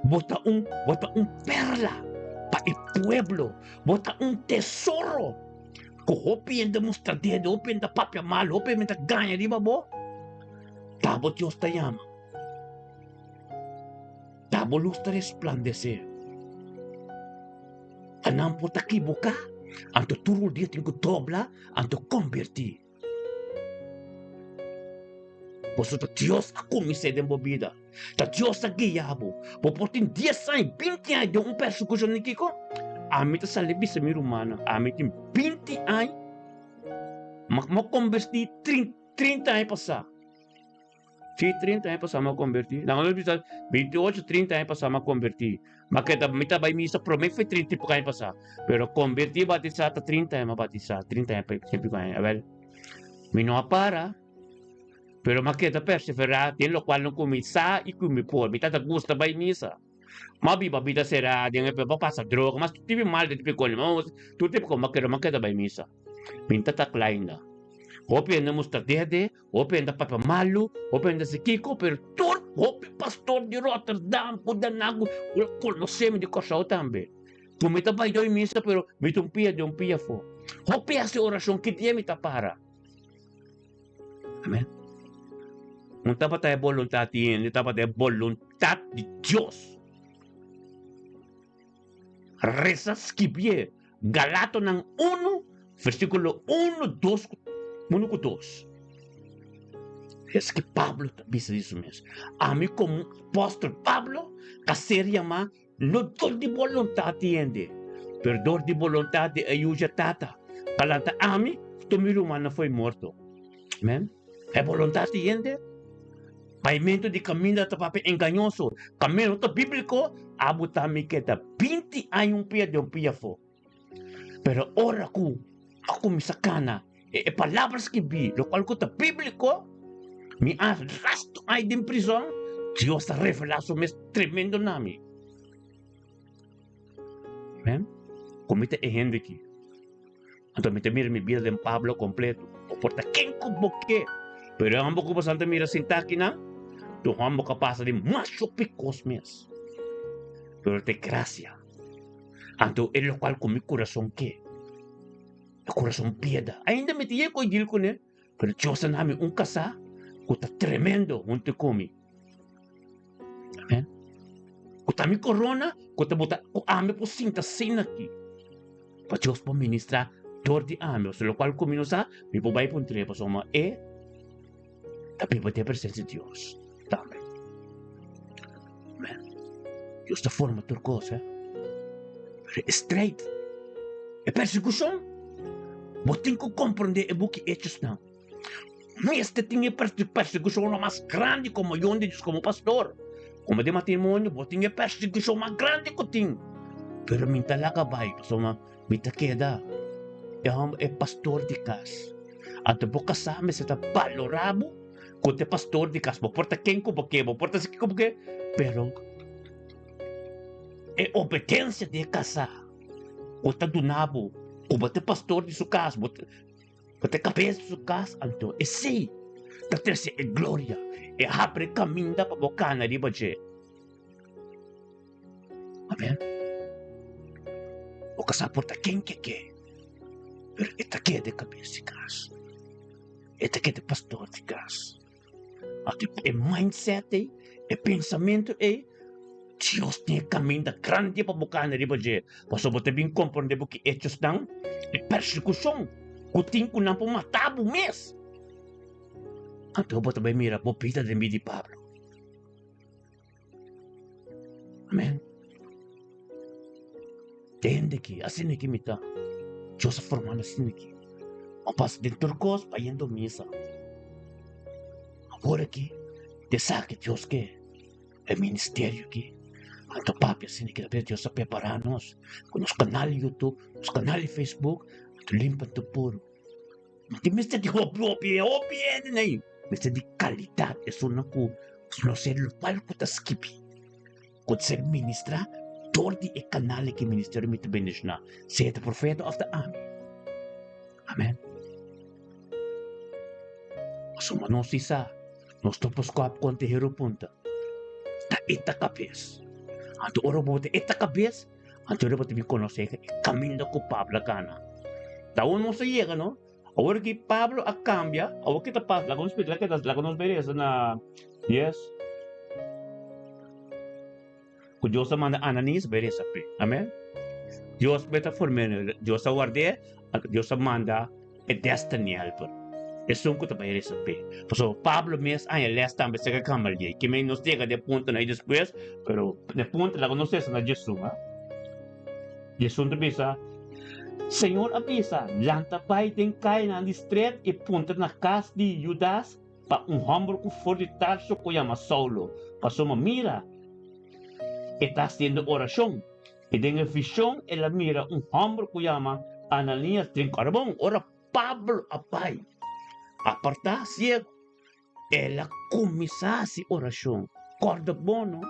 bo ta un, bo ta un perla pa e pueblo, bo ta un tesoro ku hopi hende mustra dedo, hopi hende ta papia malu, hopi hende ta gaña riba bo. Ta bo Dios ta yama. Ta bo lus ta resplandesé. Pa nan por ta kiboká, anto tur dia tin ku dobla, anto kombertí. Pasobra ta Dios a kumins'é den bo bida. Ta Dios a guia bo. Bo por tin dies aña, binti aña den un persekushon di kiko? Ami ta sali bisa mi rumannan, ami tin binti aña, ma mi a kombertí 30 aña pasá. Sí, 30 aña pasá mi a kombertí. Nan a bisa 28, 30 aña pasá mi a kombertí. Ma keda mi ta bai misa promé fue 30 y poko aña pasá. Pero kombertí i batisá ta 30 aña mi a batisá, 30 aña y piko aña. Awel, mi no a para, pero mi a keda perseverá den lokual no ku mi sa i ku mi por. Mi tata gusta bai misa. Mi a biba bida será den e pa pasa droga, mas tur tipo mal den tipo kos, tur tipo kos, mi a keda bai misa. Mi ta ta kla ainda. Hopi hende mustra dede, hopi hende ta papia malu, hopi hende ta hasi kiko, pero tur hopi pastor di Rotterdam ku Den Haag ku konosé mi di Kòrsou tambe. Ku mi ta bai doi misa pero mi ta un pia den un pia afó. Hopi hasi orashon ki dia mi ta para. Amen. No tabata e boluntat di hende, tabata e boluntat di Dios. Resa skibié Galatonan unu, versíkulo unu, dos ku. Unu ku dos. Eske Pablo ta bisa di su mes, Ami komo apòstel Pablo a ser yamá no dor di boluntat di hende, pero dor di boluntat di e Yuja Tata, pa lanta ami ku tur mi rumannan fo'i morto. Amen. E boluntat di hende? Paimentu di kaminda ta papia engañoso, kaminda no ta bíbliko, abo ta mi keda 20 aña un pia den un pia afó. Pero ora ku a kuminsá kana e e palabra skibí, lokual ku ta bíbliko, mi a rastu ai den prizòn, Dios a revelá su mes tremendo na mi. Amén. Ku mi ta e hende aki. Anto mi ta mira mi bida den Pablo kompleto. Bo por ta ken ku bo ke, pero e hòmber ku bo san ta mira sintá akinan, ta un hòmber ku a pasa den masha hopi kos mes. Pero ta e grasia. Anto e lokual ku mi kurason ke, e kurason pieda. Ainda mi ta yega ku e deal kuné, pero Dios a nami un kasá ku ta tremendo huntu ku mi. Amen. Ku ta mi korona, ku ta bota ku ami por sinta asina aki. Pa Dios por ministrá dor di ami. Osea lokual ku mi no sa, mi por bai puntr'é pasobra e ta biba den presensia di Dios tambe. Amen. Dios ta forma tur kos, eh. Pero e strijd, e persekushon, bo tin ku komprendé e buki Hechosnan. Mester tin e persekushonnan mas grandi komo yon di Dios, komo pastor, komo den matrimonio, bo tin e persekushon mas grandi ku tin. Pero mi ta laga bai, pasobra mi ta keda e hòmber, e pastor di kas. Anto bo kasá mester ta balorá bo ku ta e pastor di kas. Bo por ta ken ku bo ke, bo por ta hasi kiko bo ke, pero e obedensia di e kasá ku ta duna bo ku bo ta e pastor di su kas, bo ta bo ta e kabes di su kas, anto esei ta trese e gloria, e habri kaminda pa bo kana riba dje. Amen. Bo kasá por ta ken ke ke, pero e ta keda e kabes di kas. E ta keda e pastor di kas. Anto e mindset ei, e pensamentu ei, Dios tin e kaminda grandi pa bo kana riba dje. Pasobra bo ta bin komprendé bo ki echosnan, e persekushon ku tin ku nan por mata bo mes. Anto bo ta bai mira bo bida den bida di Pablo. Amen. Tende ki, asina ki mi ta. Dios a forma mi asina ki. Mi pasa den tur kos bayendo misa. Awor aki, te sa ke Dios ke e ministerio aki. Anto papia asina ki ta Dios a prepara nos ku nos kanal di YouTube, nos kanal di Facebook, anto limpa anto puru. No tin mester di hopi hopi hopi hende nei. Mester di kalidat esunnan ku no ser lokual ku ta skibi, ku ta ser ministrá dor di e kanal ki ministerio mi ta bendishoná, sea ta profeta òf ta ami. Amen. Pasobra nos si sa, nos no por skòp kontra e heru punta. Ta e ta kabes. Anto ora bo ta e ta kabes, Anto bo ta bin konosé e kaminda ku Pablo a gana. Ta aun nos a yega, no? Awor ki Pablo a kambia, awor ki ta pasa? Laga nos splika, laga nos bai resa na dies. Ku Dios a manda Ananias bai resa p'e. Amen. Dios bai ta form'é, Dios a ward'é, Dios a manda e destiny helper, esun ku ta bai resa p'e. Pasobra Pablo mes haña lès tambe serka Gamaliel. Ke men nos yega den puntonan ei despues, pero den punto laga nos resa na Jesus. Jesus ta bisa, Señor a bisa, Lanta bai den kayanan di stret i puntra na kas di Judas pa un hòmber ku for di Tarso ku yama Saulo, pasobra mira, e ta hasiendo orashon. I den e vishon el a mira un hòmber ku yama Ananias den karbon. Ora Pablo a bai apartá siegu, el a kuminsá hasi orashon. Kòrda bon no,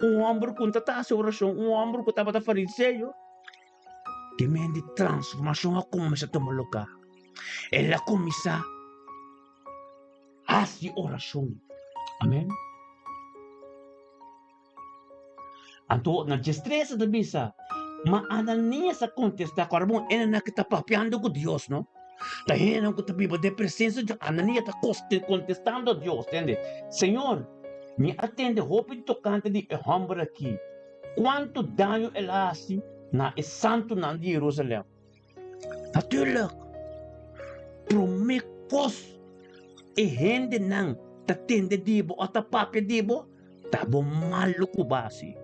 un hòmber ku no ta hasi orashon, un hòmber ku tabata fariseo, di men di transformashon a kuminsá tuma lugá. El a kuminsá hasi orashon. Amèn. Anto na djestres e ta bisa, Ma Ananias a kontestá, Kòrda bon, hendenan ku ta papiando ku Dios, no? Ta hendenan ku ta biba den presensia di Dios. Ananias ta kontestando Dios, tende, Señor, mi a tende hopi tokante di e hòmber akí, kuantu daño el a hasi na e santunan di Jerusalèm. Natuurlijk, promé. kos e hendenan ta tende di bo òf ta papia di bo, ta bo malu ku bo hasi.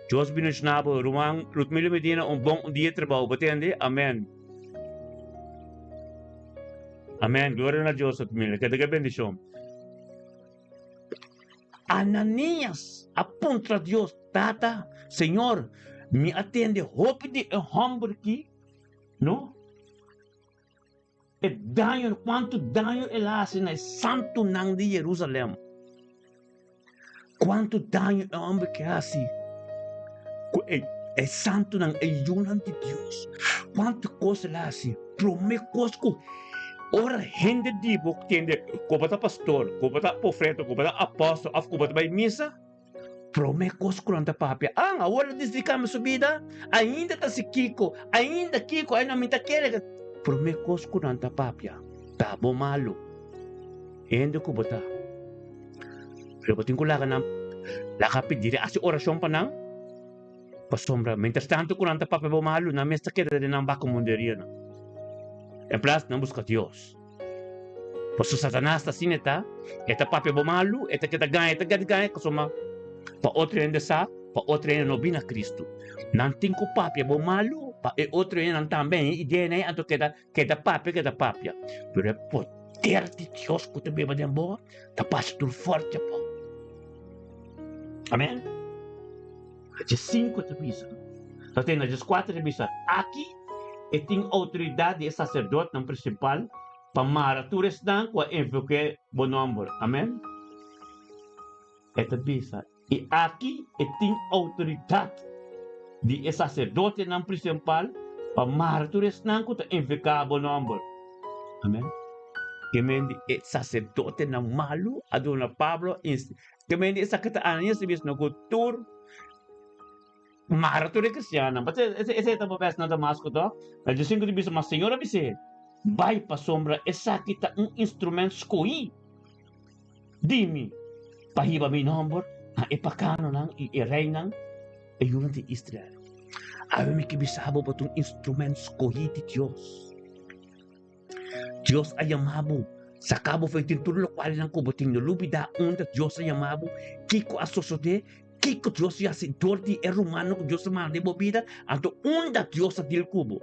Dios bendiciona bo ruman Rutmilio Medina un bon dia trabao bo tende amen. Amen gloria na Dios Rutmilio keda ke bendicion. Ananias a puntra Dios tata Señor mi a tende hopi di e homber ki no E daño, kuantu daño el a hasi na e santunan di Jerusalèm. Kuantu daño e hòmber ke hasi ku e e santunan, e yunan di Dios. Kuantu kos el a hasi. Promé kos ku ora hende di bo tende ku bo ta pastor, ku bo ta profeta, ku bo ta apòstel òf ku bo ta bai misa, Prome kos ku nan ta papia, An, awor el disdi kambia su bida? Ainda ta si kiko? Ainda kiko? Ai no, mi ta kere. Prome kos ku nan ta papia, Ta bo malu. Hende ku bo ta. Pero bo tin ku laga nan, laga pidi hasi orashon pa nan, pasobra mientras tantu ku nan ta papia bo malu, nan mes ta keda den nan bakamunderia nan. En plas nan buska Dios. Pasobra Satanas ta asina e ta, e ta papia bo malu, e ta keda gaña, e ta keda gaña pasobra pa otro hende sa, pa otro hende no bini na Cristo. Nan tin ku papia bo malu pa e otro hendenan tambe haña idea nei, anto keda keda papia, keda papia. Pero e poder di Dios ku ta biba den bo ta pasa tur forte pa bo. Amen. Djesinku ta bisa, ta tende djeskuater ta bisa, Aki e tin outoridat di e saserdotenan prinsipal pa mara tur esnan ku a invoké bo nòmber. Amen. E ta bisa, I aki e tin outoridat di e saserdotenan prinsipal pa mara tur esnan ku ta invoká bo nòmber. Amen. Ke men di e saserdotenan malu a duna Pablo Ke men di esaki ta Ananias ta bisa no ku tur mara tur e kristiannan. Pasobra esei ta bo bes na Damasco to. Na diesinku ta bisa, ma Señor a bis'é, Bai, pasobra esaki ta un instrument skohí di mi pa hiba mi nòmber na e pakanonan i e reinan, e yunan di Israel. Awe mi ke bisa bo, bo ta un instrument skohí di Dios. Dios a yama bo, saka bo for di tur lokualnan ku bo tin. No lubidá unda Dios a yama bo, kiko a sosodé, kiko Dios a hasi dor di e rumannan ku Dios a manda den bo bida, anto unda Dios a dil ku bo.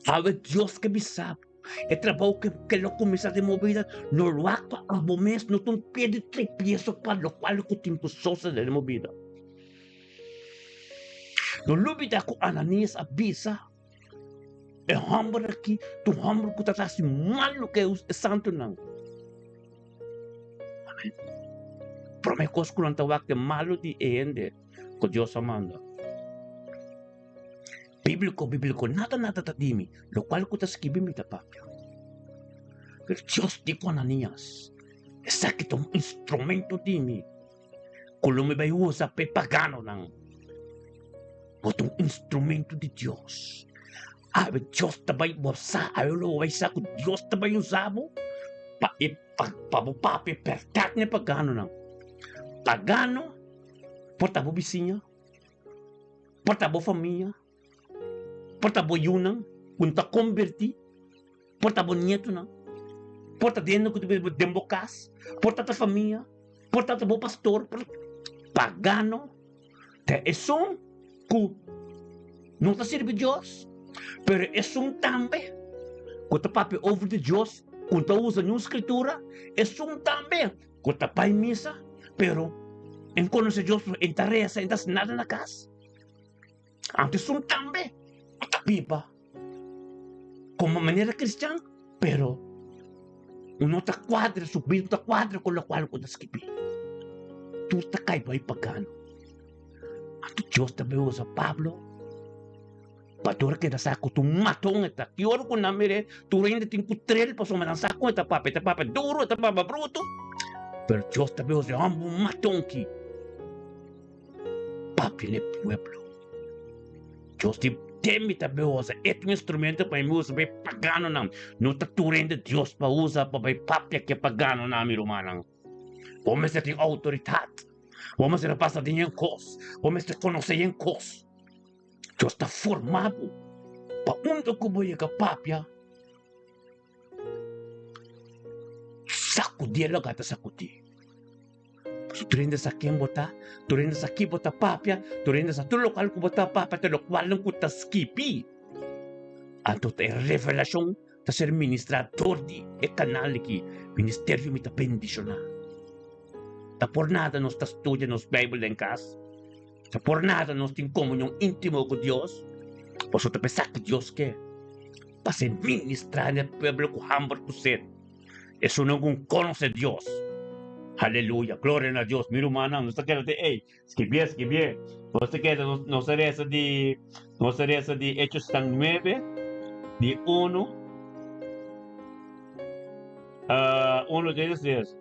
Awe Dios ke bisa bo, e trabou ke ke lo kuminsá den bo bida no lo wak pa abo mes, no ta un pie di tropieso pa lokual ku tin ku sosodé den bo bida. No lubidá ku Ananías a bisa. E hòmber aki ta un hòmber ku ta hasi malu ku e santunan. Amen. Promé kos ku nan ta wak ta e malu di e hende ku Dios a manda. Bíbliko, bíbliko, nada nada ta di mi, lokual ku ta skibi mi ta papia. Pero Dios di ku Ananías, esaki ta un instrumento di mi. Ku lo mi bai usa pa e paganonan. Bo ta un instrumento di Dios. Awe Dios ta bai bo sa, awe lo bo bai sa ku Dios ta bai usa bo pa e pa pa bo papia bèrdat na e paganonan. Pagano por ta bo bisiña, por ta bo famia, Por ta bo yunan ku no ta kombertí, por ta bo nietonan, por ta den ku ta biba den bo kas, por ta ta famia, por ta ta bo pastor, por pagano ta esun ku no ta sirbi Dios, pero esun tambe ku ta papia over di Dios ku no ta usa niun skritura, esun tambe ku ta bai misa pero e no konosé Dios, e no ta resa, e no ta hasi nada na kas. Antes un tambe a ta biba como manera cristian, pero no ta cuadra, su vida no ta cuadra con locual cu ta skibi. Tur ta cay bay pagano. Anto Dios ta bay usa Pablo pa tur keda sa cu ta un maton e ta. Ki ora cu nan mira e, tur hende tin cu trel pasobra nan sa con e ta papia. E ta papia duro, e ta papia bruto, pero Dios ta bay usa e homber un maton ki. Papia na e pueblo. Dios di den mi ta bay usa e tu instrumento pa mi usa pa e paganonan. No ta tur hende Dios pa usa pa bay papia ku e paganonan, mi rumannan. Bo mester tin outoridat. Bo mester a pasa den yen kos. Bo mester konosé yen kos. Dios ta forma bo. Pa unda ku bo yega papia, sakudí e lugá ta sakudí. Pasobra tur hende sa ken bo ta, tur hende sa ki bo ta papia, tur hende sa tur lokual ku bo ta papia ta lokualnan ku ta skibi. Anto ta e revelashon ta ser ministrá dor di e kanal aki, Ministerio Mi Ta Bendishoná. Ta por nada nos ta studia nos Beibel den kas. Ta por nada nos tin komunion íntimo ku Dios. Pasobra ta pensá ku Dios ke pa ser ministrá na e pueblo ku hamber ku sed. Esun ku konosé Dios. Aleluya, gloria na Dios. Mi rumannan, nos ta keda te ei. Skibié, skibié. Nos ta keda, nos, nos ta resa di, nos ta resa di Hechosnan nuebe, di uno, uh, uno, tres, tres.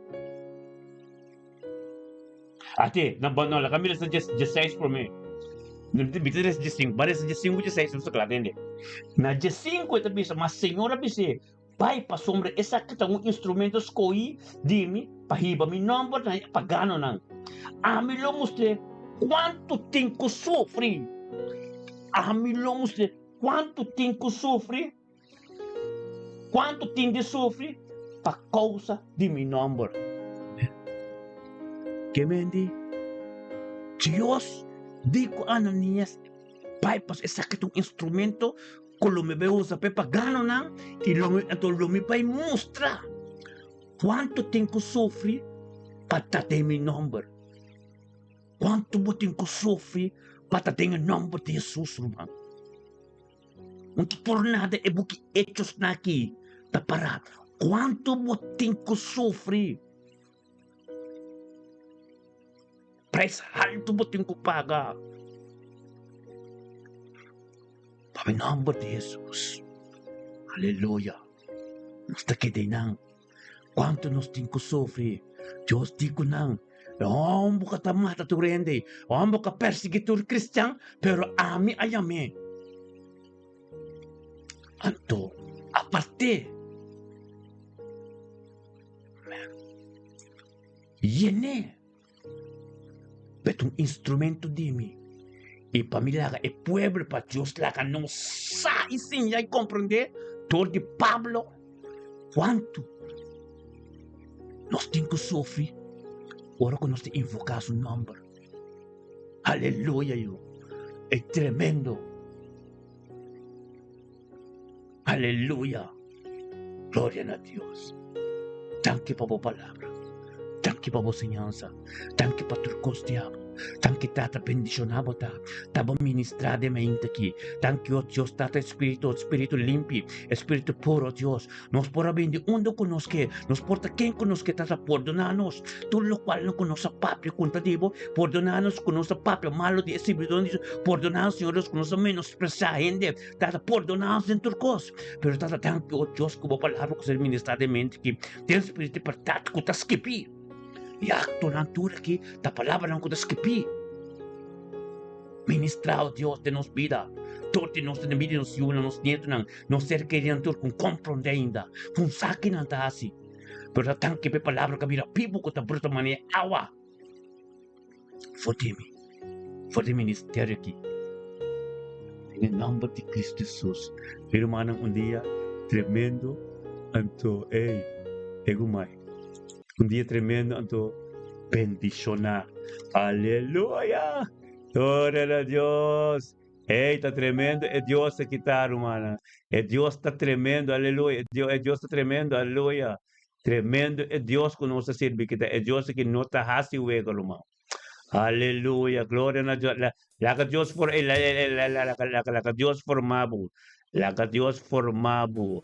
Ate, na, no, laga mi resa djes, djeseis promé. Mi ta resa djesinku, ba resa djesinku, djeseis, nos ta kla, tende. Na djesinku e ta bisa, ma Señor a bis'é, Bai, pasobra esaki ta un instrumento skohí di mi pa hiba mi nòmber na e paganonan. Ami lo mustr'é kuantu tin ku sufri. Ami lo mustr'é kuantu tin ku sufri, kuantu tin di sufri pa kousa di mi nòmber. Ke men di Dios di ku Ananías, Bai, pasobra esaki ta un instrumento Ku lo mi bai usa pa e paganonan i lo mi anto lo mi bai mustra kuantu tin ku sufri pa ta den mi nòmber. Kuantu bo tin ku sufri pa ta den e nòmber di Hesus, ruman. No ta por nada e buki Hechosnan aki ta pará. Kuantu bo tin ku sufri? Prijs haltu bo tin ku paga pa mi nòmber di Hesus. Aleluya! Nos ta keda einan. Kuantu nos tin ku sufri, Dios di ku nan, E hòmber ku ta mata tur hende, e hòmber ku a persiguí tur kristian, pero ami a yam'é. Anto, apart'é. Yen'é p'e ta un instrumento di mi i pa mi laga e pueblo pa Dios laga nos sa i siña i komprendé dor di Pablo kuantu nos tin ku sufri ora ku nos ta invoká su nòmber. Aleluya yu! E tremendo! Aleluya! Gloria na Dios! Danki pa bo palabra. Danki pa bo siñansa. Danki pa tur kos di abo. Danki Tata bendishoná bo ta. Ta bo ministrá den mente aki. Danki o Dios Tata Espíritu, Espíritu limpi, Espíritu puro Dios. Nos por a bini unda ku nos ke, nos por ta ken ku nos ke Tata pordoná nos tur lokual ku nos a papia kontra di bo, pordoná nos ku nos a papia malo di e sirbidónan di Dios, pordoná nos Señor Dios ku nos a menospresiá hende. Tata, pordoná nos den tur kos. Pero Tata, danki, o Dios, ku bo palabra ku ser ministrá den mente aki, den spiritu di bèrdat ku ta skibí. I aktonan tur aki ta palabranan ku ta skibí. Ministrá, o Dios, den nos bida. Tur di nos den bida di nos yunan, nos nietonan, nos ser kerinan tur ku komprondé ainda, ku un sa ki nan ta hasi. Pero ta danki pa e palabra ku a bira bibu ku ta brota manera awa. For di mi, for di ministerio aki. Den e nomber di Cristo Jesus. Mi rumannan, un dia tremendo anto, ey, egumai. Un dia tremendo anto bendiciona. Aleluya! Gloria na Dios! Ey, ta tremendo e Dios aki ta, rumannan. E Dios ta tremendo, aleluya. E Dios, e Dios ta tremendo, aleluya. Tremendo e Dios ku nos ta sirbi ki ta e Dios aki no ta hasi wega ruman. Aleluya gloria na Dios laga Dios for laga Dios forma bo laga Dios forma bo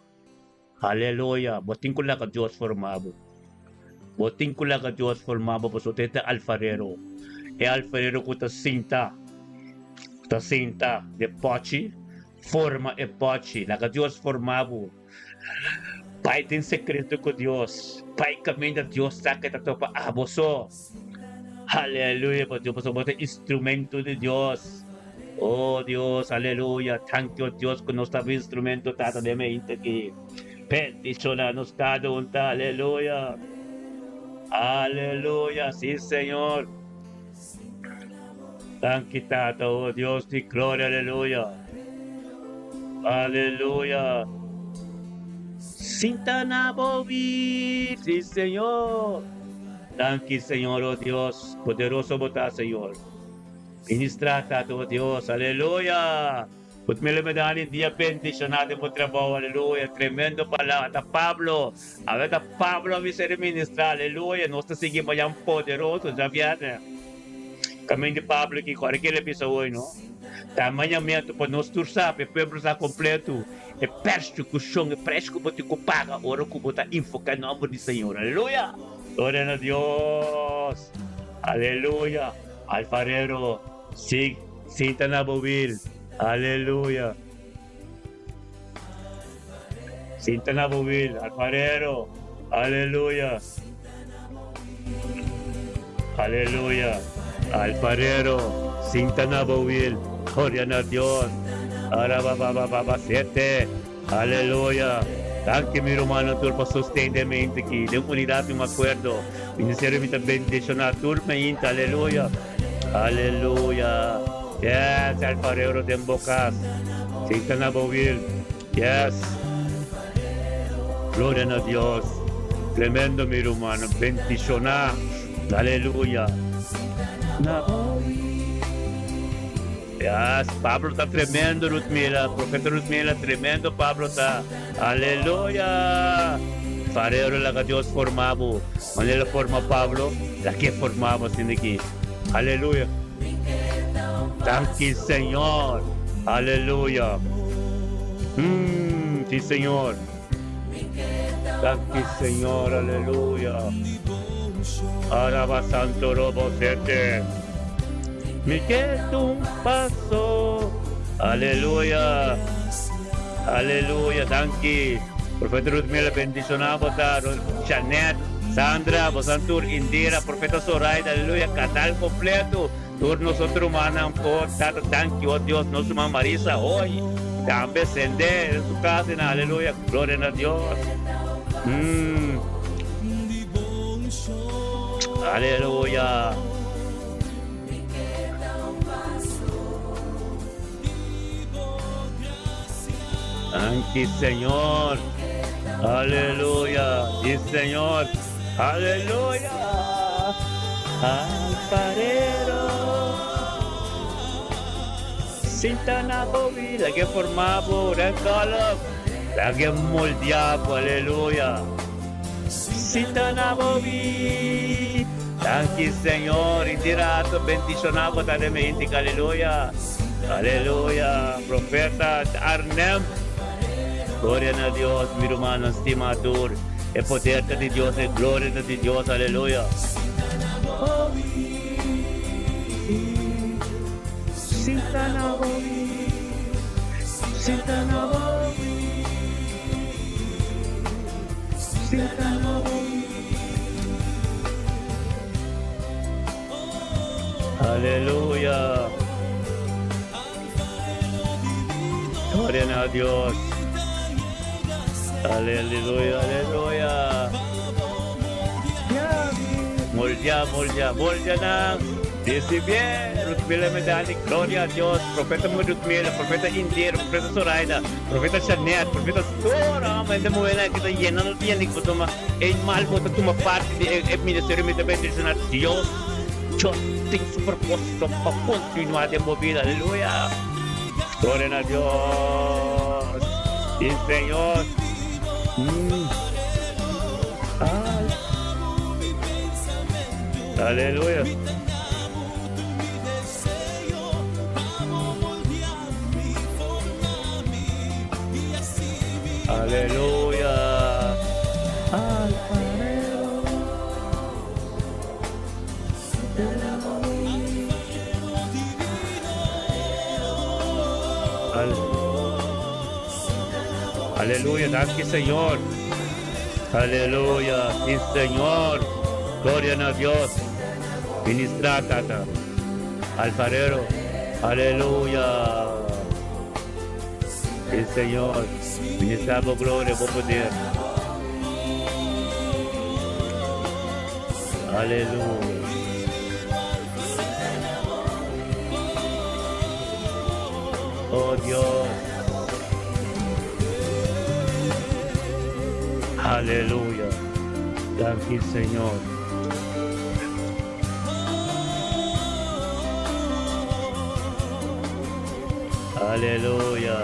aleluya bo tin ku laga Dios forma bo bo tin ku laga Dios forma bo pasobra e ta alfarero e alfarero ku ta sinta ta sinta de pochi forma e pochi laga Dios forma bo. Bai den sekreto ku Dios. Bai kaminda Dios sa ke ta topa abo so. Aleluya pa Dios pasobra bo ta instrumento di Dios. Oh Dios, aleluya. Thank you Dios ku nos ta bo instrumento Tata den mente aki. Bendiciona nos kada un ta. Aleluya. Aleluya. Si Señor. Danki Tata, oh Dios di gloria, aleluya. Aleluya. Sinta na bo wil, sí Señor. Danki Señor, oh Dios, poderoso bo ta Señor. Ministra Tata, oh Dios, aleluya. Bo ta mira medani dia bendiciona den bo trabou, aleluya. Tremendo palabra, ta Pablo, awe ta Pablo a bisa di ministra, aleluya. Nos ta sigui mañan poderoso djabierne. Caminda di Pablo aki, ora ke el a bisa hoy no? Ta mañamentu pa nos tur sa, pa e pueblo sa completo, e persecucion, e precio cu bo tin cu paga ora cu bo ta invoca e nomber di Señor. Aleluya! Gloria na Dios! Aleluya! Alfarero, sig, sinta na bo wil. Aleluya! Sinta na bo wil, alfarero. Aleluya! Aleluya! Alfarero, sinta na bo wil. Gloria na Dios. Arababababa sete. Aleluya! Danki mi rumannan tur pa sosten den mente aki, den unidad y un acuerdo. Ministerio mi ta bendiciona tur mainta. Aleluya! Aleluya! Yes, alfarero den bo cas. Sinta na bo wil. Yes. Gloria na Dios. Tremendo mi rumannan. Bendiciona. Aleluya. Na bo Yes, Pablo ta tremendo Ruthmila, profeta Ruthmila tremendo Pablo ta. Aleluya! Farero laga Dios forma bo, manera el a forma Pablo, lag'é forma bo asina aki. Aleluya! Danki Señor! Aleluya! Mm, si Señor. Danki Señor, aleluya. Araba Santo Robo Sete. Mi ke un paso. Aleluya. Aleluya, danki. Profeta Ruth Miller bendiciona bo ta Janet, Sandra, bosan tur, Indira, Profeta Zoraida, aleluya, canal completo. Tur nos otro rumannan por tata danki oh Dios nos ruman Marisa hoy tambe sende den su casa na aleluya gloria na Dios mm. Aleluya. Danki Señor. Aleluya. Sí Señor. Aleluya. Alfarero. Sinta na bo vida que forma bo red color. La que moldear bo. Aleluya. Sinta na bo vida. Danki Señor. Indira ato bendiciona bo ta de mente. Aleluya. Aleluya. Profeta Arnem. Gloria na Dios, mi rumannan stima tur. E poder ta di Dios, e gloria ta di Dios, aleluya. Aleluya. Gloria na Dios. Aleluya, aleluya. Moldia, moldia, moldia na. Recibe Ruth Miller Medani, gloria a Dios. Profeta Ruth Miller, profeta Indira, profeta Zoraida, profeta Janet, profeta Sora. Mente mujer que está llenando tiene que toma el mal bota toma parte de el ministerio me bendicionar Dios. Dios tin su propósito pa continua den bo bida. Aleluya. Gloria na Dios. Sí, Señor. Ay. Aleluya. Aleluya. Alfarero. Aleluya, danki Señor. Aleluya, sí Señor. Gloria na Dios. Ministra tata. Alfarero. Aleluya. Sí Señor. Ministra bo gloria, bo poder. Aleluya. Oh Dios. Aleluya. Danki Señor. Aleluya.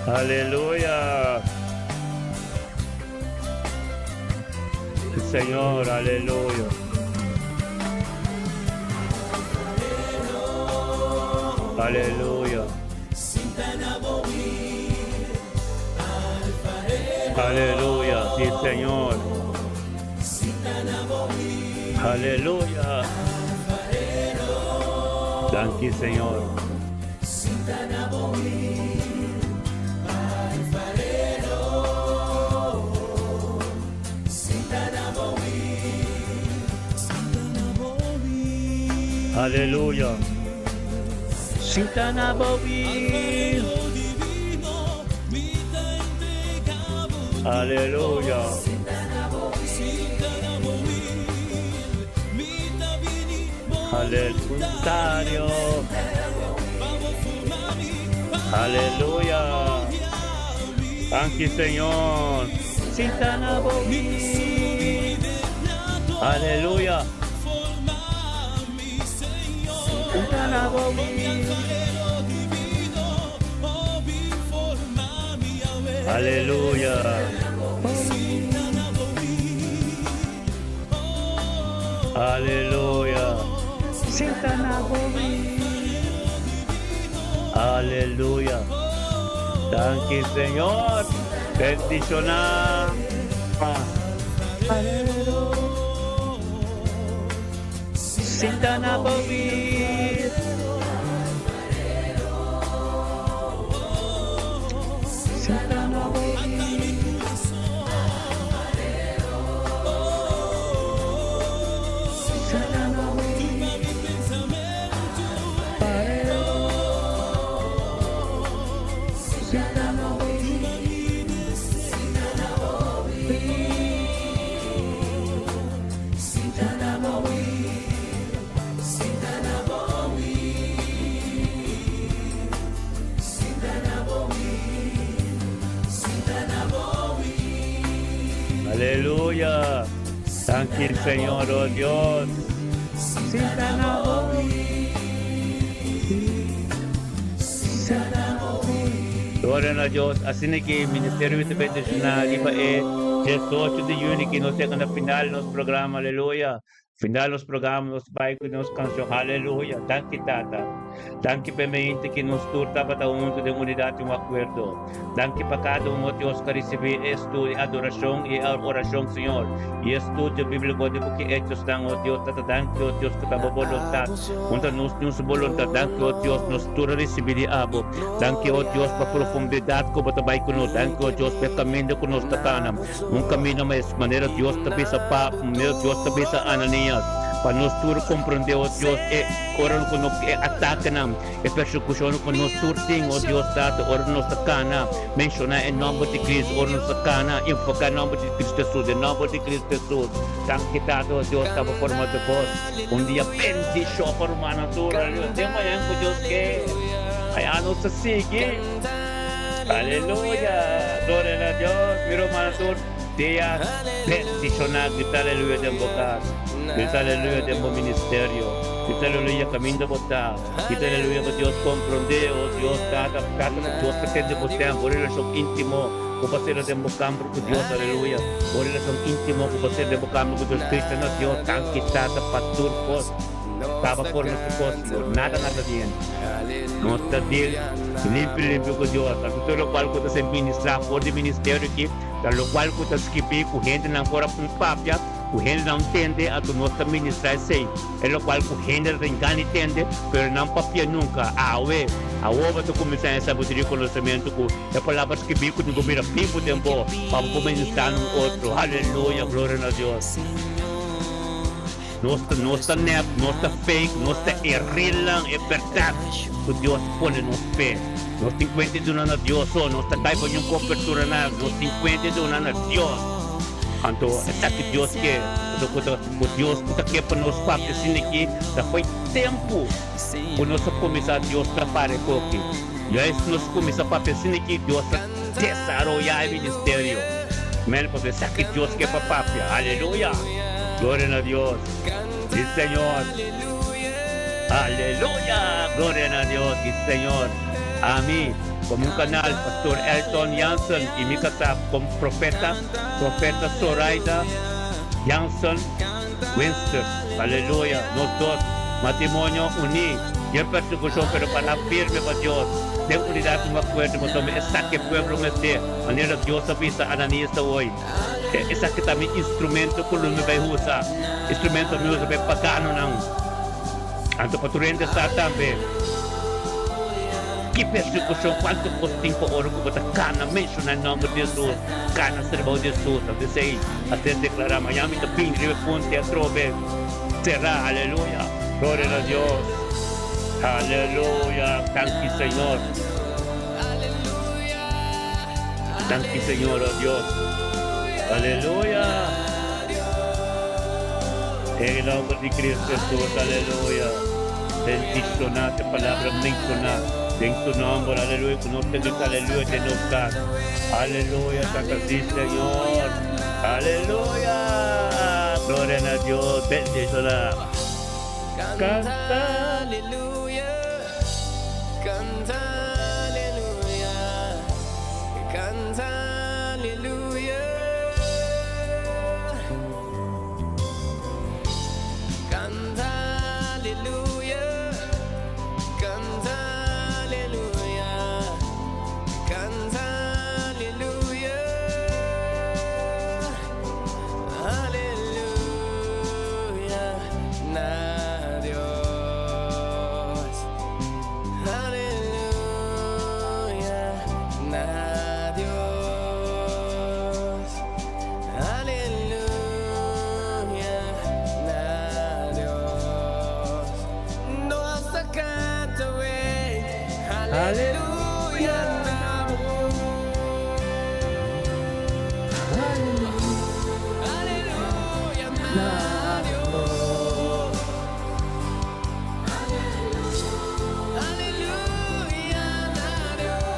Aleluya. El Señor, aleluya. Aleluya. Aleluya, sí, Señor. Aleluya. Danki, Señor. Aleluya. Sinta na bobi. Aleluya. Aleluya. Aleluya. Danki Señor. Sinta na bobi. Aleluya. Sinta na bobi. Aleluya. Aleluya. Sinta na bobi. Aleluya. Danki Señor. Bendiciona. Sinta na bobi. Sinta na bobi. Sinta na bobi. Sinta na bobi. Aleluya. Danki Señor, oh Dios. Sinta na bobi. Gloria na Dios. Asina cu Ministerio Mi ta bendiciona riba e 18 di juni cu nos yega na final nos programa. Aleluya. Final nos programa nos bai cu nos cancion. Aleluya. Danki Tata. Danki pa e mente cu nos tur tabata hunto den unidad y un acuerdo. Danki pa cada un, oh Dios, cu a ricibi e estudio, e adoracion y e oracion, Señor, y e estudio biblico di Buki Hechosnan, oh Dios. Tata, danki, oh Dios, cu ta bo boluntad. Hunta nos tin su boluntad. Danki, oh Dios, nos tur a ricibi di abo. Danki, oh Dios, pa profundidad cu bo ta bai cu nos. Danki, oh Dios, pa e caminda cu nos ta cana. Un caminda mes manera Dios ta bisa pa, manera Dios ta bisa Ananias, pa nos tur comprende, oh Dios, e ora cu no, e atakenan, e persecucionnan cu nos tur tin, oh Dios Tata, ora nos ta cana, menciona e nomber di Cristo, ora nos ta cana, invoca e nomber di Cristo Jesus, e nomber di Cristo Jesus. Danki Tata, oh Dios, ta bo forma di bos. Un dia bendicion pa rumannan tur, aleluya. Den mañan cu Dios ke, mañana nos ta sigui. Aleluya! Gloria na Dios! Mi rumannan tur dia bendiciona. Grita aleluya den bo cas. Grita aleluya den bo ministerio. Grita aleluya caminda bo ta. Grita aleluya pa Dios compronde. Oh Dios Tata, Tata pa Dios ta tende bo stem. Bo relacion intimo bo pa cera den bo camber cu Dios. Aleluya! Bo relacion intimo cu bo cera den bo camber cu Dios. Grita na Dios, Danki Tata pa tur cos. Taba forma su cos, nada nada di hende. Nos ta deal limpio limpio cu Dios. Anto tur locual cu ta ser ministra for di ministerio aki ta locual cu ta skibi cu hendenan por a papia, cu hendenan tende, anto nos ta ministra esey. E locual cu hende ta tin gana di tende, pero nan papia nunca. Awe, awor bo ta cuminsa e sabiduria y conocemento cu e palabra skibi cu tin cu bira bibu den bo pa bo por ministra na un otro. Aleluya, gloria na Dios. Nos ta nos ta nep, nos ta fake, nos ta e realnan, e berdad cu Dios pone nos p'e. Nos tin cuenta di duna na Dios so, nos ta cay pa niun cobertura na, nos tin cuenta di duna na Dios. Anto esaki Dios ke, anto cu ta cu Dios cu ta ke pa nos papia asina aki, ta foi tempo cu nos a cuminsa Dios ta para e koki. Juist nos kuminsá papia asina ki Dios ta desaroyá e ministerio. Amèn, pasobra esaki Dios ke pa papia. Aleluya! Gloria na Dios. Sí, Señor. Aleluya! Gloria na Dios. Sí, Señor. Ami, komo un kanal, Pastor Elton Jansen i mi kasá komo profeta, Profeta Soraida Jansen Winster. Aleluya! Nos dos matrimonio uní den persekushon pero pará firme pa Dios den unidat un akuerdo pasobra esaki e pueblo mester, manera Dios a bisa Ananías ta hoy. Esaki ta mi instrumento ku lo mi bai usa, instrumento mi usa pa e paganonan. Anto pa tur hende sa tambe ki persekushon, kuantu kos tin pa ora ku bo ta kana menshoná e nòmber di Hesus, kana serba di Hesus. Anto esei a ser deklará, Mañana mi ta bini riba e punti atrobe será. Aleluya! Gloria na Dios! Aleluya! Danki Señor! Danki Señor, oh Dios. Aleluya. En el nombre di Cristo Jesús, aleluya. Bendiciona e palabra menciona den su nomber, aleluya. Cu nos ta grita aleluya den nos cas. Aleluya, tata si Señor. Aleluya. Gloria na Dios. Bendiciona. Canta. Aleluya, canta aleluya, canta aleluya. Canta aleluya, canta aleluya, canta aleluya. Aleluya na Dios. Aleluya na Dios. Aleluya na Dios. Nos ta canta wey. Aleluya na bo. Aleluya na Dios. Aleluya na Dios.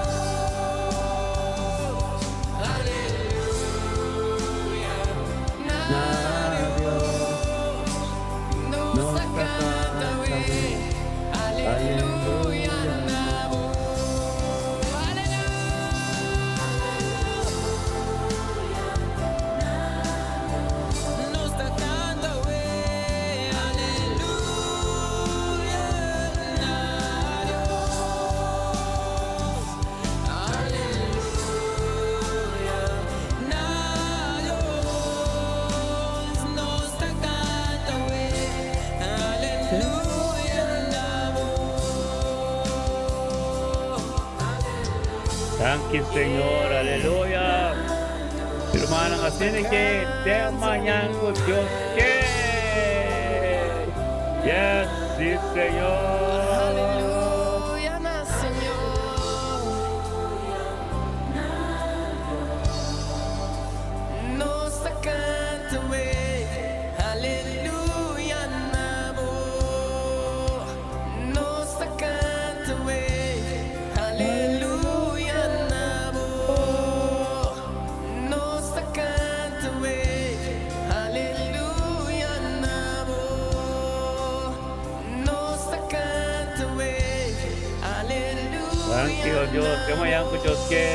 Aleluya na Dios. Nos ta canta wey. Aleluya na bo. Aleluya. Nos ta canta wey. Aleluya na Dios. Aleluya na Dios. Nos ta canta wey. Aleluya na bo. Danki Señor, aleluya. Hermano, asina cu te mañan cu Dios ke. Yes, si Señor. Aleluya na Señor. Nos ta canta wey. Aleluya na bo. Nos ta canta wey. Aleluya na bo. Nos ta canta wey. Aleluya na bo. Nos ta canta wey. Aleluya Thank you, Dios. Te mañan cu Dios ke.